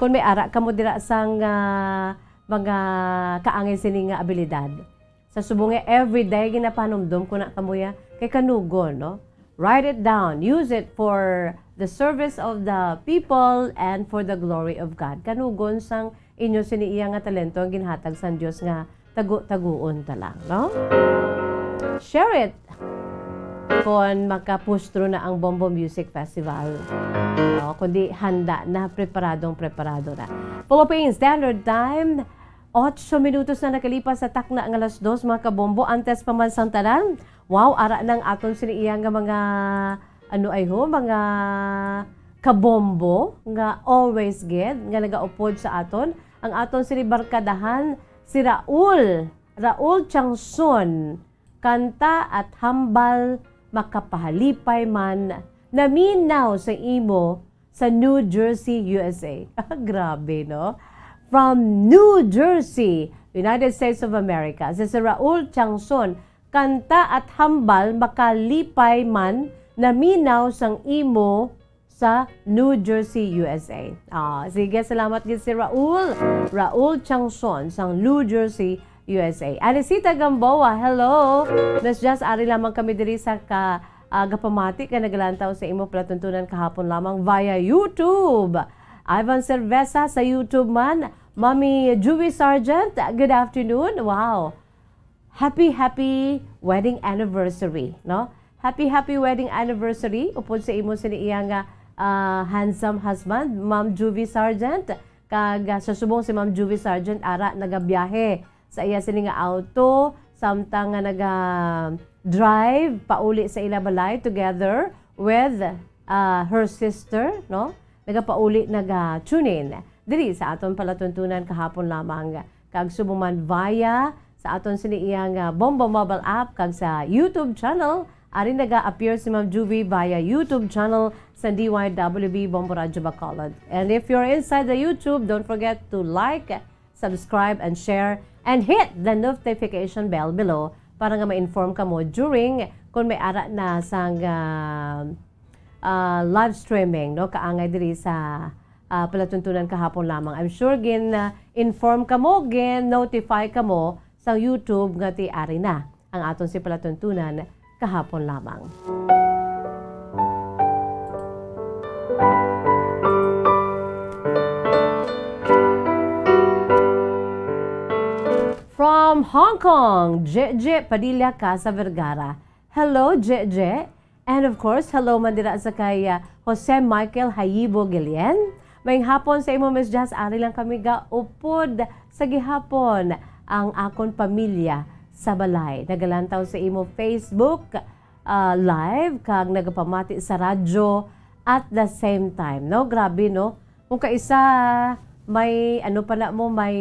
Kung may ara kamo dira sang, ah, mga kaangay sini nga abilidad, sa subong nga everyday ginapanumdom ko na kamo ya, kay kanugon, no? Write it down. Use it for the service of the people and for the glory of God. Kanugon sang inyo sini iya nga talento ang ginhatag sang Dios nga tago-taguon ta lang, no? Share it kon makapustro na ang Bombo Music Festival. No? Kundi handa na, preparadong preparado na. Philippine Standard Time, otso minutos na nakalipas sa takna nga alas dos, mga kabombo. Antes pa man sang tanan, wow, ara nang aton sini iya nga mga, ano ay ho, mga kabombo nga always gid nga nagaupod sa aton. Ang aton sini barkadahan, si Raul, Raul Changson, kanta at hambal, makapahalipay man, naminaw sa imo sa New Jersey, U S A. Grabe, no? From New Jersey, United States of America, si, si Raul Changson, kanta at hambal, makalipay man, naminaw sang imo sa New Jersey, U S A. Ah, sige, salamat gid si Raul. Raul Changson sang New Jersey, U S A. Anisita Gamboa, hello. Miss Jazz, ari lamang kami diri sa ka, ah, gapamati ka nagalantaw sa imo palatuntunan kahapon lamang via YouTube. Ivan Cerveza sa YouTube man. Mami Juvie Sargent, good afternoon. Wow. Happy, happy wedding anniversary, no? Happy, happy wedding anniversary upod sa imo sini iya nga, ah, handsome husband, Ma'am Juvie Sargent. Kag, ah, sa subong si Ma'am Juvie Sargent, ara, nagabiyahe sa iya sini nga auto, samtang nga naga-drive pauli sa ila balay together with, ah, her sister, no? Nagapauli, naga-tune in diri sa aton palatuntunan kahapon lamang. Kag subong man via sa aton sini iya nga Bombo Mobile App kag sa YouTube channel. Ari naga-appear si Ma'am Juvie via YouTube channel sa D Y W B Bombo Radyo Bacolod. And if you're inside the YouTube, don't forget to like, subscribe, and share, and hit the notification bell below para nga ma-inform kamo during kung may ara na sang, ah, ah, live streaming, no, kaangay diri sa, ah, palatuntunan kahapon lamang. I'm sure gin, ah, inform kamo, gin notify kamo sa YouTube nga ti ari na ang aton si palatuntunan kahapon lamang. From Hong Kong, Jeje Padilla Casa Vergara. Hello, Jeje. And of course, hello man dira sa kay, ah, Jose Michael Hayibo Guillen. Maayong hapon sa imo, Miss Jazz. Ari lang kami ga upod sa gihapon ang akon pamilya sa balay. Nagalantaw sa imo Facebook, ah, live kag nagapamati sa radyo at the same time, no? Grabe, no? Kung kaisa may, ano pa na mo, may,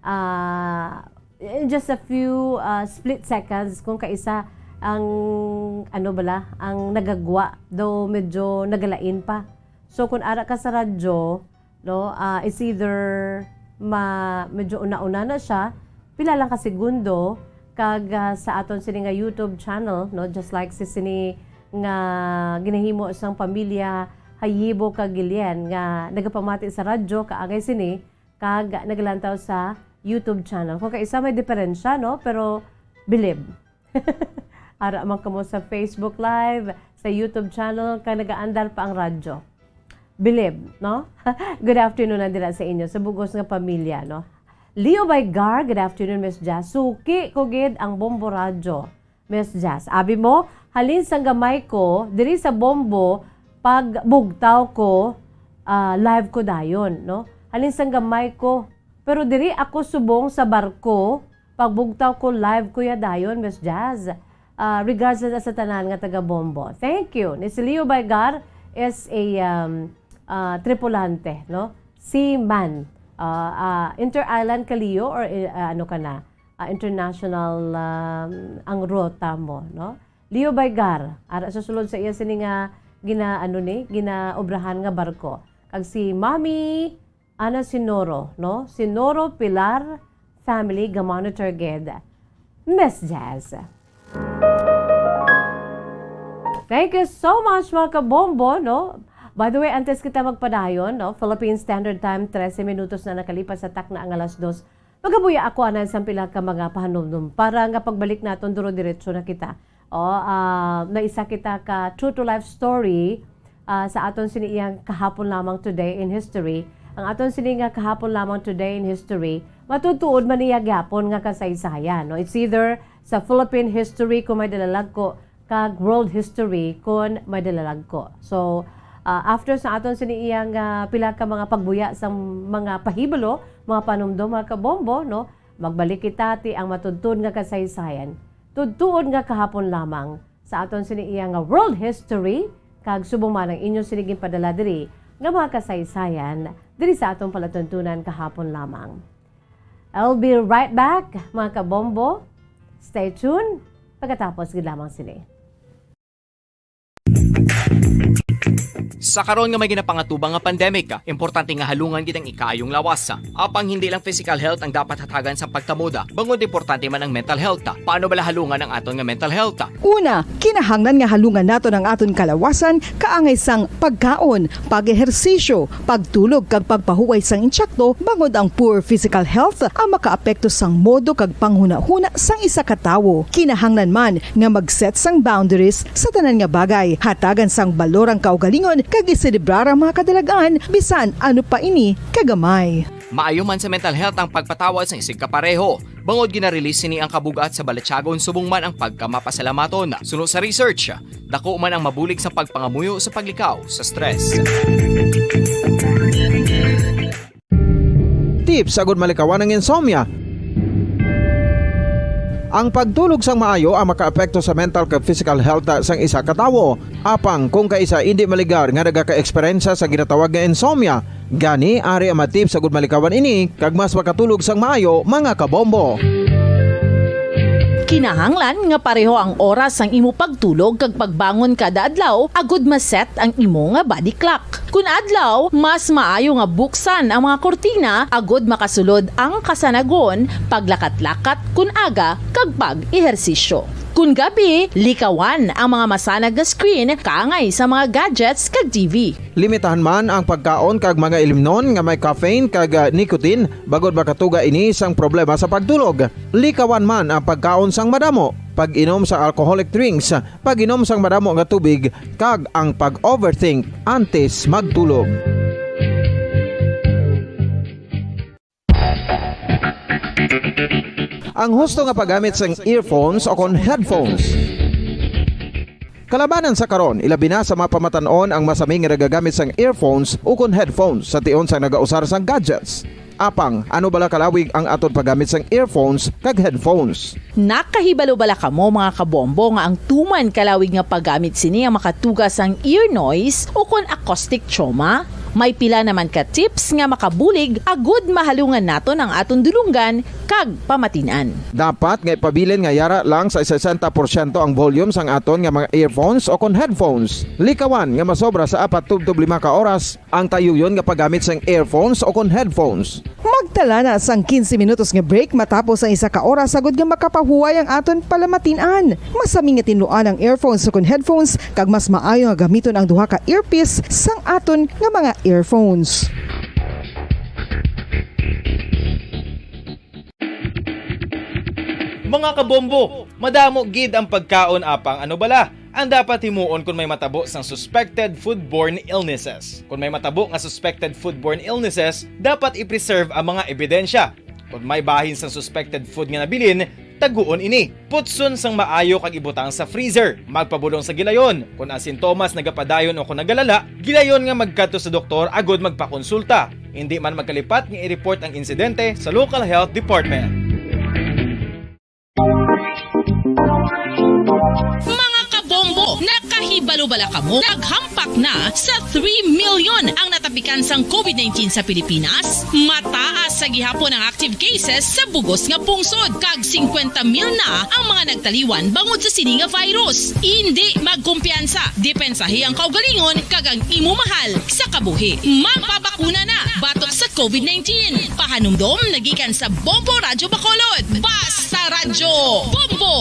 ah, in just a few, ah, split seconds, kung kaisa ang, ano bala, ang nagagwa, daw medyo nagalain pa. So, kung ara ka sa radyo, no, ah, it's either ma-, medyo una-una na siya, pila lang ka segundo, kag, ah, sa aton sini nga YouTube channel, no, just like si sini nga ginahimo sang pamilya Hayibo kag Guillen nga nagapamati sa radyo, kaangay sini, kag nagalantaw sa YouTube channel. Kung kaisa may diferensya, no? Pero bilib. Ara man kamo sa Facebook Live, sa YouTube channel, kag nagaandar pa ang radyo. bilib, no? Good afternoon na dira sa inyo, sa bugos nga pamilya, no? Leo Baygar, good afternoon, Miss Jazz. Suki ko gid ang Bombo Radyo, Miss Jazz. Abi mo, halin sang gamay ko, diri sa Bombo, pag bugtaw ko, ah, live ko dayon, no? Halin sang gamay ko, pero diri ako subong sa barko, pag bugtaw ko, live ko ya dayon, Miss Jazz. Ah, regards sa, sa tanan nga taga Bombo. Thank you. Ni si Leo Baygar is a, um, ah, tripulante, no? Seaman. Ah, ah, inter-island ka, Leo, or, eh, ah, ano ka na? Ah, international, um, ang rota mo, no? Leo Baygar, ara sa sulod sa iya sini nga gina-, ano ni, ginaobrahan nga barko. Kag si Mami Ana Sinoro, no? Sinoro Pilar family ga-monitor gid, Miss Jazz. Thank you so much, mga kabombo, no? By the way, antes kita magpadayon, no? Philippine Standard Time, trese minutos na nakalipas sa takna nga alas dos. Magabuya ako anay sang pila ka mga pahanumdom para nga pagbalik naton duro-diretso na kita. O, ah, may isa kita ka true to life story, ah, sa aton sini iyang kahapon lamang today in history. Ang aton sini nga kahapon lamang today in history, matutuod man niya gyapon nga kasaysayan, no? It's either sa Philippine history kung may dalalagko kag world history kon may dalalagko. So, ah, after sa aton sini iyang, ah, pila ka mga pagbuya sa mga pahibalo, mga panumdom, mga kabombo, no? Magbalik kita ti ang matudtod nga kasaysayan, tudtuon nga kahapon lamang sa aton sini iya nga world history, kag subong man ang inyo sini ginpadala diri nga mga kasaysayan diri sa aton palatuntunan kahapon lamang. I'll be right back, mga kabombo. Stay tuned. Pagkatapos gid lamang sini. Sa karon nga may ginapangatubang nga pandemic, importante nga halungan gid ang ikaayong lawas. Apang hindi lang physical health ang dapat hatagan sa pagtamod, bangod importante man ang mental health. Paano bala halungan ang aton nga mental health? Una, kinahanglan nga halungan naton ang aton kalawasan kaangay sang pagkaon, pag-ehersisyo, pagtulog kag pagpahuway sang insakto, bangod ang poor physical health ang makaapekto sang modo kag panghunahuna sang isa ka tawo. Kinahanglan man nga mag-set sang boundaries sa tanan nga bagay, hatagan sang balor ang kaugalingon kag iselebrar ang mga kadalagan bisan ano pa ini kagamay. Maayo man sa mental health ang pagpatawad sang isigkapareho. Bangod gina-release sini ang kabug-at sa balatyagon subong man ang pagkamapasalamaton. Suno sa research, dako man ang mabulig sa pagpangamuyo sa paglikaw sa stress. Tips agud malikawan ang insomnia. Ang pagtulog sang maayo ang makaapekto sa mental kag physical health sang isa ka tawo. Apang kung kaisa indi maligar nga nagaka-eksperyensya sa ginatawag nga insomnia, gani ari ang mga tips agud malikawan ini kag mas makatulog sang maayo, mga kabombo. Kinahanglan nga pareho ang oras sang imo pagtulog kag pagbangon kada adlaw agud ma-set ang imo nga body clock. Kun adlaw, mas maayo nga buksan ang mga kurtina agud makasulod ang kasanagon, paglakat-lakat kun aga, kag pag-ehersisyo. Kun gabi, likawan ang mga masanag nga screen kaangay sa mga gadgets kag T V. Limitahan man ang pagkaon kag mga ilimnon nga may caffeine kag, ah, nicotine, bangod makatuga ini sang problema sa pagtulog. Likawan man ang pagkaon sang madamo, pag-inom sa alcoholic drinks, pag-inom sang madamo nga tubig, kag ang pag-overthink antes magtulog. Ang husto nga paggamit sang earphones o kon headphones. Kalabanan sa karon, ilabi na sa mga pamatan-on ang masami nga nagagamit sang earphones o kon headphones sa tion sang nagausar sang gadgets. Apang, ano bala kalawig ang aton paggamit sang earphones kag headphones? Nakahibalo bala kamo, mga kabombo, nga ang tuman kalawig nga paggamit sini ang makatuga sang ear noise o kon acoustic trauma? May pila naman ka tips nga makabulig agud mahalungan naton ang aton dulonggan kag pamatin-an. Dapat nga ipabilin nga yara lang sa sesenta porsyento ang volume sang aton nga mga earphones o kon headphones. Likawan nga masobra sa apat tubtob lima ka oras ang tayuyon nga paggamit sang earphones o kon headphones. Magtala na sang quince minutos nga break matapos ang isa ka oras agud nga makapahuway ang aton palamatin-an. Masami nga tinluan ang earphones o kon headphones, kag mas maayo nga gamiton ang duha ka earpiece sang aton nga mga earphones. Mga kabombo, madamo gid ang pagkaon, apang ano bala? Ang dapat himuon kon may matabo sang suspected foodborne illnesses. Kon may matabo nga suspected foodborne illnesses, dapat i-preserve ang mga ebidensya. Kon may bahin sang suspected food nga nabilin, taguon ini. Putson sang maayo kag ibutang sa freezer. Magpabulong sa gilayon. Kon ang sintomas nagapadayon o kon nagalala, gilayon nga magkadto sa doktor agud magpakonsulta. Indi man magkalipat nga i-report ang insidente sa local health department. Mga kabombo, nakahibalo bala kamo? Naghampak na sa three million ang natapikan sang covid nineteen sa Pilipinas. Mataas sa gihapon ang active cases sa bugos nga pungsod, kag singkwenta mil na ang mga nagtaliwan bangod sa sini nga virus. Indi magkumpiyansa, depensahi ang kaugalingon kag ang imo mahal sa kabuhi. Magpabakuna na batok sa covid nineteen. Pahanumdom nagikan sa Bombo Radyo Bacolod. Basta Radyo Bombo!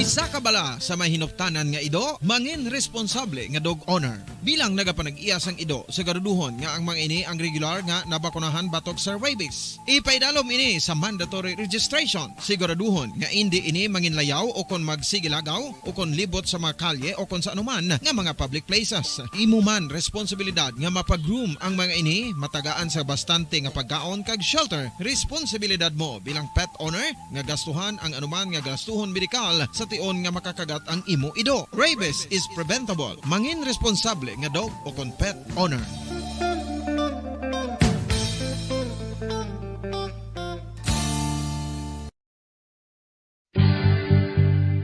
Isa ka bala sa may hinuptanan nga ido, mangin responsable nga dog owner. Bilang nagapanag-iya sang ido, siguraduhon nga ang mga ini ang regular nga nabakunahan batok sa rabies. Ipaidalom ini sa mandatory registration. Siguraduhon nga indi ini manginlayaw o kon magsigilagaw o kon libot sa mga kalye o kon sa anuman nga mga public places. Imo man responsibilidad nga mapa-groom ang mga ini, matagaan sa bastante nga pagkaon kag shelter. Responsibilidad mo bilang pet owner nga gastuhan ang anuman nga gastuhon medikal sa tion nga makakagat ang imo ido. Rabies is preventable. Mangin responsable nga dog o kon pet owner.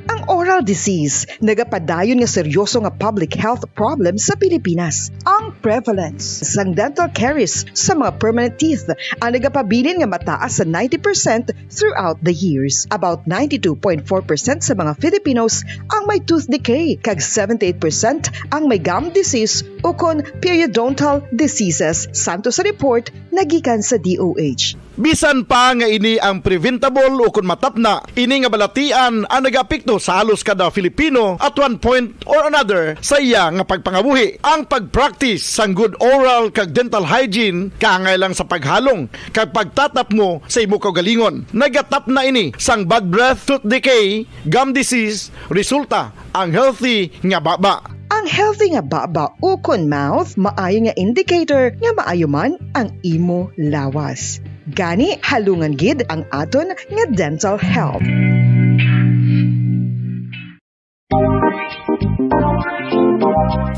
Ang oral disease nagapadayon nga seryoso nga public health problem sa Pilipinas. Ang prevalence sang dental caries sa mga permanent teeth ang nagapabilin nga mataas sa ninety percent throughout the years. About ninety-two point four percent sa mga Filipinos ang may tooth decay, kag seventy-eight percent ang may gum disease ukon periodontal diseases, santo sa report nagikan sa D O H. Bisan pa nga ini ang preventable ukon matapna, ini nga balatian ang nagaapekto sa halos kada Filipino at one point or another sa iya nga pagpangabuhi. Ang pag-practice sang good oral kag dental hygiene kaangay lang sa paghalong kag pagtatapmo sa imo kaugalingon. Nagatapna ini sang bad breath, tooth decay, gum disease, resulta ang healthy nga baba. Ang healthy nga baba ukon mouth maayo nga indicator nga maayo man ang imo lawas. Gani, halungan gid ang aton nga dental health.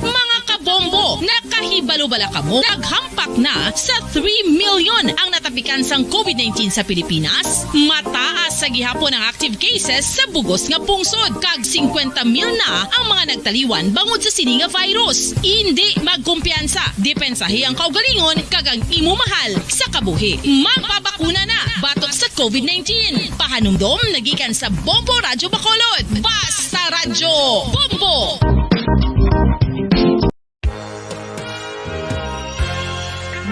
Mga kabombo, nakahibalo bala kamo? Naghampak na sa three million ang natapikan sang covid nineteen sa Pilipinas. Mataas sa gihapon ang active cases sa bugos nga pungsod, kag singkwenta mil na ang mga nagtaliwan bangod sa sini nga virus. Indi magkumpiyansa, depensahi ang kaugalingon kag ang imo mahal sa kabuhi. Magpabakuna na batok sa covid nineteen. Pahanumdom nagikan sa Bombo Radyo Bacolod. Basta Radyo Bombo!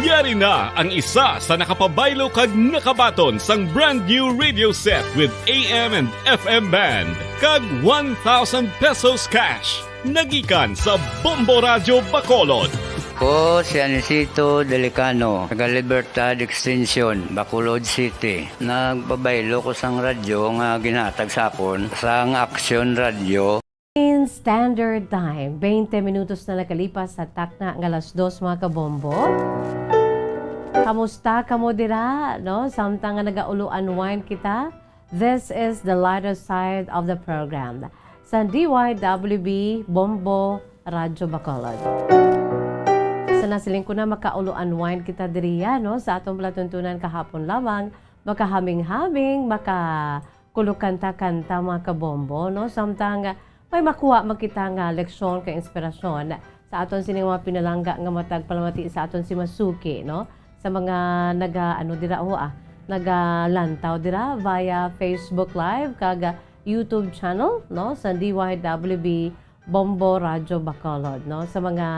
Yari na ang isa sa nakapabaylo kag nakabaton sang brand new radio set with A M and F M band kag one thousand pesos cash. Nagikan sa Bombo Radyo Bacolod. Ko si Anisito Delicano, taga Libertad Extension, Bacolod City. Nagpabaylo ko sang radyo nga ginhatag sa akon sang Aksyon Radyo. In Standard Time, twenty minutos na nakalipas sa takna nga alas dos, mga kabombo. Kamusta kamo dira, no? Samtang nga nagaulo-unwind kita, this is the lighter side of the program. Sa D Y W B Bombo Radyo Bacolod. Sa nasiling ko na, makaulo-unwind kita diriya, no? Sa atong palatuntunan kahapon lamang, makahaming-haming, maka kulo kanta-kanta, mga kabombo, no? Samtang, ah, may makuha man kita nga leksyon kag inspirasyon sa aton sining mga pinalangga nga matag palamati sa aton si Masuki, no? Sa mga naga, ano, dira, oh, ah, nagalantaw dira via Facebook Live kag, ah, YouTube channel, no? Sa D Y W B Bombo Radyo Bacolod, no? Sa mga,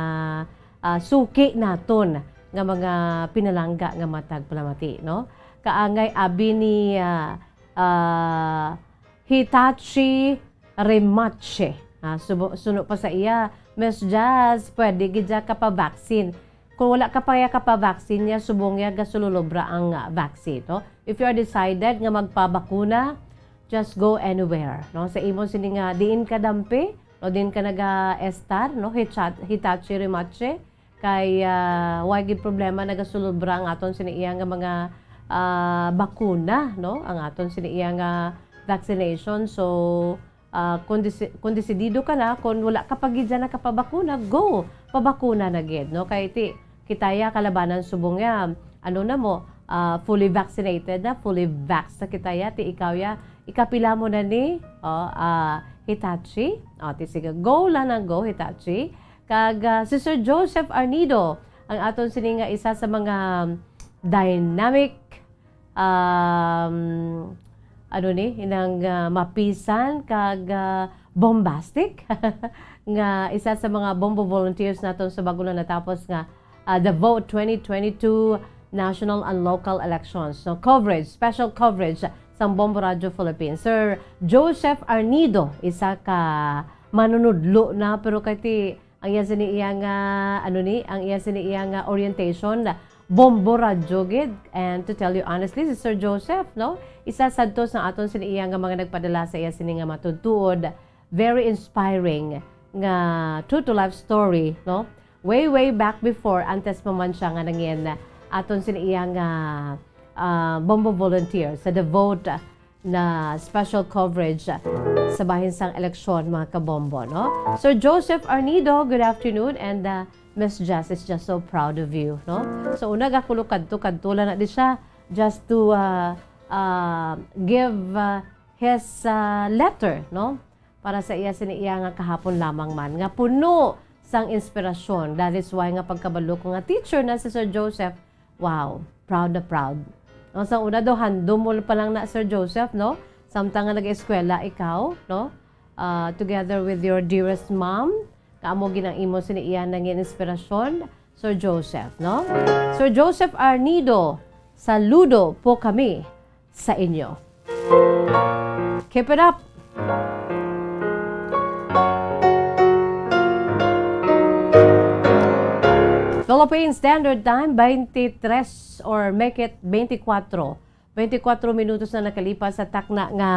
ah, suki naton nga mga pinalangga nga matag palamati, no? Kaangay abi ni, ah, ah, Hitachi Rimachi. Ah, subo-, suno pa sa iya, Miss Jazz, pwede gid ya ka pa-vaccine. Kung wala ka pa ya ka pa-vaccine niya, subong ya gasululobra ang, ah, vaccine, no? If you are decided nga magpabakuna, just go anywhere, no? Sa imo sini nga diin ka dampi, no, diin ka naga-estar, no? Hicha-, Hitachi Rimachi, kay, ah, way gid problema, nagasulubra ang aton sini iya nga mga, ah, bakuna, no? Ang aton sini iya nga vaccination. So, ah, kung desi-, kung desidido ka na, kung wala ka pa gid dyan nakapabakuna, go! Pabakuna na gid, no? Kay ti, kita ya kalabanan subong ya, ano na mo, ah, fully vaccinated na, fully vax na kita ya, ti ikaw ya, ikapila mo na ni, oh, ah, Hitachi? Oh, ti sige, go lang ang go, Hitachi. Kag, ah, si Sir Joseph Arnido, ang aton sini nga isa sa mga dynamic, um, ano ni, inang, ah, mapisan kag, ah, bombastic nga isa sa mga Bombo volunteers naton sa bago na natapos nga, ah, The Vote twenty twenty-two National and Local Elections, no, coverage, special coverage sang Bombo Radio Philippines. Sir Joseph Arnido, isa ka manunudlo na, pero kay ti, ang iya sini iya nga, ano ni, ang iya sini iya nga orientation, Bombo Radyo gid. And to tell you honestly, si Sir Joseph, no, isa sadto sa aton sini iya nga mga nagpadala sa iya sini nga matutuod, very inspiring nga true to life story, no? Way, way back before, antes pa man siya nga nangin aton sini iya nga, ah, Bombo volunteer sa The Vote na special coverage sa bahin sang eleksyon, mga kabombo, no? Sir Joseph Arnido, good afternoon, and, uh, Miss Jess is just so proud of you, no? So, una, gakulo kadto, kadto lang na di siya just to, uh, uh, give, uh, his, uh, letter, no? Para sa iya sini iya nga kahapon lamang man, nga puno sang inspirasyon. That is why nga pagkabalo ko nga teacher na si Sir Joseph, wow, proud na proud. Ang sa una daw, handumol pa lang na, Sir Joseph, no? Samtang nga nag-eskwela ikaw, no? Ah, together with your dearest mom, kaamo gid ang imo sini iya nangin inspirasyon, Sir Joseph, no? Sir Joseph Arnido, saludo po kami sa inyo. Keep it up! Philippine Standard Time, twenty-three or make it twenty-four. Twenty-four minutos na nakalipas sa takna nga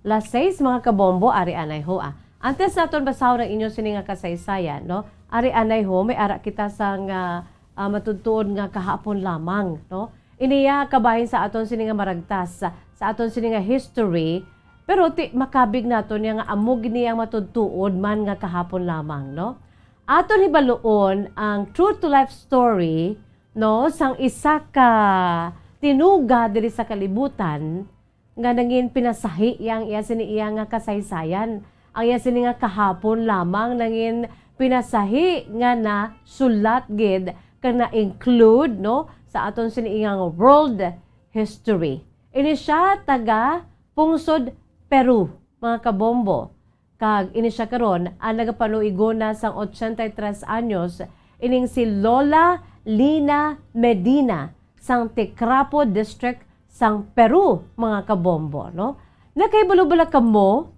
las seis, mga kabombo, ari anay ho, ah. Antes naton basahon ang inyo sini nga kasaysayan, no? Ari anay ho, may ara kita sang, ah, ah, matudtuod nga kahapon lamang, no? Iniya kabahin sa aton sini nga maragtas, sa, sa aton sini nga history, pero ti, makabig naton niya nga amo gid niya ang matudtuod man nga kahapon lamang, no? Aton hibaluon ang true to life story, no, sang isa ka tinuga diri sa kalibutan nga nangin pinasahi iya, ang iya sini iya nga kasaysayan. Ang iya sini nga kahapon lamang nangin pinasahi nga nasulat gid kag na-include, no, sa aton sini iya nga world history. Ini sia taga pungsod Peru, mga kabombo. Kag ini sia karon ang nagapanuigona sang ochenta y tres anyos, ining si Lola Lina Medina sang Ticrapo District sang Peru, mga kabombo, no? Nakahibalo bala kamo?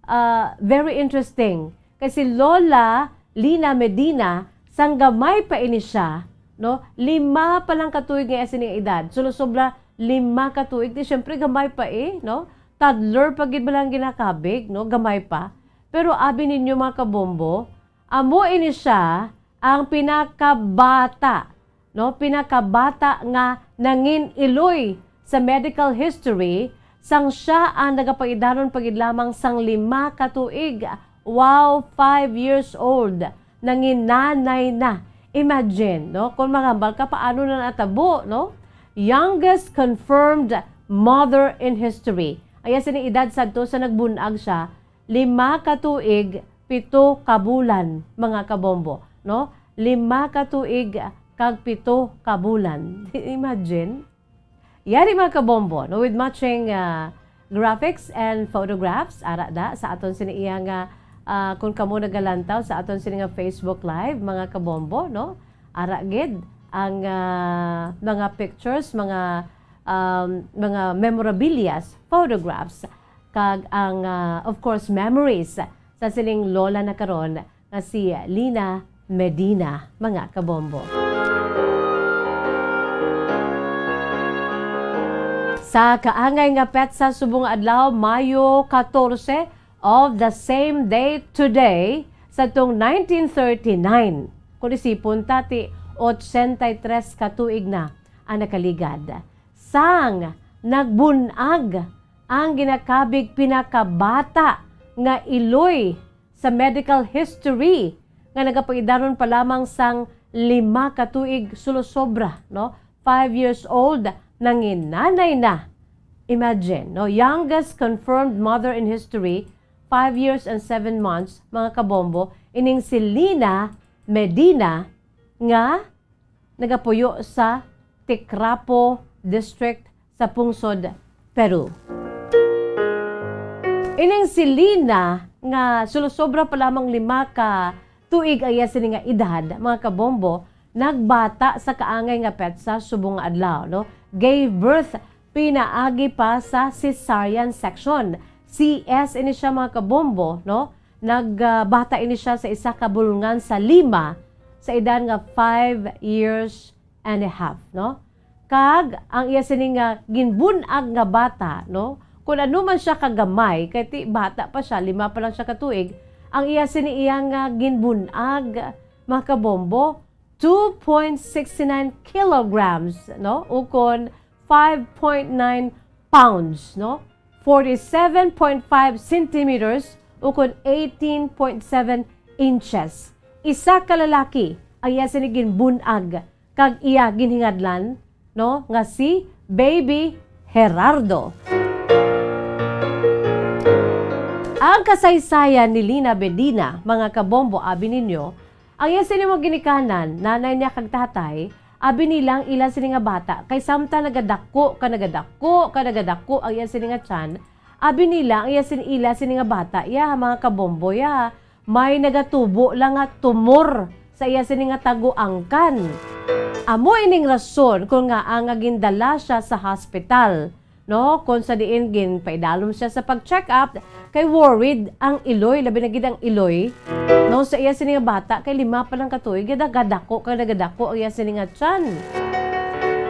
Ah, very interesting. Kay si Lola Lina Medina, sang gamay pa ini sia, no? Lima pa lang ka tuig nga iya sini nga edad. Sulosobra lima ka tuig, di syempre gamay pa eh, no? Toddler pa gid bala ang ginakabig, no? Gamay pa. Pero abi ninyo, mga kabombo, amo ini sia ang pinakabata, no? Pinakabata nga nangin-iloy sa medical history, sang sia ang nagapaidanon pa gid lamang sang lima ka tuig. Wow, five years old. Nanginanay na. Imagine, no? Kung manghambal ka, paano na natabo, no? Youngest confirmed mother in history. Ang iya sini edad sadto sa nagbun-ag sia, lima ka tuig, pito ka bulan, mga kabombo, no? Lima ka tuig kag pito ka bulan. Imagine. Yari, mga kabombo, no, with matching, ah, graphics and photographs, ara da, sa aton sini iya nga, ah, kung kamo nagalantaw sa aton sini nga Facebook Live, mga kabombo, no, ara gid ang, ah, mga pictures, mga, um, mga memorabilias, photographs, kag ang, ah, of course, memories sa sining lola na karon nga si Lina Medina, mga kabombo. Sa kaangay nga petsa subong nga adlaw, Mayo katorse of the same day today, sa tong nineteen thirty-nine. Kung isipon ta, ti, ochenta y tres ka tuig na ang nakaligad. Sang nagbun-ag ang ginakabig pinakabata nga iloy sa medical history nga nagapaedaron pa lamang sang lima ka tuig sulosobra, no? Five years old, nanginanay na. Imagine, no? Youngest confirmed mother in history, five years and seven months, mga kabombo, ining si Lina Medina nga nagapuyo sa Ticrapo District sa pungsod Peru. Ining si Lina, nga sulosobra pa lamang lima ka tuig ang iya sini nga edad, mga kabombo, nagbata sa kaangay nga petsa subong nga adlaw, no? Gave birth pinaagi pa sa cesarean section. C S ini siya, mga kabombo, no? Nagbata ini siya sa isa ka bulngan sa Lima sa edad nga five years and a half, no? Kag ang iya sini nga ginbun-ag nga bata, no? Kung ano man siya kagamay, kay ti bata pa siya, lima pa lang siya ka tuig, ang iya sini iya nga ginbun-ag, mga kabombo, two point six nine kilograms, no? Ukon five point nine pounds, no? Forty-seven point five centimeters, ukon eighteen point seven inches. Isa ka lalaki ang iya sini ginbun-ag kag iya ginhingadlan, no, nga si Baby Gerardo. Ang kasaysayan ni Lina Bedina, mga kabombo, abi ninyo, ang iya sini mga ginikanan, nanay niya kag tatay, abi nila ang ila sini nga bata, kay samtang nagadako ka, nagadako ka, nagadako ang iya sini nga tiyan, abi nila ang iya sini, ila sini nga bata, ya, mga kabombo, ya, may nagatubo lang nga tumor sa iya sini nga taguangkan. Amo ining rason kon ngaa nga gindala siya sa hospital, no? Kon sa diin ginpaidalom siya sa pag-check-up, kay worried ang iloy, labi na gid ang iloy, no? Sa iya sini nga bata, kay lima pa lang ka tuig, nagadako kag nagadako ang iya sini nga tiyan.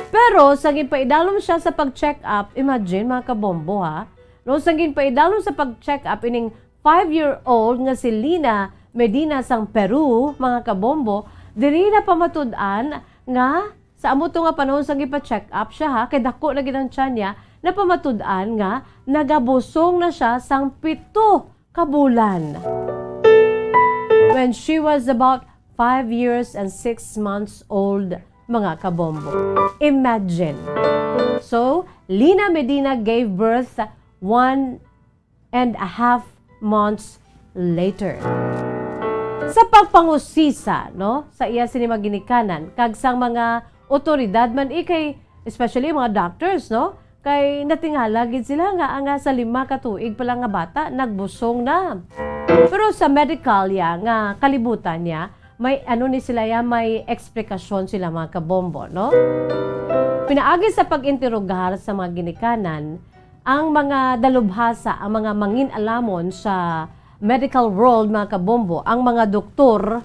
Pero sa ginpaidalom siya sa pag-check-up, imagine, mga kabombo, ha? No, sa ginpaidalom sa pag-check-up ining five-year-old nga si Lina Medina sang Peru, mga kabombo, diri napamatud-an nga sa amo to nga panahon sa gipa-check up siya, ha, kay dako na gid ang tiyan niya, napamatud-an nga nagabusong na siya sang pito ka bulan. When she was about five years and six months old, mga kabombo. Imagine. So, Lina Medina gave birth one and a half months later. Sa pagpangusisa, no, sa iya sini mga ginikanan kag sang mga otoridad man, eh, kay, especially mga doctors, no, kay natingala gid sila nga, nga sa lima ka tuig pa lang nga bata nagbusong na. Pero sa medical ya nga kalibutan niya, may ano ni sila ya, may eksplikasyon sila, mga kabombo, no? Pinaagi sa pag-interogar sa mga ginikanan, ang mga dalubhasa, ang mga mangin-alamon sa medical world, mga kabombo, ang mga doktor,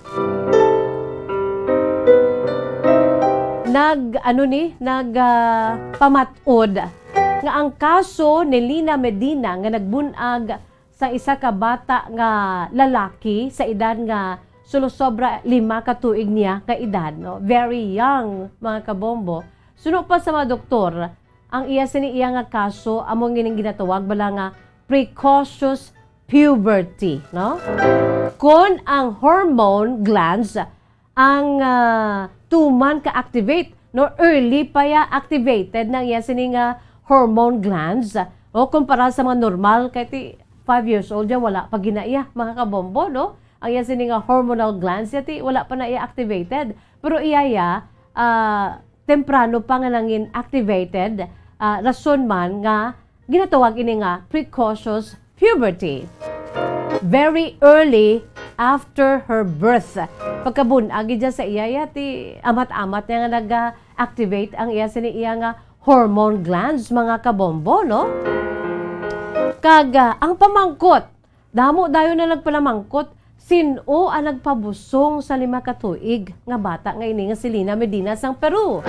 nag, ano ni, nag, ah, pamat-od nga ang kaso ni Lina Medina nga nagbun-ag sa isa ka bata nga lalaki sa edad nga sulosobra lima ka tuig niya nga edad, no? Very young, mga kabombo. Suno pa sa mga doktor, ang iya sini iya nga kaso amo nga ginatawag bala nga precocious puberty, no? Kon ang hormone glands ang, ah, tuman ka-activate, no? Early pa ya activated na ang iya sini nga hormone glands, o kumpara sa mga normal, kay ti five years old ya, wala pa gina iya, mga kabombo, no? Ang iya sini nga hormonal glands ya, ti wala pa na iya activated. Pero iya ya, ah, temprano pa nga nangin activated, ah, rason man nga ginatawag ini nga precocious puberty. Very early after her birth. Pagkabun-ag gid dyan sa iya, ya, ti amat-amat niya nga nag-activate ang iya sini iya nga hormone glands, mga kabombo, no? Kag, ah, ang pamangkot, damo dayon na nagpanamangkot, sin-o ang nagpabusong sa lima ka tuig nga bata nga ini nga si Lina Medina sang Peru?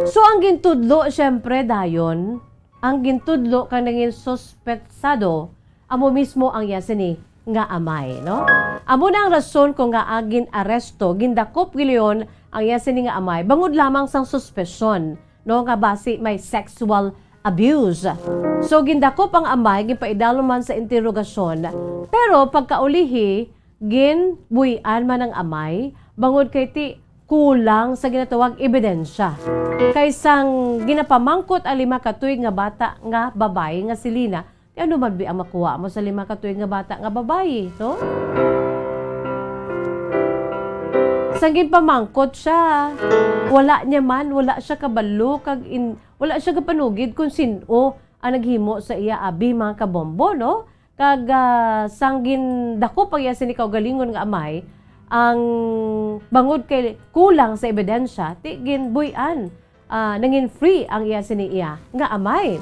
So, ang gintudlo, syempre, dayon, ang gintudlo kang nangin suspetsado, amo mismo ang iya sini nga amay, no? Amo na ang rason kung ngaa gin-aresto, gindakop gilayon ang iya sini nga amay, bangod lamang sang suspesyon, no, nga basi may sexual abuse. So, gindakop ang amay, ginpaidalom man sa interogasyon. Pero pagkaulihi, ginbuy-an man ang amay, bangod kay ti kulang sa ginatawag ebidensya. Kay sang ginapamangkot ang lima ka tuig nga bata nga babayi nga si Lina, ti ano man bi ang makuha mo sa lima ka tuig nga bata nga babayi, no? Sang ginpamangkot siya, wala niya man, wala siya kabalo, kag in-, wala siya kapanugid kung sin-o ang naghimo sa iya abi, mga kabombo, no? Kag, ah, sang gindakop ang iya sini kaugalingon nga amay, ang bangod kay kulang sa ebidensya, ti ginbuy-an, ah, nangin free ang iya sini iya nga amay.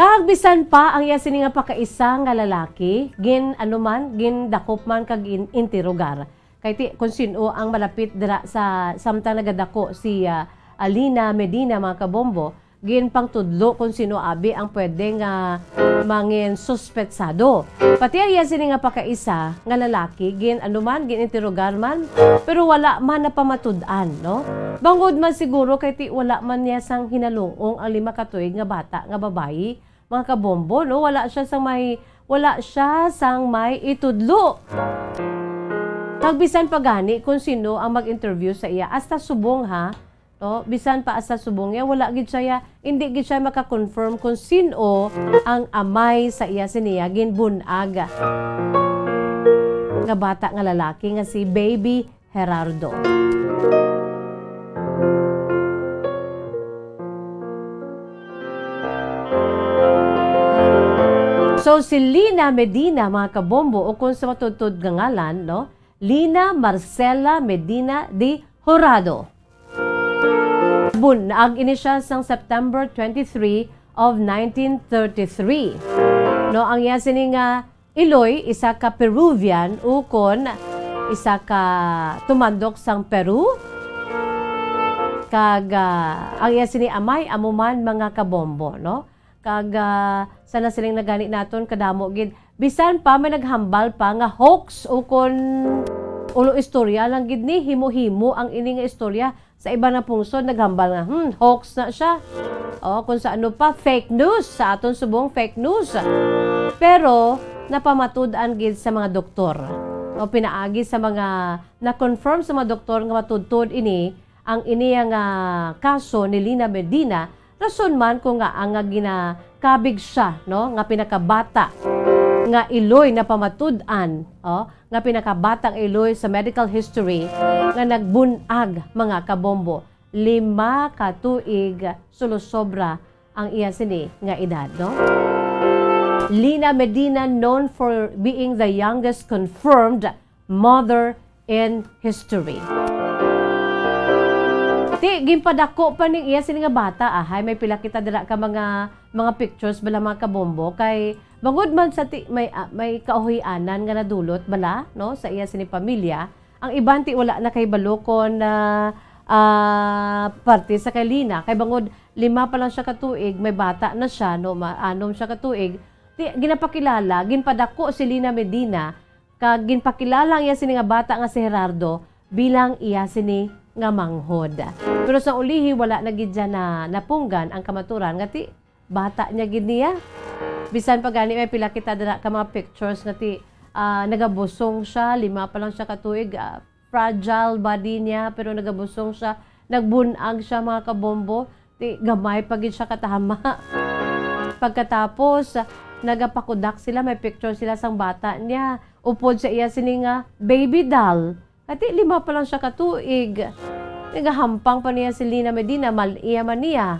Kag bisan pa ang iya sini nga pakaisa nga lalaki, gin-, ano man, gindakop man kag gin-, interogar. Kay ti, kung sin-o ang malapit dira sa samtang nagadako si, ah, Alina Medina, mga kabombo, ginpangtudlo kung sin-o abi ang pwede nga mangin suspetsado. Pati ang iya sini nga pakaisa nga lalaki, gin-, ano man, gin-interogar man, pero wala man napamatud-an, no? Bangod man siguro kay ti wala man niya sang hinalungong ang lima ka tuig nga bata nga babayi, mga kabombo, no? Wala siya sang may, wala siya sang may itudlo. Kag bisan pa gani kung sin-o ang mag-interview sa iya, hasta subong, ha, no? Bisan pa hasta subong niya, wala gid siya, hindi gid siya maka-confirm kung sin-o ang amay sa iya siniya ginbun-ag nga bata nga lalaki nga si Baby Gerardo. So, si Lina Medina, mga kabombo, o kung sa matudtod nga ngalan, no? Lina Marcela Medina de Horado. Bunag ini siya sang September twenty-three of nineteen thirty-three. No, ang iya sini nga iloy, isa ka Peruvian, ukon isa ka tumandok sang Peru. Kag, ah, ang iya sini amay amo man, mga kabombo, no? Kag, ah, sa nasiling na gani naton, kadamo gid. Bisan pa may naghambal pa nga hoax ukon ulo istorya lang gid ni, himo-himo ang ini nga istorya. Sa iban nga pungsod, naghambal nga, "Hmm, hoax na siya." O, kung sa ano pa, fake news. Sa aton subong, fake news. Pero, napamatud-an gid sa mga doktor. O, pinaagi sa mga na-confirm sa mga doktor nga matudtod ini, ang iniya nga kaso ni Lina Medina, rason man kung nga ang nga ginakabig siya, no, nga pinakabata nga iloy na pamatud-an, o, nga pinakabatang iloy sa medical history nga nagbun-ag, mga kabombo, lima ka tuig sulosobra ang iya sini nga edad, no? Lina Medina, known for being the youngest confirmed mother in history. Ti, ginpadako pa ning iya sini nga bata, ahay, may pila kita dira ka mga, mga pictures bala, mga kabombo, kay bangod man sa ti, may, ah, may kahuy-anan nga nadulot bala, no, sa iya sini pamilya, ang iban ti wala na kay balo kon, ah, ah, parte sa kay Lina, kay bangod lima pa lang siya ka tuig, may bata na siya, no, ma-, anom siya ka tuig, ti, ginapakilala, ginpadako si Lina Medina, kag ginpakilala ang iya sini nga bata nga si Gerardo bilang iya sini nga manghod. Pero sa ulihi, wala na gid siya na napunggan ang kamaturan nga ti bata niya gid niya. Bisan pa gani may pila kita dira ka mga pictures nga ti, ah, nagabusong siya, lima pa lang siya ka tuig, ah, fragile body niya, pero nagabusong siya, nagbun-ag siya, mga kabombo. Ti, gamay pa gid siya katama. Pagkatapos, nagapakudak sila, may picture sila sang bata niya. Upod sa iya sini nga baby doll. Kay ti, lima pa lang siya ka tuig. Nagahampang pa niya si Lina Medina, mal-iya man niya.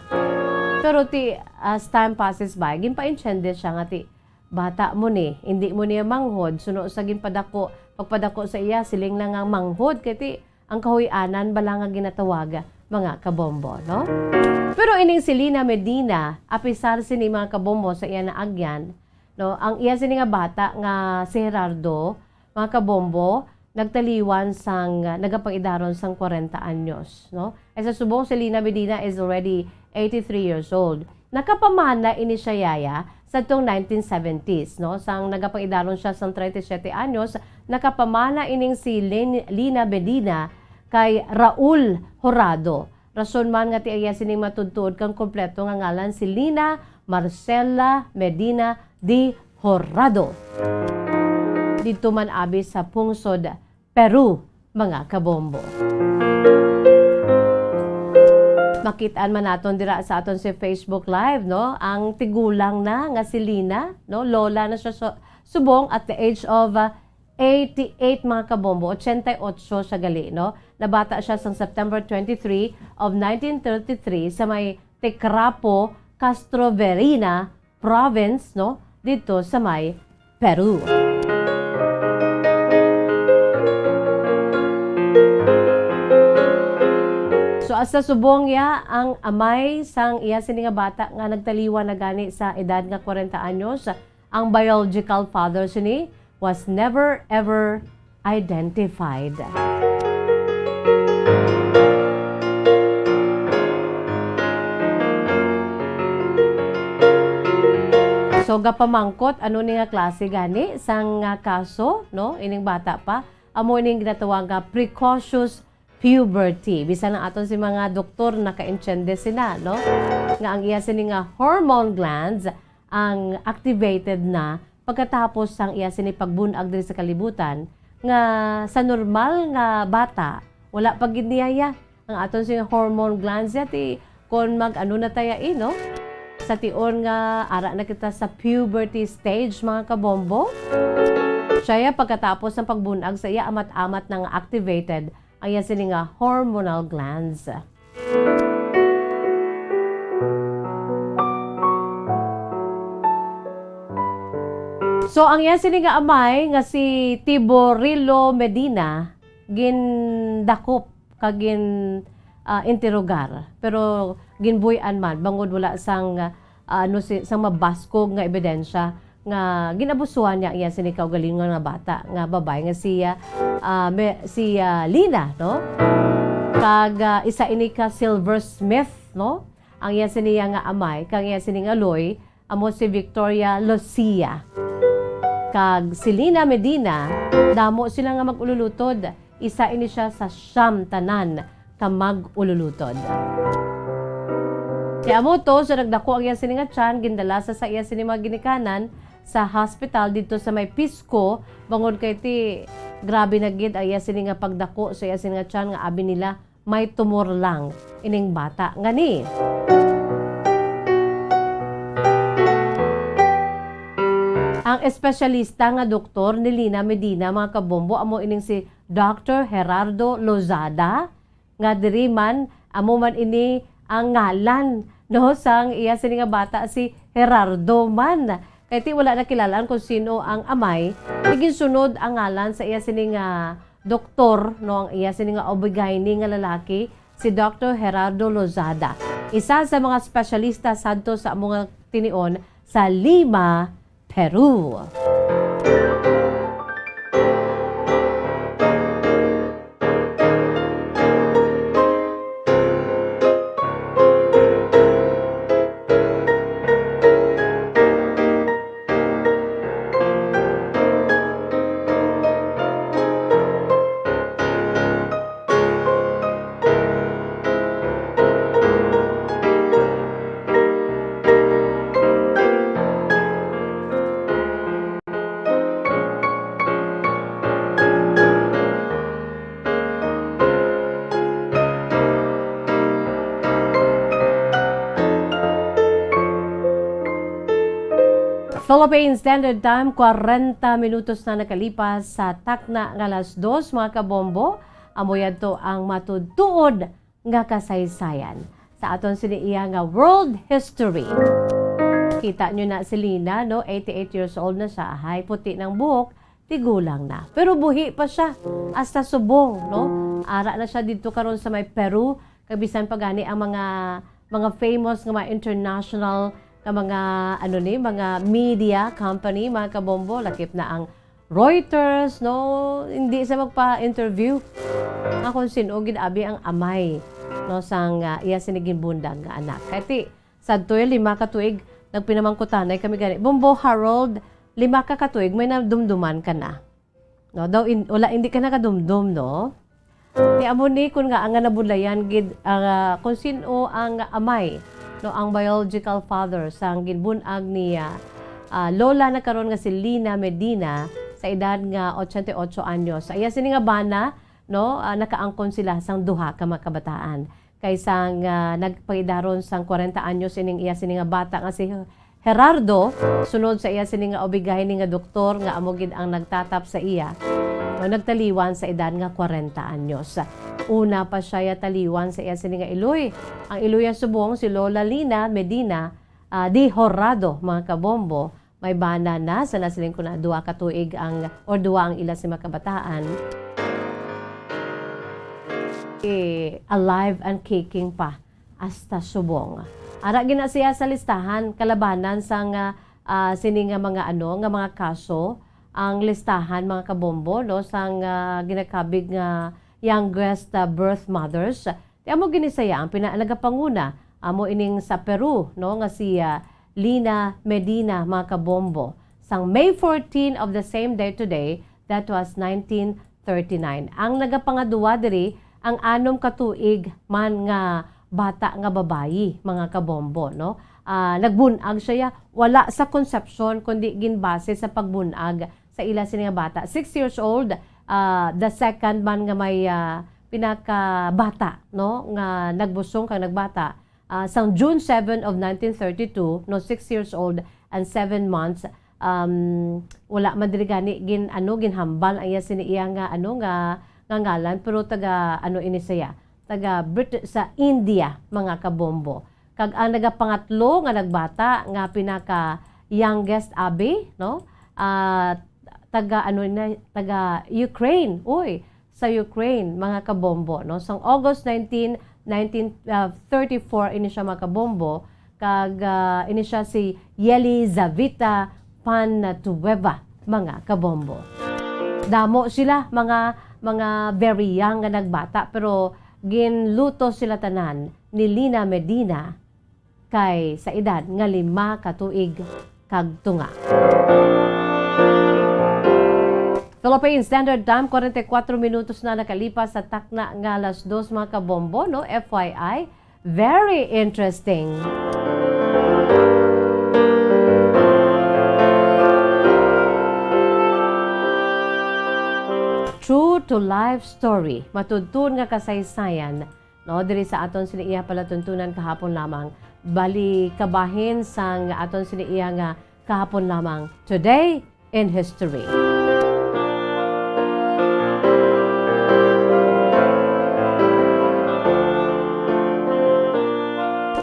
Pero ti, as time passes by, ginpaintiende siya nga ti, bata mo ni, hindi mo niya manghod, suno sa ginpadako, pagpadako sa iya, siling na nga manghod, kay ti, ang kahuy-anan bala nga ginatawag, mga kabombo, no? Pero ining si Lina Medina, apisar sini, mga kabombo, sa iya naagyan, no, ang iya sini nga bata nga si Gerardo, mga kabombo, nagtaliwan sang, ah, nagapangidaron sang kwarenta anyos, no? Ay sa subong, si Lina Medina is already eighty-three years old. Nakapamana ini siya, yaya, sa tong nineteen seventies, no? Sang nagapangidaron siya sang treinta y siete anyos, nakapamana ining si Lin-, Lina Medina kay Raul Horado. Rason man nga ti iya sining matuod-tuod kang kompleto nga ngalan si Lina Marcela Medina de Horado. Didto man abi sa pungsod Peru, mga kabombo. Makit-an man naton dira sa aton si Facebook Live, no? Ang tigulang na nga si Lina, no? Lola na siya su-, subong at the age of, uh, eighty-eight, mga kabombo, ochenta y ocho siya gali, no? Nabata siya sang September twenty-three of nineteen thirty-three sa may Tecrapo, Castrovirreyna Province, no? Didto sa may Peru. So, hasta subong ya ang amay sang iya sini nga bata nga nagtaliwan na gani sa edad nga kwarenta anyos, ang biological father sini was never ever identified. So, gapamangkot, ano ni nga klase gani sang, ah, kaso, no? Ining bata pa, amo ning ginatawag nga precocious puberty. Bisan ang aton si mga doktor nakaintiende sina, no? Nga ang iya sini nga hormone glands ang activated na pagkatapos sang iya sini pagbun-ag diri sa kalibutan, nga sa normal nga bata, wala pa gid niya ya. Ang aton si hormone glands ya, ti kon mag-ano na ta ya, eh, no? Sa tion nga ara na kita sa puberty stage, mga kabombo. Siya ya, pagkatapos ng pagbun-ag sa iya, amat-amat na nga activated ang iya sini nga hormonal glands. So, ang iya sini nga amay nga si Tiborilo Medina, gindakop kag gin, ah, interogar, pero ginbuy-an man bangod wala sang, ah, ano, si, sang mabaskog nga ebidensya nga ginabusuhan niya ang iya sini kaugalingon nga bata nga babayi nga si, ah, ah, me-, si, ah, Lina, no? Kag, ah, isa ini ka Silver Smith, no? Ang iya sini nga amay kag iya sini nga loy amo si Victoria Lucia. Kag si Lina Medina, damo sila nga mag-ululutod. Isa ini siya sa siyam tanan ka mag-ululutod. Kay amo to, sa nagdako ang iya sini nga tiyan, gindala sa, sa iya sini mga ginikanan sa hospital didto sa may Pisco, bangod kay ti grabe na gid ang iya sini nga pagdako sa iya sini nga tiyan nga abi nila may tumor lang ining bata nga ni. Ang espesyalista nga doktor ni Lina Medina, mga kabombo, amo ining si Doctor Gerardo Lozada, nga diri man, amo man ini ang ngalan, no, sang iya sini nga bata, si Gerardo man. Kay ti wala nakilalaan kung sino ang amay, iginsunod ang ngalan sa iya sini nga doktor, no, ang iya sini nga O B G Y N nga lalaki, si Doctor Gerardo Lozada, isa sa mga espesyalista sadto sa amo nga tinion sa Lima, Peru. Philippine Standard Time, kwarenta minutos na nakalipas sa takna nga alas dos, mga kabombo. Amo yadto ang matuod-tuod nga kasaysayan sa aton sini iya nga world history. Kita nyo na si Lina, no? Eighty-eight years old na siya. Hay, puti ng buhok, tigulang na. Pero buhi pa siya. Hasta subong, no? Ara na siya didto karon sa may Peru. Kag bisan pa gani ang mga mga famous nga mga international nga mga, ano ni, mga media company, mga kabombo, lakip na ang Reuters, no? Hindi siya magpa-interview. Nga kung sino gid abi ang amay, no, sang, ah, iya sini ginbundag nga anak. Kay ti, sadto ya lima ka tuig, nagpinamangkutanay kami gani, "Bombo Harold, lima ka ka tuig, may nadumduman ka na?" No, daw in-, wala, hindi ka nakadumdom, no? Ti amo ni, kun nga, nga nabudlayan gid, ah, kung sino ang amay, no, ang biological father sang ginbun-ag ni, ah, ah, lola na karon nga si Lina Medina sa edad nga ochenta y ocho anyos. Sa iya sini nga bana, no, ah, nakaangkon sila sang duha ka mga kabataan. Kay sang, ah, nagpaidaron sang kwarenta anyos ining iya sini nga bata nga si Gerardo, sunod sa iya sini nga ubigay ni nga doktor nga amo gid ang nagtatap sa iya, nga nagtaliwan sa edad nga kwarenta anyos. Una pa siya ya taliwan sa iya sini nga iloy. Ang iloy ya subong si Lola Lina Medina, ah, di Horado, mga kabombo, may bana na, sa nasiling ko na, duha ka tuig ang, or duha ang ila si mga kabataan. Eh, alive and kicking pa, hasta subong. Ara gina siya sa listahan, kalabanan sang, ah, ah, sini nga mga, ano, nga mga kaso, ang listahan, mga kabombo, no, sang, ah, ginakabig nga youngest, ah, birth mothers. Ti amo gini saya ang pina-, nagapanguna, amo ining sa Peru, no, nga si, ah, Lina Medina, mga kabombo. Sang May fourteen of the same day today, that was nineteen thirty-nine. Ang nagapangaduwa diri, ang anom ka tuig man nga bata nga babayi, mga kabombo, no? Ah, nagbun-ag siya, wala sa Concepcion, kundi ginbase sa pagbun-ag sa ila sini nga bata. Six years old, ah, the second man nga may, ah, pinakabata, no, nga nagbusong kag nagbata, ah, sang June seven of nineteen thirty-two, no, six years old and seven months, um, wala man diri gani gin-, ano, ginhambal ang iya sini iya nga, ano, nga, nga ngalan, pero taga, ano, ini siya, taga Brit-, sa India, mga kabombo. Kag ang nagapangatlo nga nagbata nga pinaka youngest abi, no? Ah, taga, ano na, taga Ukraine. Uy, sa Ukraine, mga kabombo, no? Sang August nineteen, nineteen, ah, thirty-four, ini siya, mga kabombo, kag, ah, ini siya si Yelizaveta Pantueva, mga kabombo. Damo sila, mga, mga very young nga nagbata, pero ginluto sila tanan ni Lina Medina kay sa edad nga lima ka tuig kag tunga. Philippine Standard Time, kwarenta y kuwatro minutos na nakalipas sa takna nga alas dos, mga kabombo, no? F Y I, very interesting. True to life story, matudtuon nga kasaysayan, no, diri sa aton sini iya palatuntunan kahapon lamang. Bali, kabahin sang aton sini iya nga kahapon lamang. Today in History.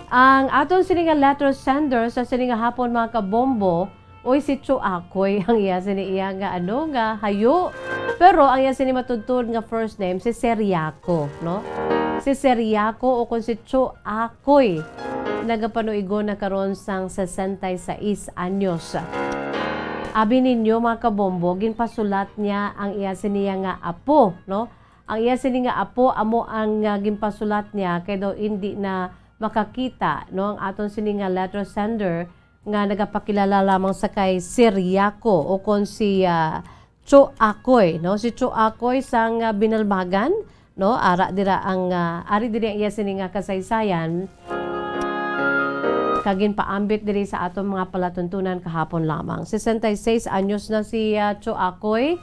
Ang aton sini nga letter sender sa sini nga hapon, mga kabombo, uy, si Cho Akoy ang iya sini iya nga, ano, nga hayo. Pero ang iya sini matudtod nga first name, si Seriaco, no? Si Seriaco o kung si Cho Akoy, nagapanuigon na karon sang sesenta y seis anyos. Abi ninyo, mga kabombo, ginpasulat niya ang iya sini iya nga apo, no? Ang iya sini nga apo amo ang, ah, ginpasulat niya kay daw indi na makakita, no, ang aton sini nga letter sender nga nagapakilala lamang sa kay Seriaco o kon si, ah, Cho Akoy, no? Si Cho Akoy sang, ah, Binalbagan, no? Ara dira ang, ah, ari diri ang iya sini nga kasaysayan. Kag ginpaambit diri sa aton mga palatuntunan kahapon lamang. Sesenta y seis anyos na si, ah, Cho Akoy.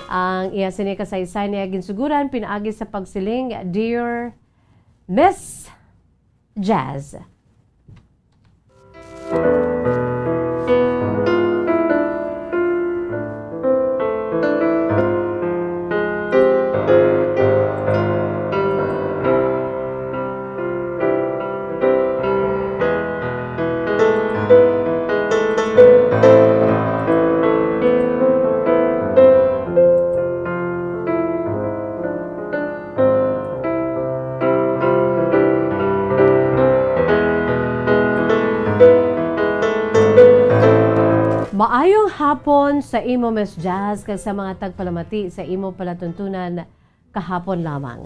Ang iya sini kasaysayan niya ginsuguran pinaagi sa pagsiling, "Dear Miss Jazz." Maayong hapon sa imo, Miss Jazz, kag sa mga tagpalamati sa imo palatuntunan kahapon lamang.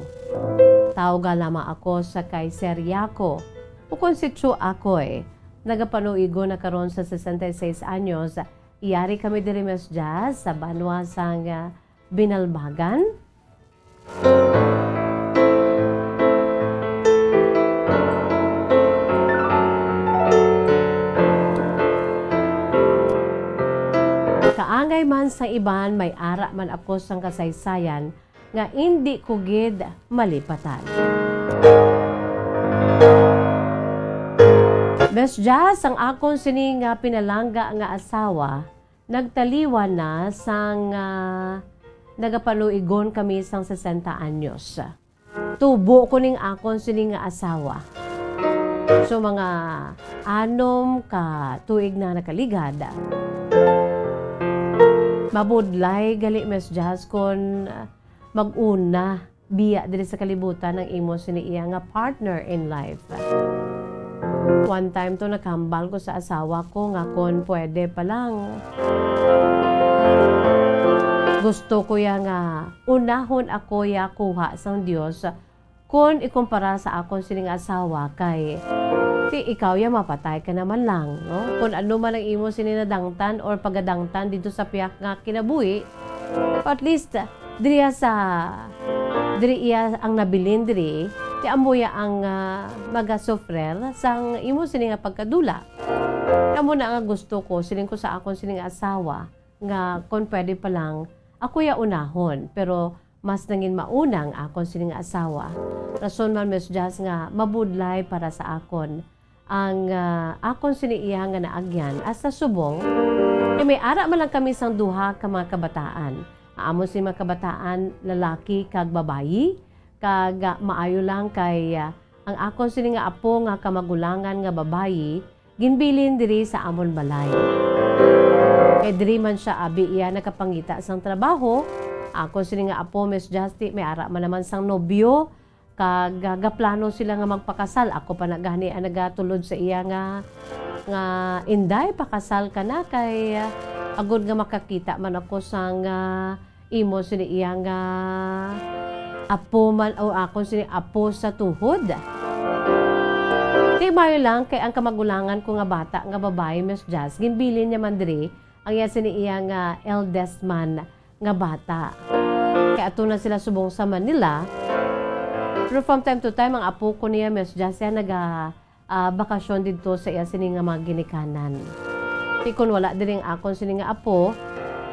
Tawga lamang ako sa kay Sir Yako, ukon si Chu Akoy. Nagapanuigo na karon sa sesenta y seis anyos. Yari kami diri, Miss Jazz, sa banwa sang, ah, Binalbagan. Kaangay man sa iban, may ara man ako sang kasaysayan nga indi ko gid malipatan. Miss Jazz, ang akon sini nga pinalangga nga asawa, nagtaliwan na sang, ah, nagapanuigon kami sang sesenta anyos. Tubo ko ning akon sini nga asawa. So, mga anom ka tuig na nakaligad. Mabudlay gali, Miss Jazz, kon, ah, mag-una biya diri sa kalibutan ang imo sini iya nga partner in life. One time to, nakahambal ko sa asawa ko nga kon pwede pa lang, gusto ko ya nga unahon ako ya kuha sang Dios kon ikumpara sa akon sini nga asawa, kay ti ikaw ya mapatay ka naman lang, no? Kon ano man ang imo sini nadangtan or pagadangtan dito sa piyak nga kinabuhi, at least, diri sa, diri iya ang nabilin diri, ti amo ya ang, ah, magasufrer sang imo sini nga pagkadula. Amo na nga gusto ko, siling ko sa akon sini nga asawa, nga kon pwede pa lang, ako ya unahon, pero mas nangin mauna ang akon sini nga asawa. Rason man, Miss Jazz, nga mabudlay para sa akon ang, ah, akon sini iya nga naagyan, hasta subong kay may ara man lang kami sang duha ka mga kabataan. Ang amon sini mga kabataan, lalaki kag babayi, kag, ah, maayo lang kay, ah, ang akon sini nga apo nga kamagulangan nga babayi ginbilin diri sa amon balay. Kay diri man sia abi iya nakapangita sang trabaho. Akon sini nga apo, Miss Jazz, ti may ara man naman sang nobyo, kag, ah, gaplano sila nga magpakasal. Ako pa na gani ang nagatulod sa iya nga, nga, "Inday, pakasal ka na kay, ah, agod nga makakita man ako sang, ah, imo sini iya nga apo man, o akon sini apo sa tuhod." Ti maayo lang kay ang kamagulangan ko nga bata nga babayi, Miss Jazz, ginbilin niya man diri ang iya sini iya nga eldest man nga bata. Kay ato na sila subong sa Manila. Pero from time to time, ang apo ko niya, Miss Jazz, siya naga, ah, bakasyon didto sa iya sini nga mga ginikanan. Ti kon wala diri ang akon sini nga apo,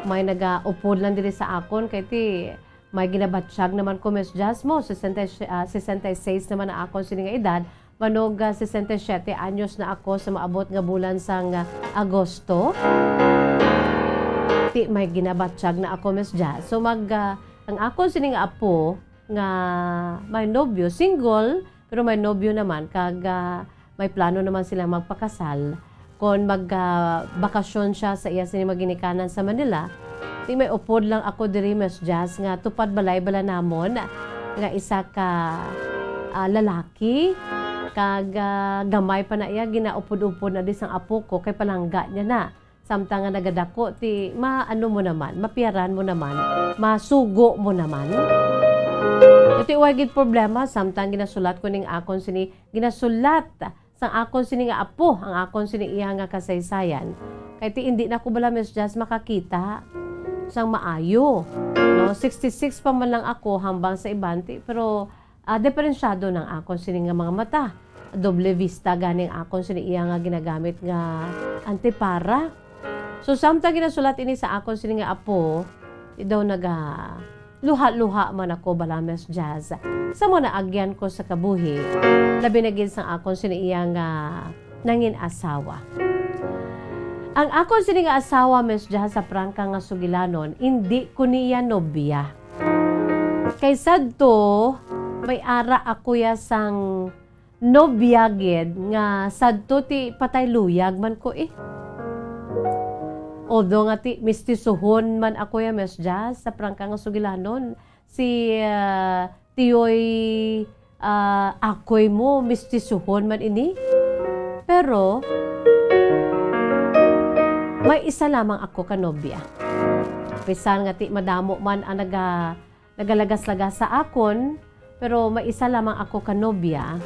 may nagaupod lang diri sa akon, kay ti may ginabatyag naman ko, Miss Jazz, mo, sesenta, ah, sesenta y seis naman ang akon sini nga edad, manog, ah, sesenta y siyete anyos na ako sa maabot nga bulan sang, ah, Agosto. Ti may ginabatyag na ako, Miss Jazz. So, mag, ah, ang akon sini nga apo nga may nobyo, single, pero may nobyo naman, kag, ah, may plano naman sila magpakasal. Kon mag, ah, bakasyon siya sa iya sini mga ginikanan sa Manila, ti may upod lang ako diri, Miss Jazz, nga tupad balay bala namon nga isa ka, ah, lalaki, kag, ah, gamay pa na iya, ginaupod-upod na di sang apo ko kay palangga niya na. Samtang nga nagadako, ti maano mo naman, mapiyaran mo naman, masugo mo naman. Iti way gid problema, samtang ginasulat ko ning akon sini, ginasulat sang akon sini nga apo ang akon sini iya nga kasaysayan. Kay ti indi na ko bala, Miss Jazz, makakita sang maayo. No, sixty-six pa man lang ako hambang sa iban, ti, pero, ah, diferensyado nang akon sini nga mga mata. Doble vista gani ang akon sini iya nga ginagamit nga antipara. So, samtang ginasulat ini sa akon sini nga apo, di daw naga luha-luha man ako bala, Miss Jazz, sa mga naagyan ko sa kabuhi, labi na gid sang akon sini iya nga nangin asawa. Ang akon sini nga asawa, Miss Jazz, sa prangka nga sugilanon, indi ko niya nobya. Kay sadto, may ara ako ya sang nobya gid nga sadto ti patay luyag man ko, eh. Although nga ti mistisohon man ako ya, Miss Jazz, sa prangka nga sugilanon, si, ah, Tiyoy, ah, Akoy mo, mistisohon man ini. Pero, may isa lamang ako ka nobya. Bisan nga ti madamo man ang naga-, nagalagas-lagas sa akon, pero may isa lamang ako ka nobya.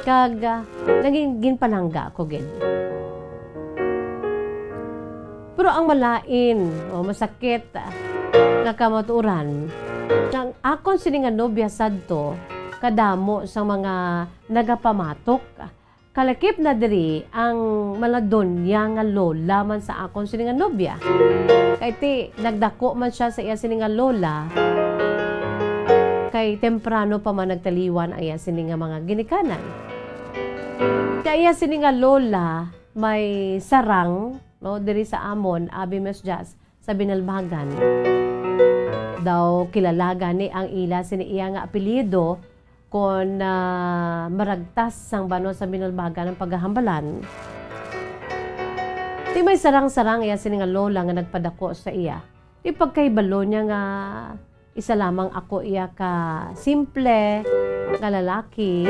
Kag, ah, naging ginpalangga ako gid. Pero ang malain o masakit, ah, nga kamatuoran, nga ang akon sini nga nobya sadto kadamo sang mga nagapamatok. Kalakip na diri ang maladonya nga lola man sa akon sini nga nobya. Kay ti, nagdako man siya sa iya sini nga lola, kay temprano pa man nagtaliwan ang iya sini nga mga ginikanan. Kay iya sini nga lola, may sarang, no, diri sa amon, abi, Miss Jazz, sa Binalbagan. Daw kilala gani ang ila sini iya nga apelyido kon, ah, maragtas sang banwa sa Binalbagan ang paghahambalan. Ti may sarang-sarang iya sini nga lola nga nagpadako sa iya. Ti pagkahibalo niya nga isa lamang ako iya ka simple nga lalaki,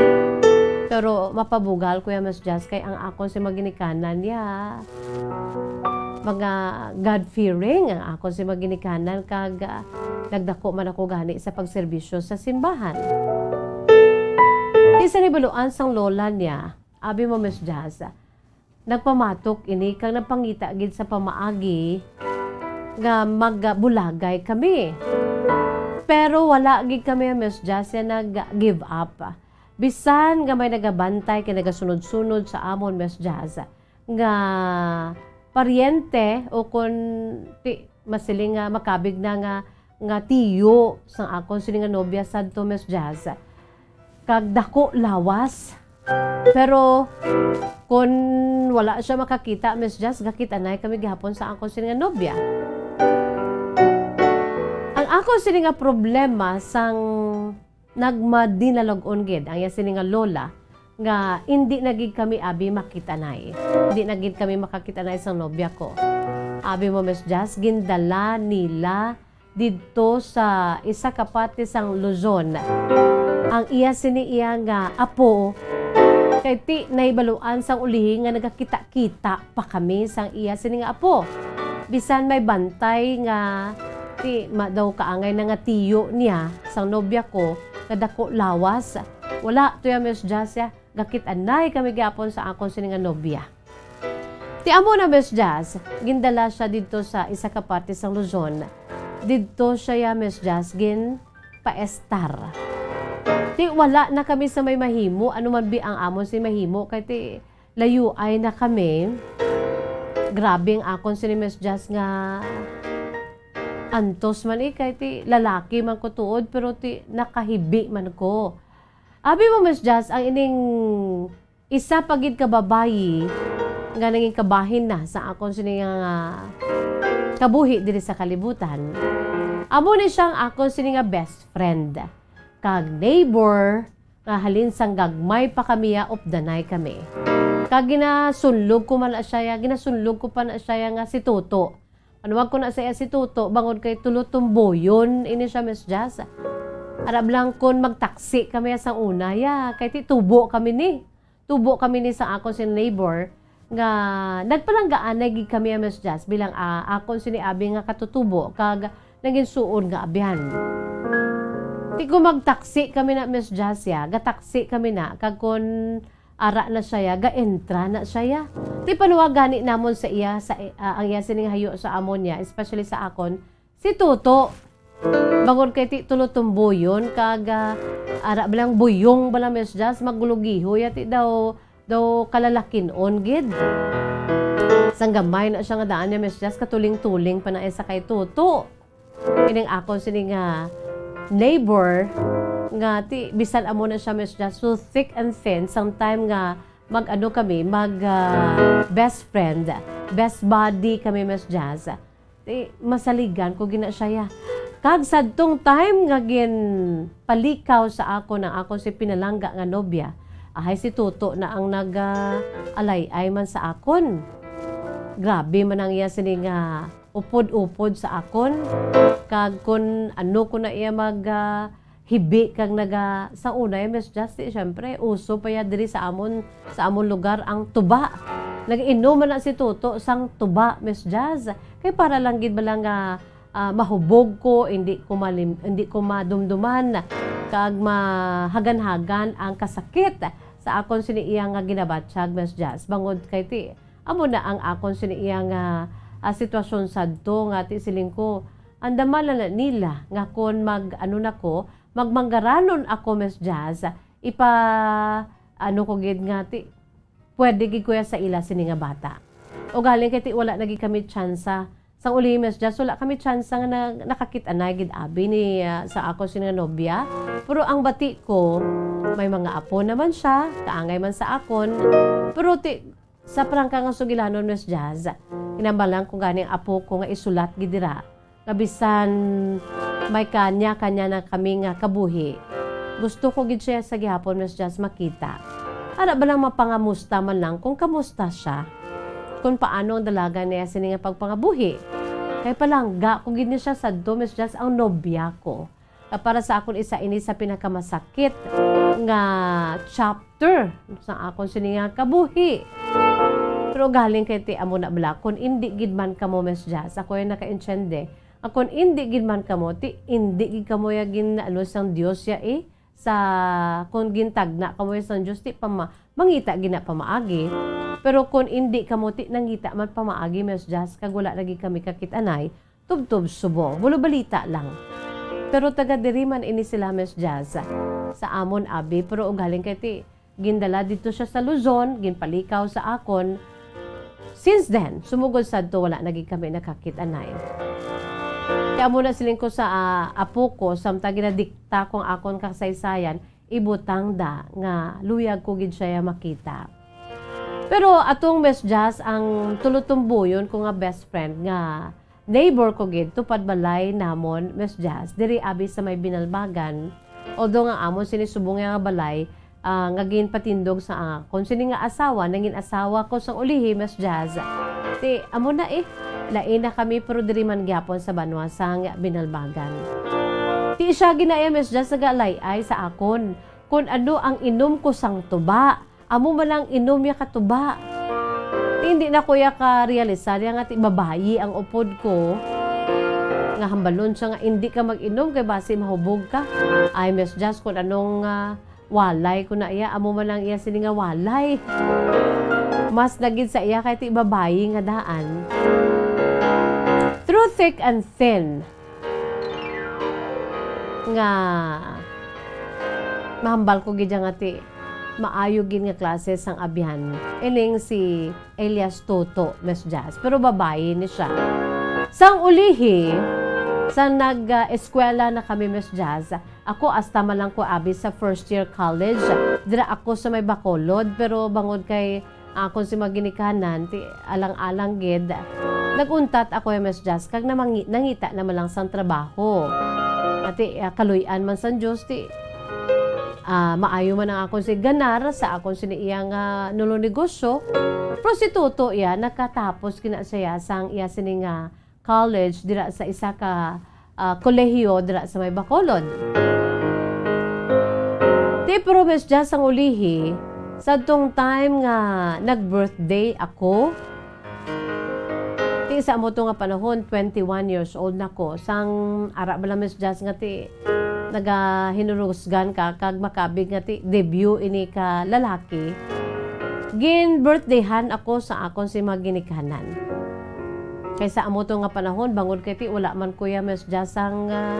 pero mapabugal ko ya, Miss Jazz, kay ang akon si maginikanan niya mga God-fearing ang akon si maginikanan, kag, ah, nagdako man ako gani sa pagserbisyo sa simbahan. Ti sa nahibaluan sang lola niya, abi mo, Miss Jazz, nagpamatok ini kag nagpangita gid sa pamaagi nga magbulagay kami. Pero wala gid kami, Miss Jazz, nga nag-give up. Bisan nga may nagabantay kay nagasunod-sunod sa amon, Miss Jazz, nga paryente o kon ti-, masiling nga makabig na nga, nga tiyo sang akon sini nga nobya sadto, Miss Jazz, kag dako lawas. Pero kon wala siya makakita, Miss Jazz, gakit-anay kami gihapon sa akon sini nga nobya. Ang akon sini nga problema sang nagmadinalag-on gid ang iya sini nga lola nga indi na gid kami abi makit-anay. Indi na gid kami makakit-anay sang nobya ko. Abi mo, Miss Jazz, gindala nila didto sa isa ka parte sang Luzon ang iya sini iya nga apo, kay ti nahibaluan sang ulihi nga nagakita-kita pa kami sang iya sini nga apo. Bisan may bantay nga ti ma-, daw kaangay na nga tiyo niya sang nobya ko nga dako lawas. Wala to ya, Miss Jazz, ya. Gakit-anay kami gyapon sa akon sini nga nobya. Ti amo na, Miss Jazz, gindala siya didto sa isa ka parte sang Luzon. Didto siya ya, Miss Jazz, ginpaestar. Ti wala na kami sa may mahimo, ano man bi ang amon si mahimo, kay ti layuay na kami. Grabe ang akon sini, Miss Jazz, nga antos man, eh, kay ti lalaki man ko tuod, pero ti nakahibi man ko. Abi mo, Miss Jazz, ang ining isa pa gid ka babayi nga nangin kabahin na sa akon sini nga kabuhi diri sa kalibutan. Amo ni siya ang akon sini nga best friend kag neighbor, nga halin sang gagmay pa kami ya, updanay kami. Kag ginasunlog ko man na siya ya, ginasunlog ko pa na siya ya nga si Toto. Panuwag ko na sa iya si Toto, bangod kay tulo tumboyon ini siya, Miss Jazz. Arab lang kon magtaksi kami ya sang una ya, kay ti tubo kami ni. Tubo kami ni sa akon si neighbor, nga nagpalanggaanay gid kami ya, Miss Jazz, bilang, ah, akon sini abi nga katutubo kag nangin suod nga abyan. Ti kon magtaksi kami na, Miss Jazz, ya, gataksi kami na, kag kon ara na siya, ya, gaentra na siya, ya. Ti panuwag gani namon sa iya, sa, ah, ang iya sining hayo sa amon, ya, especially sa akon, si Toto. Bangod kay ti tulo tumboyon kag, ah, ara bala ang buyong bala, Miss Jazz, magulugiho ya ti daw, daw kalalakin-on gid. Sang gamay na siya nga daan niya, Miss Jazz, katuling-tuling pa na sa kay Toto. Ining akon sini nga neighbor nga ti bisan amo na siya, Miss Jazz, so thick and thin, sang time nga mag-ano kami, mag, ah, best friend, best buddy kami, Miss Jazz. Ti, masaligan ko gina siya, ya. Kag sadtong time nga ginpalikaw sa akon ang akon si pinalangga nga nobya, ahay si Toto na ang nag, ah, alay-ay man sa akon. Grabe man ang iya sini nga upod-upod sa akon. Kag kun ano ko na iya mag, ah, hibi kag naga-, sa una, eh, Miss Jazz, ti, syempre, uso pa ya diri sa amon, sa amon lugar ang tuba. Nag-inom man na si Toto sang tuba, Miss Jazz. Kay para lang gid bala nga, ah, mahubog ko, hindi ko malim-, hindi ko madumduman, kag mahaganhagan ang kasakit sa akon sini iya nga ginabatyag, Miss Jazz. Bangod kay ti, amo na ang akon sini iya nga, ah, sitwasyon sadto nga ti siling ko, andam man na nila nga kon mag-, ano na ko, magmanggaranon ako, Miss Jazz, ipa-, ano ko gid nga ti, pwede gid kuya sa ila sini nga bata. Ugaling kay ti wala na gid kami tsansa. Sang uli, Miss Jazz, wala kami tsansa nga na-, nakakit-anay gid abi ni, ah, sa ako sini nga nobya. Pero ang bati ko, may mga apo naman siya, kaangay man sa akon. Pero ti, sa prangka nga sugilanon, Miss Jazz, kinahanglan ko gani ang apo ko nga isulat gid dira. Nga bisan may kanya-kanya na kami nga kabuhi, gusto ko gid siya sa gihapon, Miss Jazz, makita. Ara ba lang mapangamusta man lang kung kamusta siya, kung paano ang dalagan niya sini nga pagpangabuhi. Kay palangga ko gid ni siya sadto, Miss Jazz, ang nobya ko. Nga para sa akon isa ini sa pinakamasakit nga chapter sa akon sini nga kabuhi. Pero galing kay ti amo na bala, kung indi gid man kamo, Miss Jazz, ako yung nakaintsyende, nga kung indi gid man kamo, ti indi gid kamo ya gin-, ano, sang Dios ya, eh, sa, kung gintagna kamo ya sang Dios, ti pama-, mangita gid na pamaagi. Pero kung indi kamo, ti nangita man pamaagi, Miss Jazz, kag wala lagi kami kakit-anay, tubtob subong. Bulo balita lang. Pero taga diri man ini sila, Miss Jazz, sa amon abi, pero ugaling kay ti, gindala dito siya sa Luzon, ginpalikaw sa akon. Since then, sumugod sadto, wala na gid kami nakakit-anay. Kaya amo na siling ko sa, ah, apo ko, samtang ginadikta ko ang akon kasaysayan, ibutang da nga luyag ko gid siya makita. Pero atong, Miss Jazz, ang tulotumbuyon ko nga best friend nga neighbor ko gid, tupad balay namon, Miss Jazz, diri abi sa may Binalbagan. Although nga amon sini subong nga balay, ah, nga ginpatindog sa akon sini nga asawa, nangin asawa ko sang ulihi, Miss Jazz. Ti, amo na eh, lain na kami, pero diri man gyapon sa banwa sang Binalbagan. Ti siya ginaya, Miss Jazz, nagalay-ay sa akon kun ano ang inom ko sang tuba. Amo man ang inom niya ka tuba. Ti, hindi na ko ya ka-realisar ya nga ti babayi ang upod ko. Nga hambalon siya nga, "Hindi ka mag-inom kay basi mahubog ka." Ay, Miss Jazz, kung anong, ah, walay ko na iya, amo man ang iya sini nga walay. Mas na gid sa iya kay ti babayi nga daan. Through thick and thin, nga mahambal ko gid nga ti maayo gid nga klase sang abyan. Ining si Elias Toto, Miss Jazz. Pero babayi ni siya. Sang ulihi, sa nag, ah, eskwela na kami, Miss Jazz, ako hasta man lang ko abi sa first year college. Dira ako sa may Bacolod, pero bangod kay akon si mga ginikanan, ti alang-alang gid. Nag-untat ako, Miss Jazz, kag namangi-, nangita naman lang sang trabaho. Ati, ah, kaluy-an man sang Dios, ti, ah, maayo man ang akon si ganar sa akon sini iya nga nulo negosyo. Prostituto iya, nakatapos gina siya sang iya sini nga college dira sa isa ka, ah, kolehiyo dira sa may Bacolod. Ti, pero Miss Jazz, ang ulihi, sadtong time nga nag-birthday ako, ti sa amo to nga panahon, twenty-one years old na ko. Sang ara bala, Miss Jazz, nga ti nagahinurusgan ka kag makabig nga ti debut ini ka lalaki, gin-birthdayhan ako sa akon si mga ginikanan. Kay sa amo to nga panahon, bangod kay ti wala man kuya Miss Jazz ang, ah,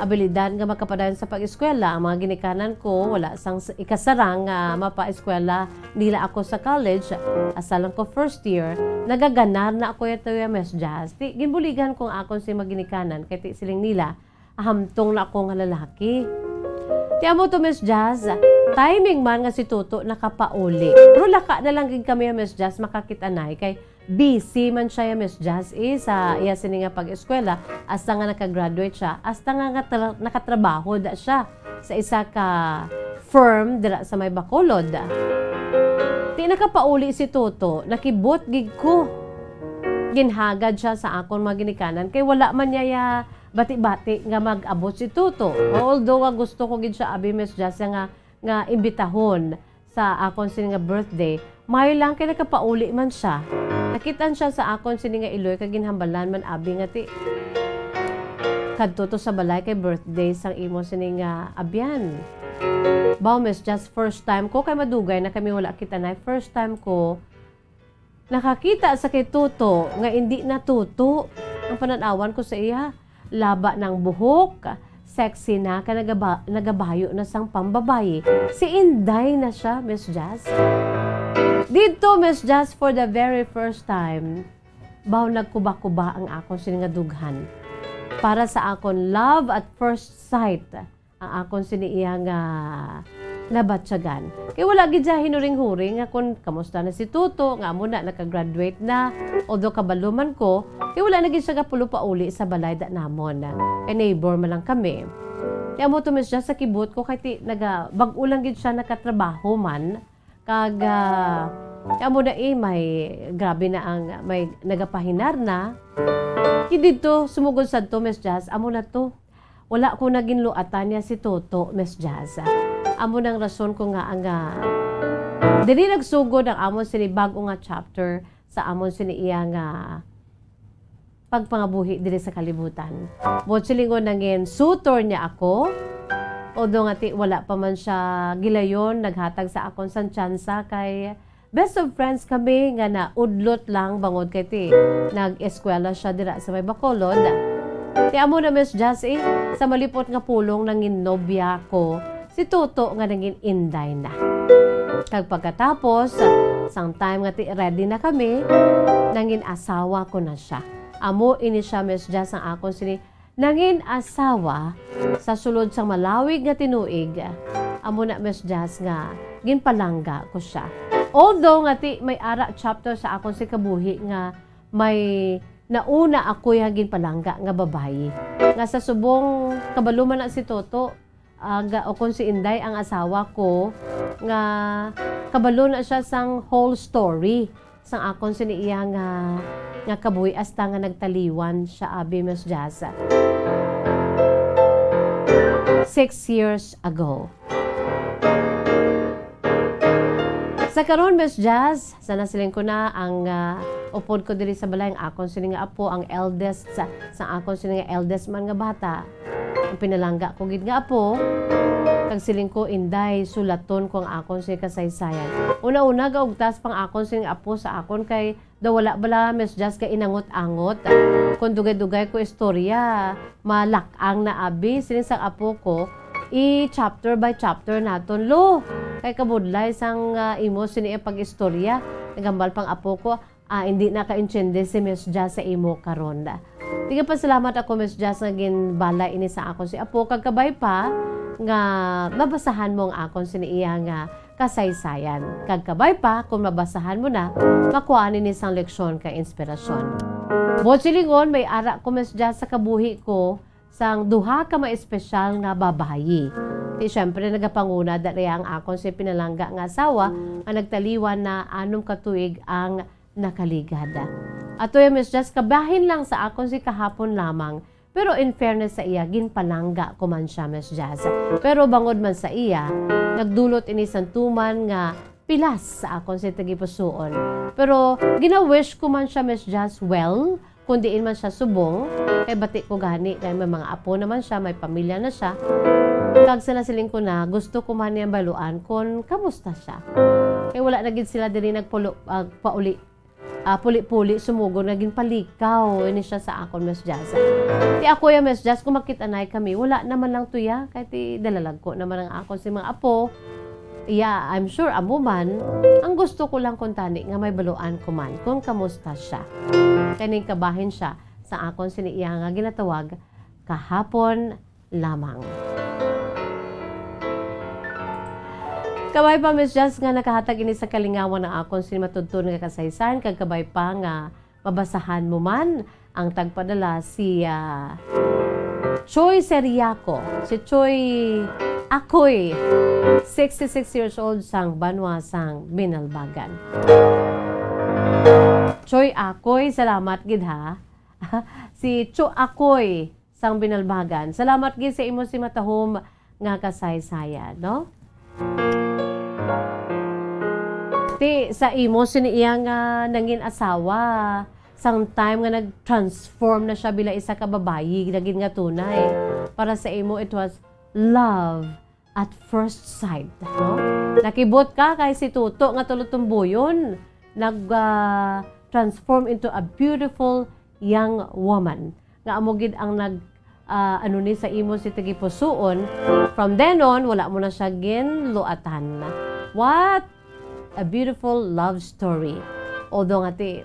abilidad nga makapadayon sa pag-eskwela, ang mga ginikanan ko wala sang s-, ikasarang nga mapa-eskwela nila ako sa college, asa lang ko first year, nagaganar na ako ya, Miss Jazz. Ti, ginbuligan kong akon si mga ginikanan, kay ti siling nila, hamtong na ako nga lalaki. Ti amo to, Miss Jazz, timing man nga si Toto nakapauli. Pero laka na lang gid kami, Miss Jazz, makakit-anay kay busy man siya, Miss Jazz, eh, sa iya sini nga pag-eskwela, hasta nga nakagraduate siya, hasta nga, nga tra-, nakatrabaho da siya sa isa ka firm dira sa may Bacolod. Ti nakapauli si Toto, nakibot gid ko. Ginhagad siya sa akon mga ginikanan kay wala man niya ya bati-bati nga mag-abot si Toto. Although nga gusto ko gid siya, abi, Miss Jazz, nga, nga imbitahon sa akon sini nga birthday, Maayo lang kay nakapauli man sia. Nakit-an sia sa akon sini nga iloy kag ginhambalan man abi nga ti kadto to sa balay kay birthday sang imo sini nga abyan. Baw, Miss Jazz, first time ko kay madugay na kami wala kita nay. First time ko nakakita sa kay Toto nga indi na Toto ang panan-awan ko sa iya. Laba nang buhok, sexy na, ka nagaba-, nagabayo na sang pambabayi. Si Inday na siya, Miss Jazz. Dito, Miss Jazz, for the very first time, baw nagkuba-kuba ang akon sini nga dughan. Para sa akon, love at first sight ang akon sini iya nga nabatyagan. Kay wala gid siya hinuring-huring nga kung kamusta na si Toto, nga amo na, nakagraduate na, although kabalo man ko, kay wala na gid siya gapulo pauli sa balay da namon. Kay neighbor man lang kami. Kay amo to, Miss Jazz, sa kibot ko, kay ti, naga, bag-o lang gid siya nakatrabaho man. Kag, ah, kay amo na, eh, may, grabe na ang, may nagapahinar na. Kay didto, sumugod sadto, Miss Jazz, amo na to. Wala ko na ginluatan niya si Toto, Miss Jazz. Amo nang rason ko nga ang, ah, diri nagsugod ang amon sini bag-o nga chapter sa amon sini iya nga pagpangabuhi diri sa kalibutan. Buot silingon nangin sutor niya ako, although nga ti wala pa man siya gilayon naghatag sa akon sang tsansa kay best of friends kami nga naudlot lang bangod kay ti nag-eskwela siya dira sa may Bacolod. Ti amo na, Miss Jazz, eh, sa malipot nga pulong nangin nobya ko si Toto nga nangin inday na. Kag pagkatapos, sang time nga ti ready na kami, nangin asawa ko na siya. Amo ini siya, Miss Jazz, ang akon sini nangin asawa sa sulod sang malawig nga tinuig. Amo na, Miss Jazz, nga ginpalangga ko siya. Although nga ti may ara chapter sa akon si kabuhi nga may nauna ako yung ginpalangga nga babayi. Nga sa subong kabalo man na si Toto, ah, ga-, o kung si Inday ang asawa ko, nga kabalo na siya sang whole story sang akon sini iya nga, nga kabuhi hasta nga nagtaliwan siya, abi, Miss Jazz. Six years ago. Sa karon, Miss Jazz, sa nasiling ko na ang, ah, upod ko diri sa balay, ang akon sini nga apo, ang eldest sa, sa akon sini nga eldest man nga bata. Ang pinalangga ko gid nga apo, kag siling ko, "Inday, sulaton ko ang akon sini kasaysayan." Una-una, gaugtas pang akon sini nga apo sa akon kay daw wala bala, Miss Jazz, ka inangot-angot. Kung dugay-dugay ko istorya, malak-ang na abi, siling sang apo ko, i-chapter by chapter naton, lo. Kay kabudlay sang, ah, imo sini ang pag-istorya. Nagambal pang apo ko, ah, hindi nakaintindi si Miss Jazz sa imo karon. Tigapasalamat ako, Miss Jazz, nga ginbala ini sa ako si apo, kag kabay pa nga mabasahan mo ang akon sini iya nga kasaysayan. Kag kabay pa, kung mabasahan mo na, makuha nini sang leksyon kag inspirasyon. Buot silingon, may ara ko, Miss Jazz, sa kabuhi ko sang duha ka maespesyal nga babayi. Ti, syempre, nagapanguna dali ang akon si pinalangga nga asawa nga nagtaliwan na anom ka tuig ang nakaligad. Ato ya, Miss Jazz, kabahin lang sa akon si kahapon lamang. Pero in fairness sa iya, ginpalangga ko man siya, Miss Jazz. Pero bangod man sa iya, nagdulot ini sang tuman nga pilas sa akon si tagipusoon. Pero gina-wish ko man siya, Miss Jazz, well, kung diin man siya subong, kay bati ko gani, kay may mga apo naman siya, may pamilya na siya. Kag sa nasiling ko na, gusto ko man niya baluan kung kamusta siya. Kay wala na gid sila diri nagpulo-, ah, pauli, ah, puli-puli, sumugod nga ginpalikaw ini siya sa akon, Miss Jazz. Ti ako ya, Miss Jazz, kung makit-anay kami, wala naman lang to ya, kay ti dalalagko naman ang akon si mga apo. Yeah, I'm sure amo man. Ang gusto ko lang kuntani nga may baluan ko man kung kamusta siya. Kay ningkabahin siya sa akon sini iya nga ginatawag kahapon lamang. Kabay pa, Miss Jazz, nga nakahatag ini sa kalingawan ang akon sini matudtod nga kasaysayan, kag kabay pa nga mabasahan mo man ang tagpadala si, ah, Choi Seriaco, si Choi Akoy, sixty-six years old, sang banwa sang Binalbagan. Choi Akoy, salamat gid ha. Si Cho Akoy sang Binalbagan. Salamat gid sa imo si matahom nga kasaysayan, no? Ti, sa imo sini iya nga nangin asawa, sang time nga nag-transform na siya bila isa ka babayi, nagin nga tunay. Para sa imo, it was love at first sight, no? Nakibot ka kay si Tuto nga tulotumboyon nag, ah, transform into a beautiful young woman. Nga amo gid ang nag, ah, ano ni sa imo si tagipusoon. From then on, wala mo na siya ginluatan. What a beautiful love story. Although nga ti,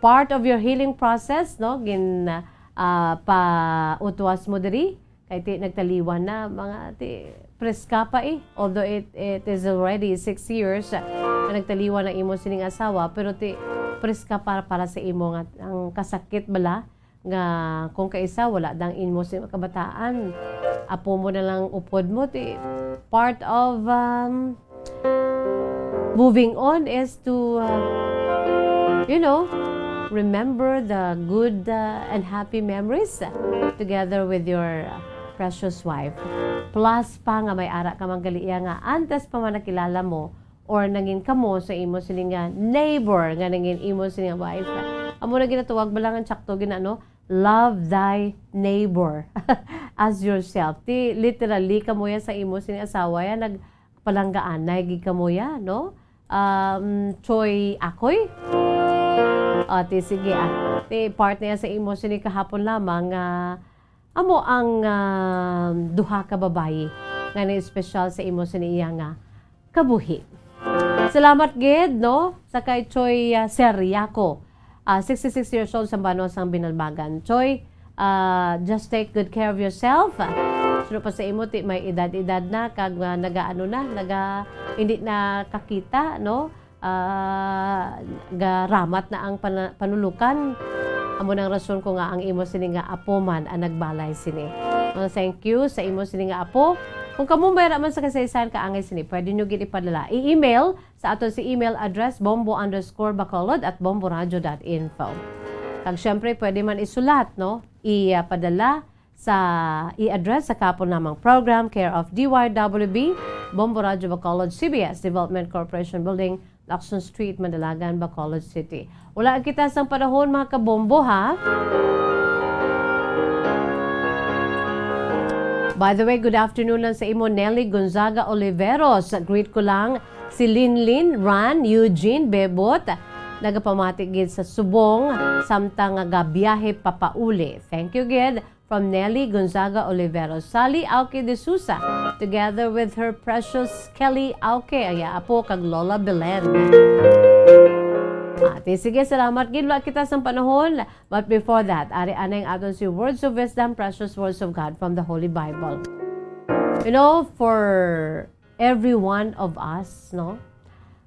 part of your healing process, no, gin, ah, pautwas mo diri, kay ti nagtaliwan na, mga ti preska pa eh. Although it, it is already six years, ah, nga nagtaliwan na imo sining asawa, pero ti preska para, para sa imo nga ang kasakit bala nga kung kaisa wala dang imo sing kabataan, apo mo na lang upod mo, ti part of, um, moving on is to, uh, you know, remember the good, uh, and happy memories together with your, uh, precious wife. Plus pa nga may ara ka man gali iya nga antes pa man nakilala mo or nangin kamo sa imo sini nga neighbor nga nangin imo sini nga wife. Amo na ginatawag ba lang ang tsakto gina, no? Love thy neighbor as yourself. Ti literally kamo ya sa imo sini asawa ya nagpalanggaanay gid kamo ya, no? Um, Choy Akoy? O, ti sige, ah. Ti part niya sa imo sini kahapon lamang nga amo ang, ah, duha ka babayi nga ni espesyal sa imo sini iya nga kabuhi. Salamat gid, no, sa kay Choy, ah, Seriaco, ah, sixty-six years old, sa Banwa sang Binalbagan. Choy, ah, just take good care of yourself. Suno pa sa imo, ti may edad-edad na, kag, ah, nagaano na, naga, hindi na kakita, no? Ah, garamat na ang pana-, panulukan. Amo nang rason ko nga ang imo sini nga apo man ang nagbalay sini. Mga thank you sa imo sini nga apo. Kung kamo may ra man sa kasaysayan kaangay sini, pwede nyo gid ipadala. I-email sa aton si email address, bombo underscore bacolod at bomboradio dot info. Kag syempre, pwede man isulat, no? Ipadala sa i-address sa kapon namang program, care of D Y W B, Bombo Radyo Bacolod, C B S Development Corporation Building, Lacson Street, Mandalagan, Bacolod City. Wala kita sang panahon, mga kabombo, ha? By the way, good afternoon lang sa imo, Nelly Gonzaga Oliveros. Greet ko lang si Linlin, Ran, Eugene, Bebot. Nagapamati gid sa subong, samtang nga gabiyahe papauli. Thank you gid. From Nelly Gonzaga Olivero, Sally Auque de Sousa, together with her precious Kelly Auque, ang iya apo kag Lola Belen. Ati, sige, salamat gid. Wala kita sang panahon. But before that, ari anay ang aton si Words of Wisdom, Precious Words of God from the Holy Bible. You know, for every one of us, no,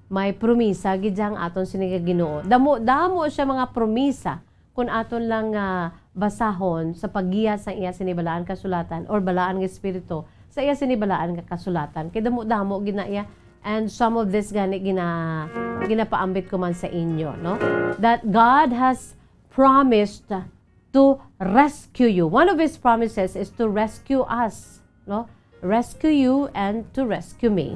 may promisa gid ang aton sini nga Ginoo. Damo, damo siya mga promisa. Kun aton lang nga basahon sa paggiya sang iya sini balaan kasulatan or balaan nga espiritu sa iya sini balaan nga kasulatan, kay damo-damo gid na iya, and some of this gani gina-, ginapaambit ko man sa inyo, no? That God has promised to rescue you. One of His promises is to rescue us, no? Rescue you and to rescue me.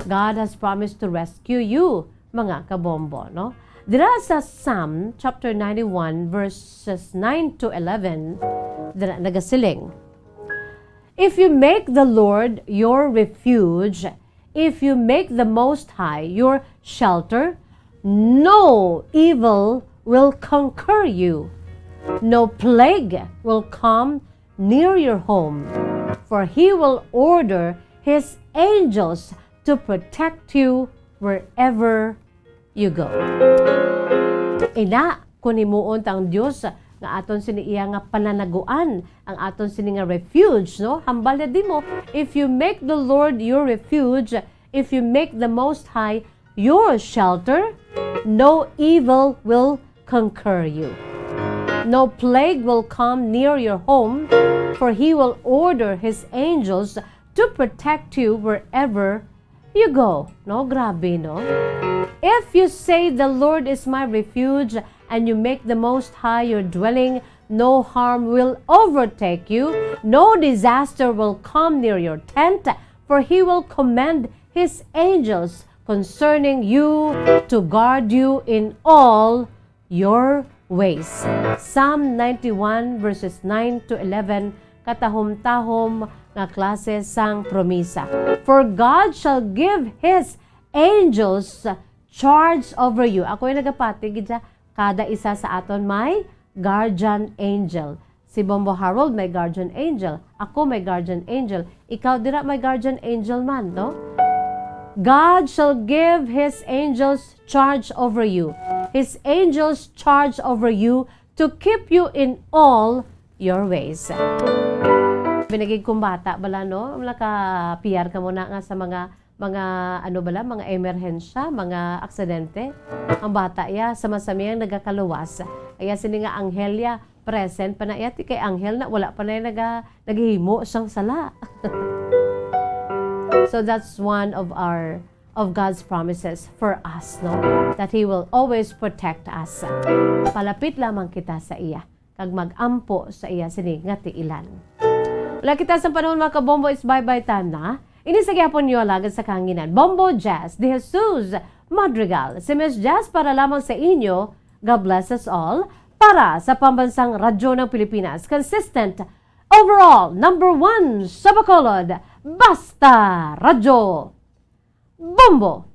God has promised to rescue you, mga kabombo, no? Dira sa Psalm chapter ninety-one, verses nine to eleven, dira nagasiling, "If you make the Lord your refuge, if you make the Most High your shelter, no evil will conquer you, no plague will come near your home, for He will order His angels to protect you wherever you go." Ina, kun himuon ta ang Dios nga aton sini iya nga pananaguan, ang aton sini nga refuge, no? Hambal na di mo, "If you make the Lord your refuge, if you make the Most High your shelter, no evil will conquer you. No plague will come near your home, for He will order His angels to protect you wherever you go." No? Grabe, no? "If you say, 'The Lord is my refuge,' and you make the Most High your dwelling, no harm will overtake you, no disaster will come near your tent, for He will command His angels concerning you, to guard you in all your ways. Psalm ninety-one, verses nine to eleven, katahom-tahom nga klase sang promisa. "For God shall give His angels charge over you." Ako yung nagapati gid sa kada isa sa aton may guardian angel. Si Bombo Harold may guardian angel. Ako may guardian angel. Ikaw dira may guardian angel man, no? "God shall give His angels charge over you. His angels charge over you to keep you in all your ways." Pinagigkumbata bala, no? Wala ka piyar ka muna nga sa mga, mga, ano bala, mga emerhensya, mga aksidente. Ang bata ya, sa masamiyang nagakaluwas. Aya sini nga anghel ya, present pa na iya, ti kay anghel na, wala pa na iya naga-, naghihimo sang sala. So that's one of our, of God's promises for us, no? That He will always protect us. Palapit lamang kita sa iya, kag mag-ampo sa iya sini nga tiilan. Wala kita sa panahon, mga kabombo, is bye-bye time na. Ini sa gihapon niyo alagad sa kahanginan, Bombo Jazz de Jesus Madrigal. Si Miss Jazz para lamang sa inyo. God bless us all. Para sa Pambansang Radyo ng Pilipinas, consistent, overall, number one sa Bacolod, Basta Radyo. Bombo!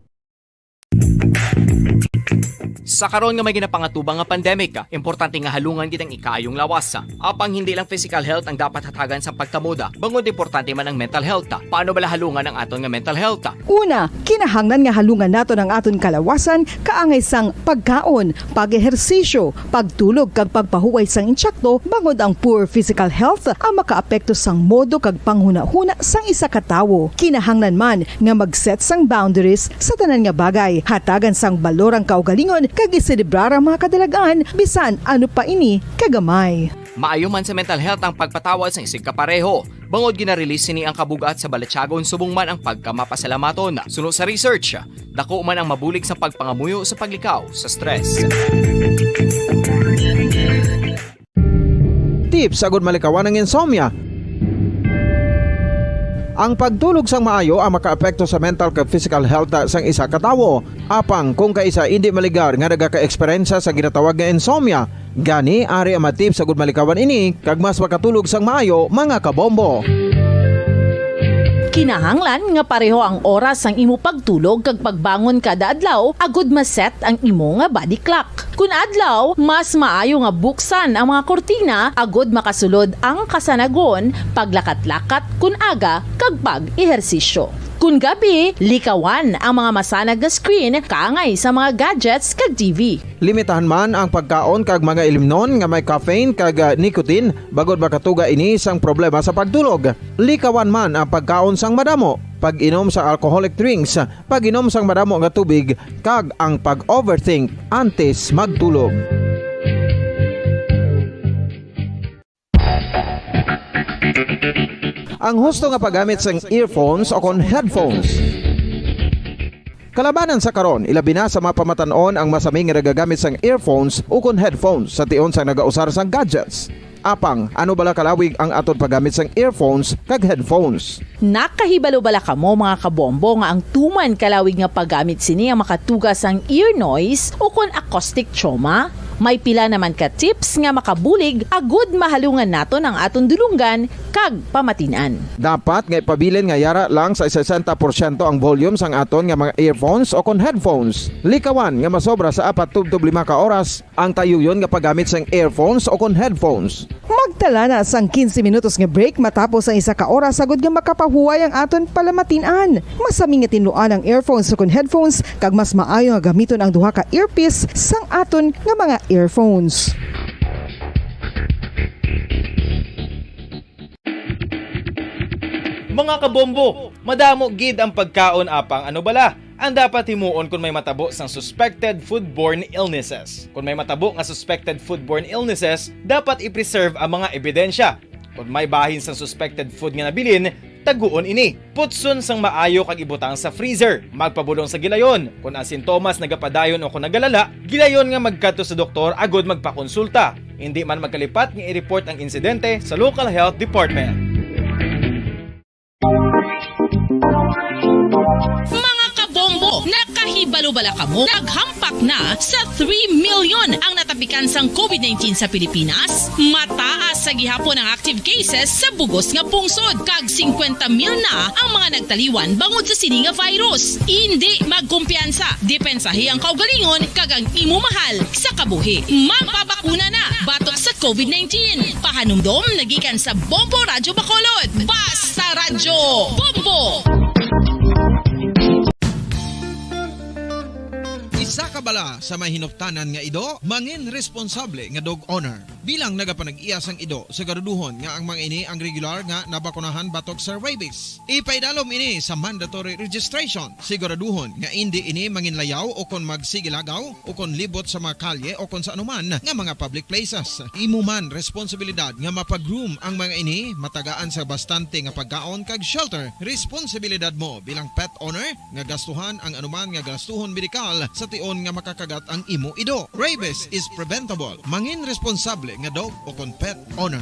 Sa karon nga may ginapangatubang nga pandemic, importante nga halungan gid ang ikaayong lawas. Apang hindi lang physical health ang dapat hatagan sang pagkamoda, bangod importante man ang mental health. Paano bala halungan ang aton nga mental health? Una, kinahanglan nga halungan naton ang aton kalawasan kaangay sang pagkaon, pag-ehersisyo, pagtulog, kag pagpahuway sang insakto, bangod ang poor physical health ang makaapekto sang modo kag panghunahuna sang isa ka tawo. Kinahanglan man nga mag-set sang boundaries sa tanan nga bagay, hatagan sang balor ang kaugalingon, kag iselebrar ang mga kadalagan, bisan ano pa ini kagamay. Maayo man sa mental health ang pagpatawad sang isigkapareho, bangod gina-release sini ang kabug-at sa balatyagon subong man ang pagkamapasalamaton. Suno sa research, dako man ang mabulig sa pagpangamuyo sa paglikaw sa stress. Tips agud malikawan ang insomnia. Ang pagtulog sang maayo ang makaapekto sa mental kag physical health sang isa ka tawo. Apang kung kaisa indi maligar nga nagaka-eksperyensya sa ginatawag nga insomnia, gani ari ang mga tips agud malikawan ini kag mas makatulog sang maayo, mga kabombo. Kinahanglan nga pareho ang oras sang imo pagtulog kag pagbangon kada adlaw agud ma-set ang imo nga body clock. Kun adlaw, mas maayo nga buksan ang mga kurtina agud makasulod ang kasanagon, paglakat-lakat kun aga, kag pag-ehersisyo. Kun gabi, likawan ang mga masanag nga screen kaangay sa mga gadgets kag T V. Limitahan man ang pagkaon kag mga ilimnon nga may caffeine kag, ah, nicotine, bangod makatuga ini sang problema sa pagtulog. Likawan man ang pagkaon sang madamo, pag-inom sa alcoholic drinks, pag-inom sang madamo nga tubig, kag ang pag-overthink antes magtulog. Ang husto nga paggamit sang earphones o kon headphones. Kalabanan sa karon, ilabi na sa mga pamatan-on ang masami nga nagagamit sang earphones o kon headphones sa tion sang nagausar sang gadgets. Apang, ano bala kalawig ang aton paggamit sang earphones kag headphones? Nakahibalo bala kamo, mga kabombo, nga ang tuman kalawig nga paggamit sini ang makatuga sang ear noise o kon acoustic trauma? May pila naman ka tips nga makabulig agud mahalungan naton ang aton dulonggan kag pamatin-an. Dapat nga ipabilin nga yara lang sa sesenta porsyento ang volume sang aton nga mga earphones o kon headphones. Likawan nga masobra sa apat tubtob lima ka oras ang tayuyon nga paggamit sang earphones o kon headphones. Magtala na sang quince minutos nga break matapos ang isa ka oras, agud nga makapahuway ang aton palamatin-an. Masami nga tinluan ang earphones o kon headphones, kag mas maayo nga gamiton ang duha ka earpiece sang aton nga mga earphones. Mga kabombo, madamo gid ang pagkaon, apang ano bala ang dapat himuon kon may matabo sang suspected foodborne illnesses? Kon may matabo nga suspected foodborne illnesses, dapat i-preserve ang mga ebidensya. Kon may bahin sang suspected food nga nabilin, taguon ini. Putson sang maayo kag ibutang sa freezer. Magpabulong sa gilayon. Kon ang sintomas nagapadayon o kon nagalala, gilayon nga magkadto sa doktor agud magpakonsulta. Indi man magkalipat nga i-report ang insidente sa local health department. Mga kabombo, nak- Kahibalo bala kamo, naghampak na sa three million ang natapikan sang covid nineteen sa Pilipinas? Mataas sa gihapon ang active cases sa bugos nga pungsod, kag singkwenta mil na ang mga nagtaliwan bangod sa sini nga virus. Indi magkumpiyansa, depensahi ang kaugalingon kag ang imo mahal sa kabuhi. Magpabakuna na batok sa covid nineteen. Pahanumdom nagikan sa Bombo Radyo Bacolod. Basta Radyo Bombo! Isa ka bala sa may hinuptanan nga ido, mangin responsable nga dog owner. Bilang nagapanag-iya sang ido, siguraduhon nga ang mga ini ang regular nga nabakunahan batok sa rabies. Ipaidalom ini sa mandatory registration. Siguraduhon nga indi ini manginlayaw o kon magsigilagaw o kon libot sa mga kalye o kon sa anuman nga mga public places. Imo man responsibilidad nga mapa-groom ang mga ini, matagaan sa bastante nga pagkaon kag shelter. Responsibilidad mo bilang pet owner nga gastuhan ang anuman nga gastuhon medikal sa tion nga makakagat ang imo ido. Rabies is preventable. Mangin responsable nga dog o kon pet owner.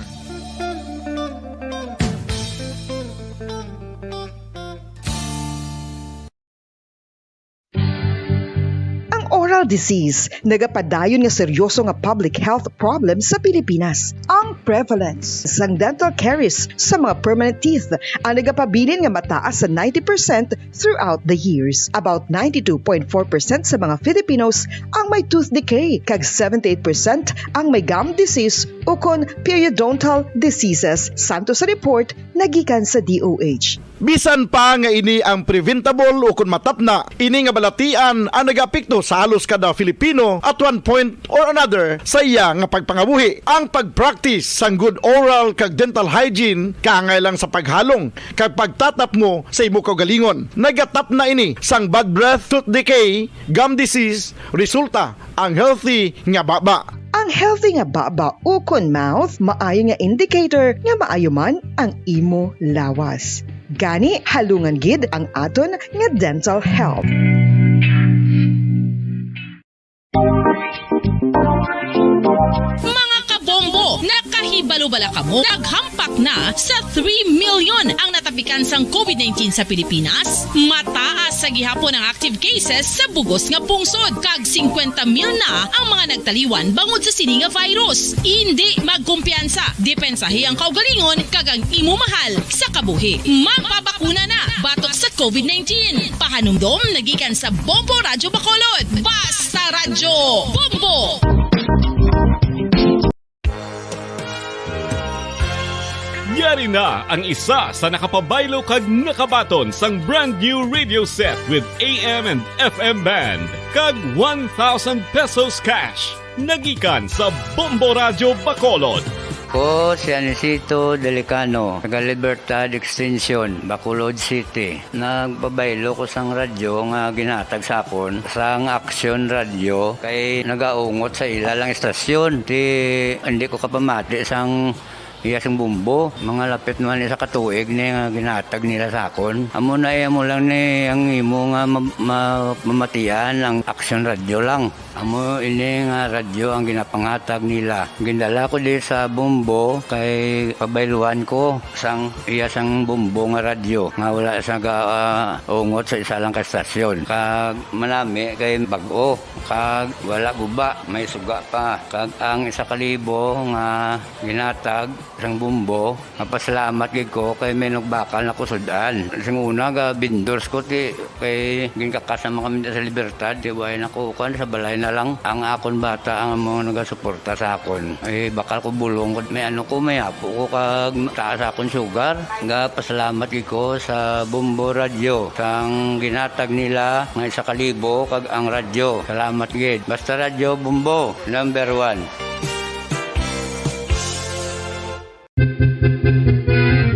Ang oral disease nagapadayon nga seryoso nga public health problem sa Pilipinas. Ang prevalence sang dental caries sa mga permanent teeth ang nagapabilin nga mataas sa ninety percent throughout the years. About ninety-two point four percent sa mga Filipinos ang may tooth decay, kag seventy-eight percent ang may gum disease ukon periodontal diseases, santo sa report nagikan sa D O H. Bisan pa nga ini ang preventable ukon matapna, ini nga balatian ang nagaapekto sa halos kada Filipino at one point or another sa iya nga pagpangabuhi. Ang pag-practice sang good oral kag dental hygiene kaangay lang sa paghalong kag pagtatapmo sa imo kaugalingon. Nagatapna ini sang bad breath, tooth decay, gum disease, resulta ang healthy nga baba. Ang healthy nga baba ukon mouth maayo nga indicator nga maayo man ang imo lawas. Gani, halungan gid ang aton nga dental health. Mga kabombo, nakahibalo bala kamo? Naghampak na sa three million ang natapikan sang covid nineteen sa Pilipinas. Mataas sa gihapon ang active cases sa bugos nga pungsod, kag singkwenta mil na ang mga nagtaliwan bangod sa sini nga virus. Indi magkumpiyansa, depensahi ang kaugalingon kag ang imo mahal sa kabuhi. Magpabakuna na batok sa covid nineteen. Pahanumdom nagikan sa Bombo Radyo Bacolod. Basta Radyo Bombo! Yari na ang isa sa nakapabaylo kag nakabaton sang brand new radio set with A M and F M band kag one thousand pesos cash. Nagikan sa Bombo Radyo Bacolod. Ko si Anisito Delicano, taga Libertad Extension, Bacolod City. Nagpabaylo ko sang radyo nga ginhatag sa akon sang Aksyon Radyo kay nagaungot sa ila lang istasyon. Ti hindi ko kapamati sang iya sing bumbo. Mga lapit naman isa ka tuig ni nga ginhatag nila sa akon. Amo na iya mo lang ni ang imo nga ma-, ma-, mamatian ang Aksyon Radyo lang. Amo ini nga radyo ang ginapangatag nila. Gindala ko di sa Bombo kay pabayluan ko sang iya sang Bombo nga radyo nga wala sa ga, ah, ungot sa isa lang ka estasyon. Kag manami kay bag-o, kag wala guba, may suga pa. Kag ang isa ka libo nga ginatag sang Bombo, mapasalamat gid ko kay may nagbakal na kusod-an. Sing una, ga vendors ko ti kay ginkakas naman kami sa Libertad, ti way na ko kuan, sa balay na lang. Ang akon bata ang mga nagasuporta sa akon. Eh, bakal ko bulong ko, may ano ko, may apo ko, kag taas akon sugar. Ga pasalamat gid ko sa Bombo Radyo, sang ginatag nila nga isa ka libo kag ang radyo. Salamat gid. Basta Radyo Bombo, number one.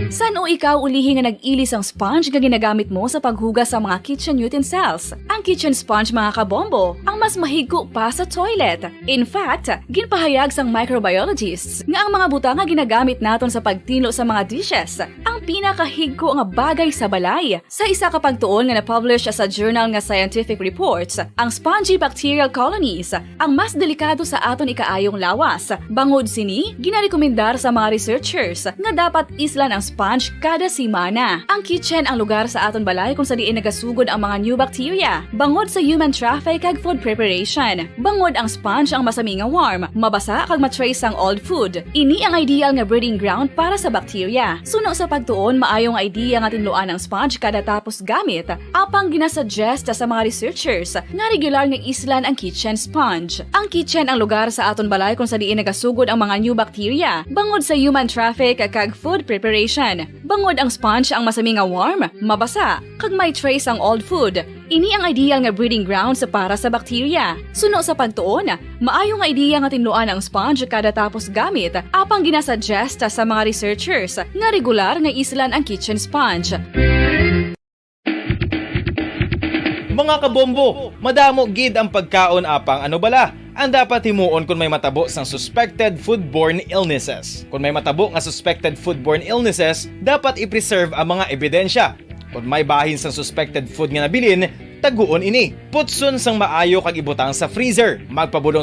San-o ikaw ulihi nga nag-ili sang sponge nga ginagamit mo sa paghugas sa mga kitchen utensils? Ang kitchen sponge, mga kabombo, ang mas mahigko pa sa toilet. In fact, ginpahayag sang microbiologists nga ang mga butang nga ginagamit naton sa pagtinlo sa mga dishes, ang pinakahigko nga bagay sa balay. Sa isa ka pagtuon nga na-publish sa journal nga Scientific Reports, ang spongy bacterial colonies ang mas delikado sa aton ikaayong lawas. Bangod sini, ginarekomendar sa mga researchers nga dapat islan ang sponge kada semana. Ang kitchen ang lugar sa aton balay kung sa diin nagasugod ang mga new bacteria. Bangod sa human traffic kag food preparation, bangod ang sponge ang masami nga warm, mabasa kag ma-trace ang old food. Ini ang ideal nga breeding ground para sa bacteria. Suno sa pagtuon, maayo nga idea nga tinluan ang sponge kada tapos gamit. Apang ginasuggest sa mga researchers nga regular nga islan ang kitchen sponge. Ang kitchen ang lugar sa aton balay kung sa diin nagasugod ang mga new bacteria, bangod sa human traffic kag food preparation. Bangod ang sponge ang masami nga warm, mabasa, kag may trace ang old food. Ini ang ideal nga breeding grounds para sa bacteria. Suno sa pagtuon, maayo nga idea nga tinluan ang sponge kada tapos gamit, apang ginasuggest sa mga researchers nga regular nga islan ang kitchen sponge. Mga kabombo, madamo gid ang pagkaon, apang ano bala ang dapat himuon kon may matabo sang suspected foodborne illnesses? Kon may matabo nga suspected foodborne illnesses, dapat i-preserve ang mga ebidensya. Kon may bahin sang suspected food nga nabilin, taguon ini. Putson sang maayo kag ibutang sa freezer. Magpabulong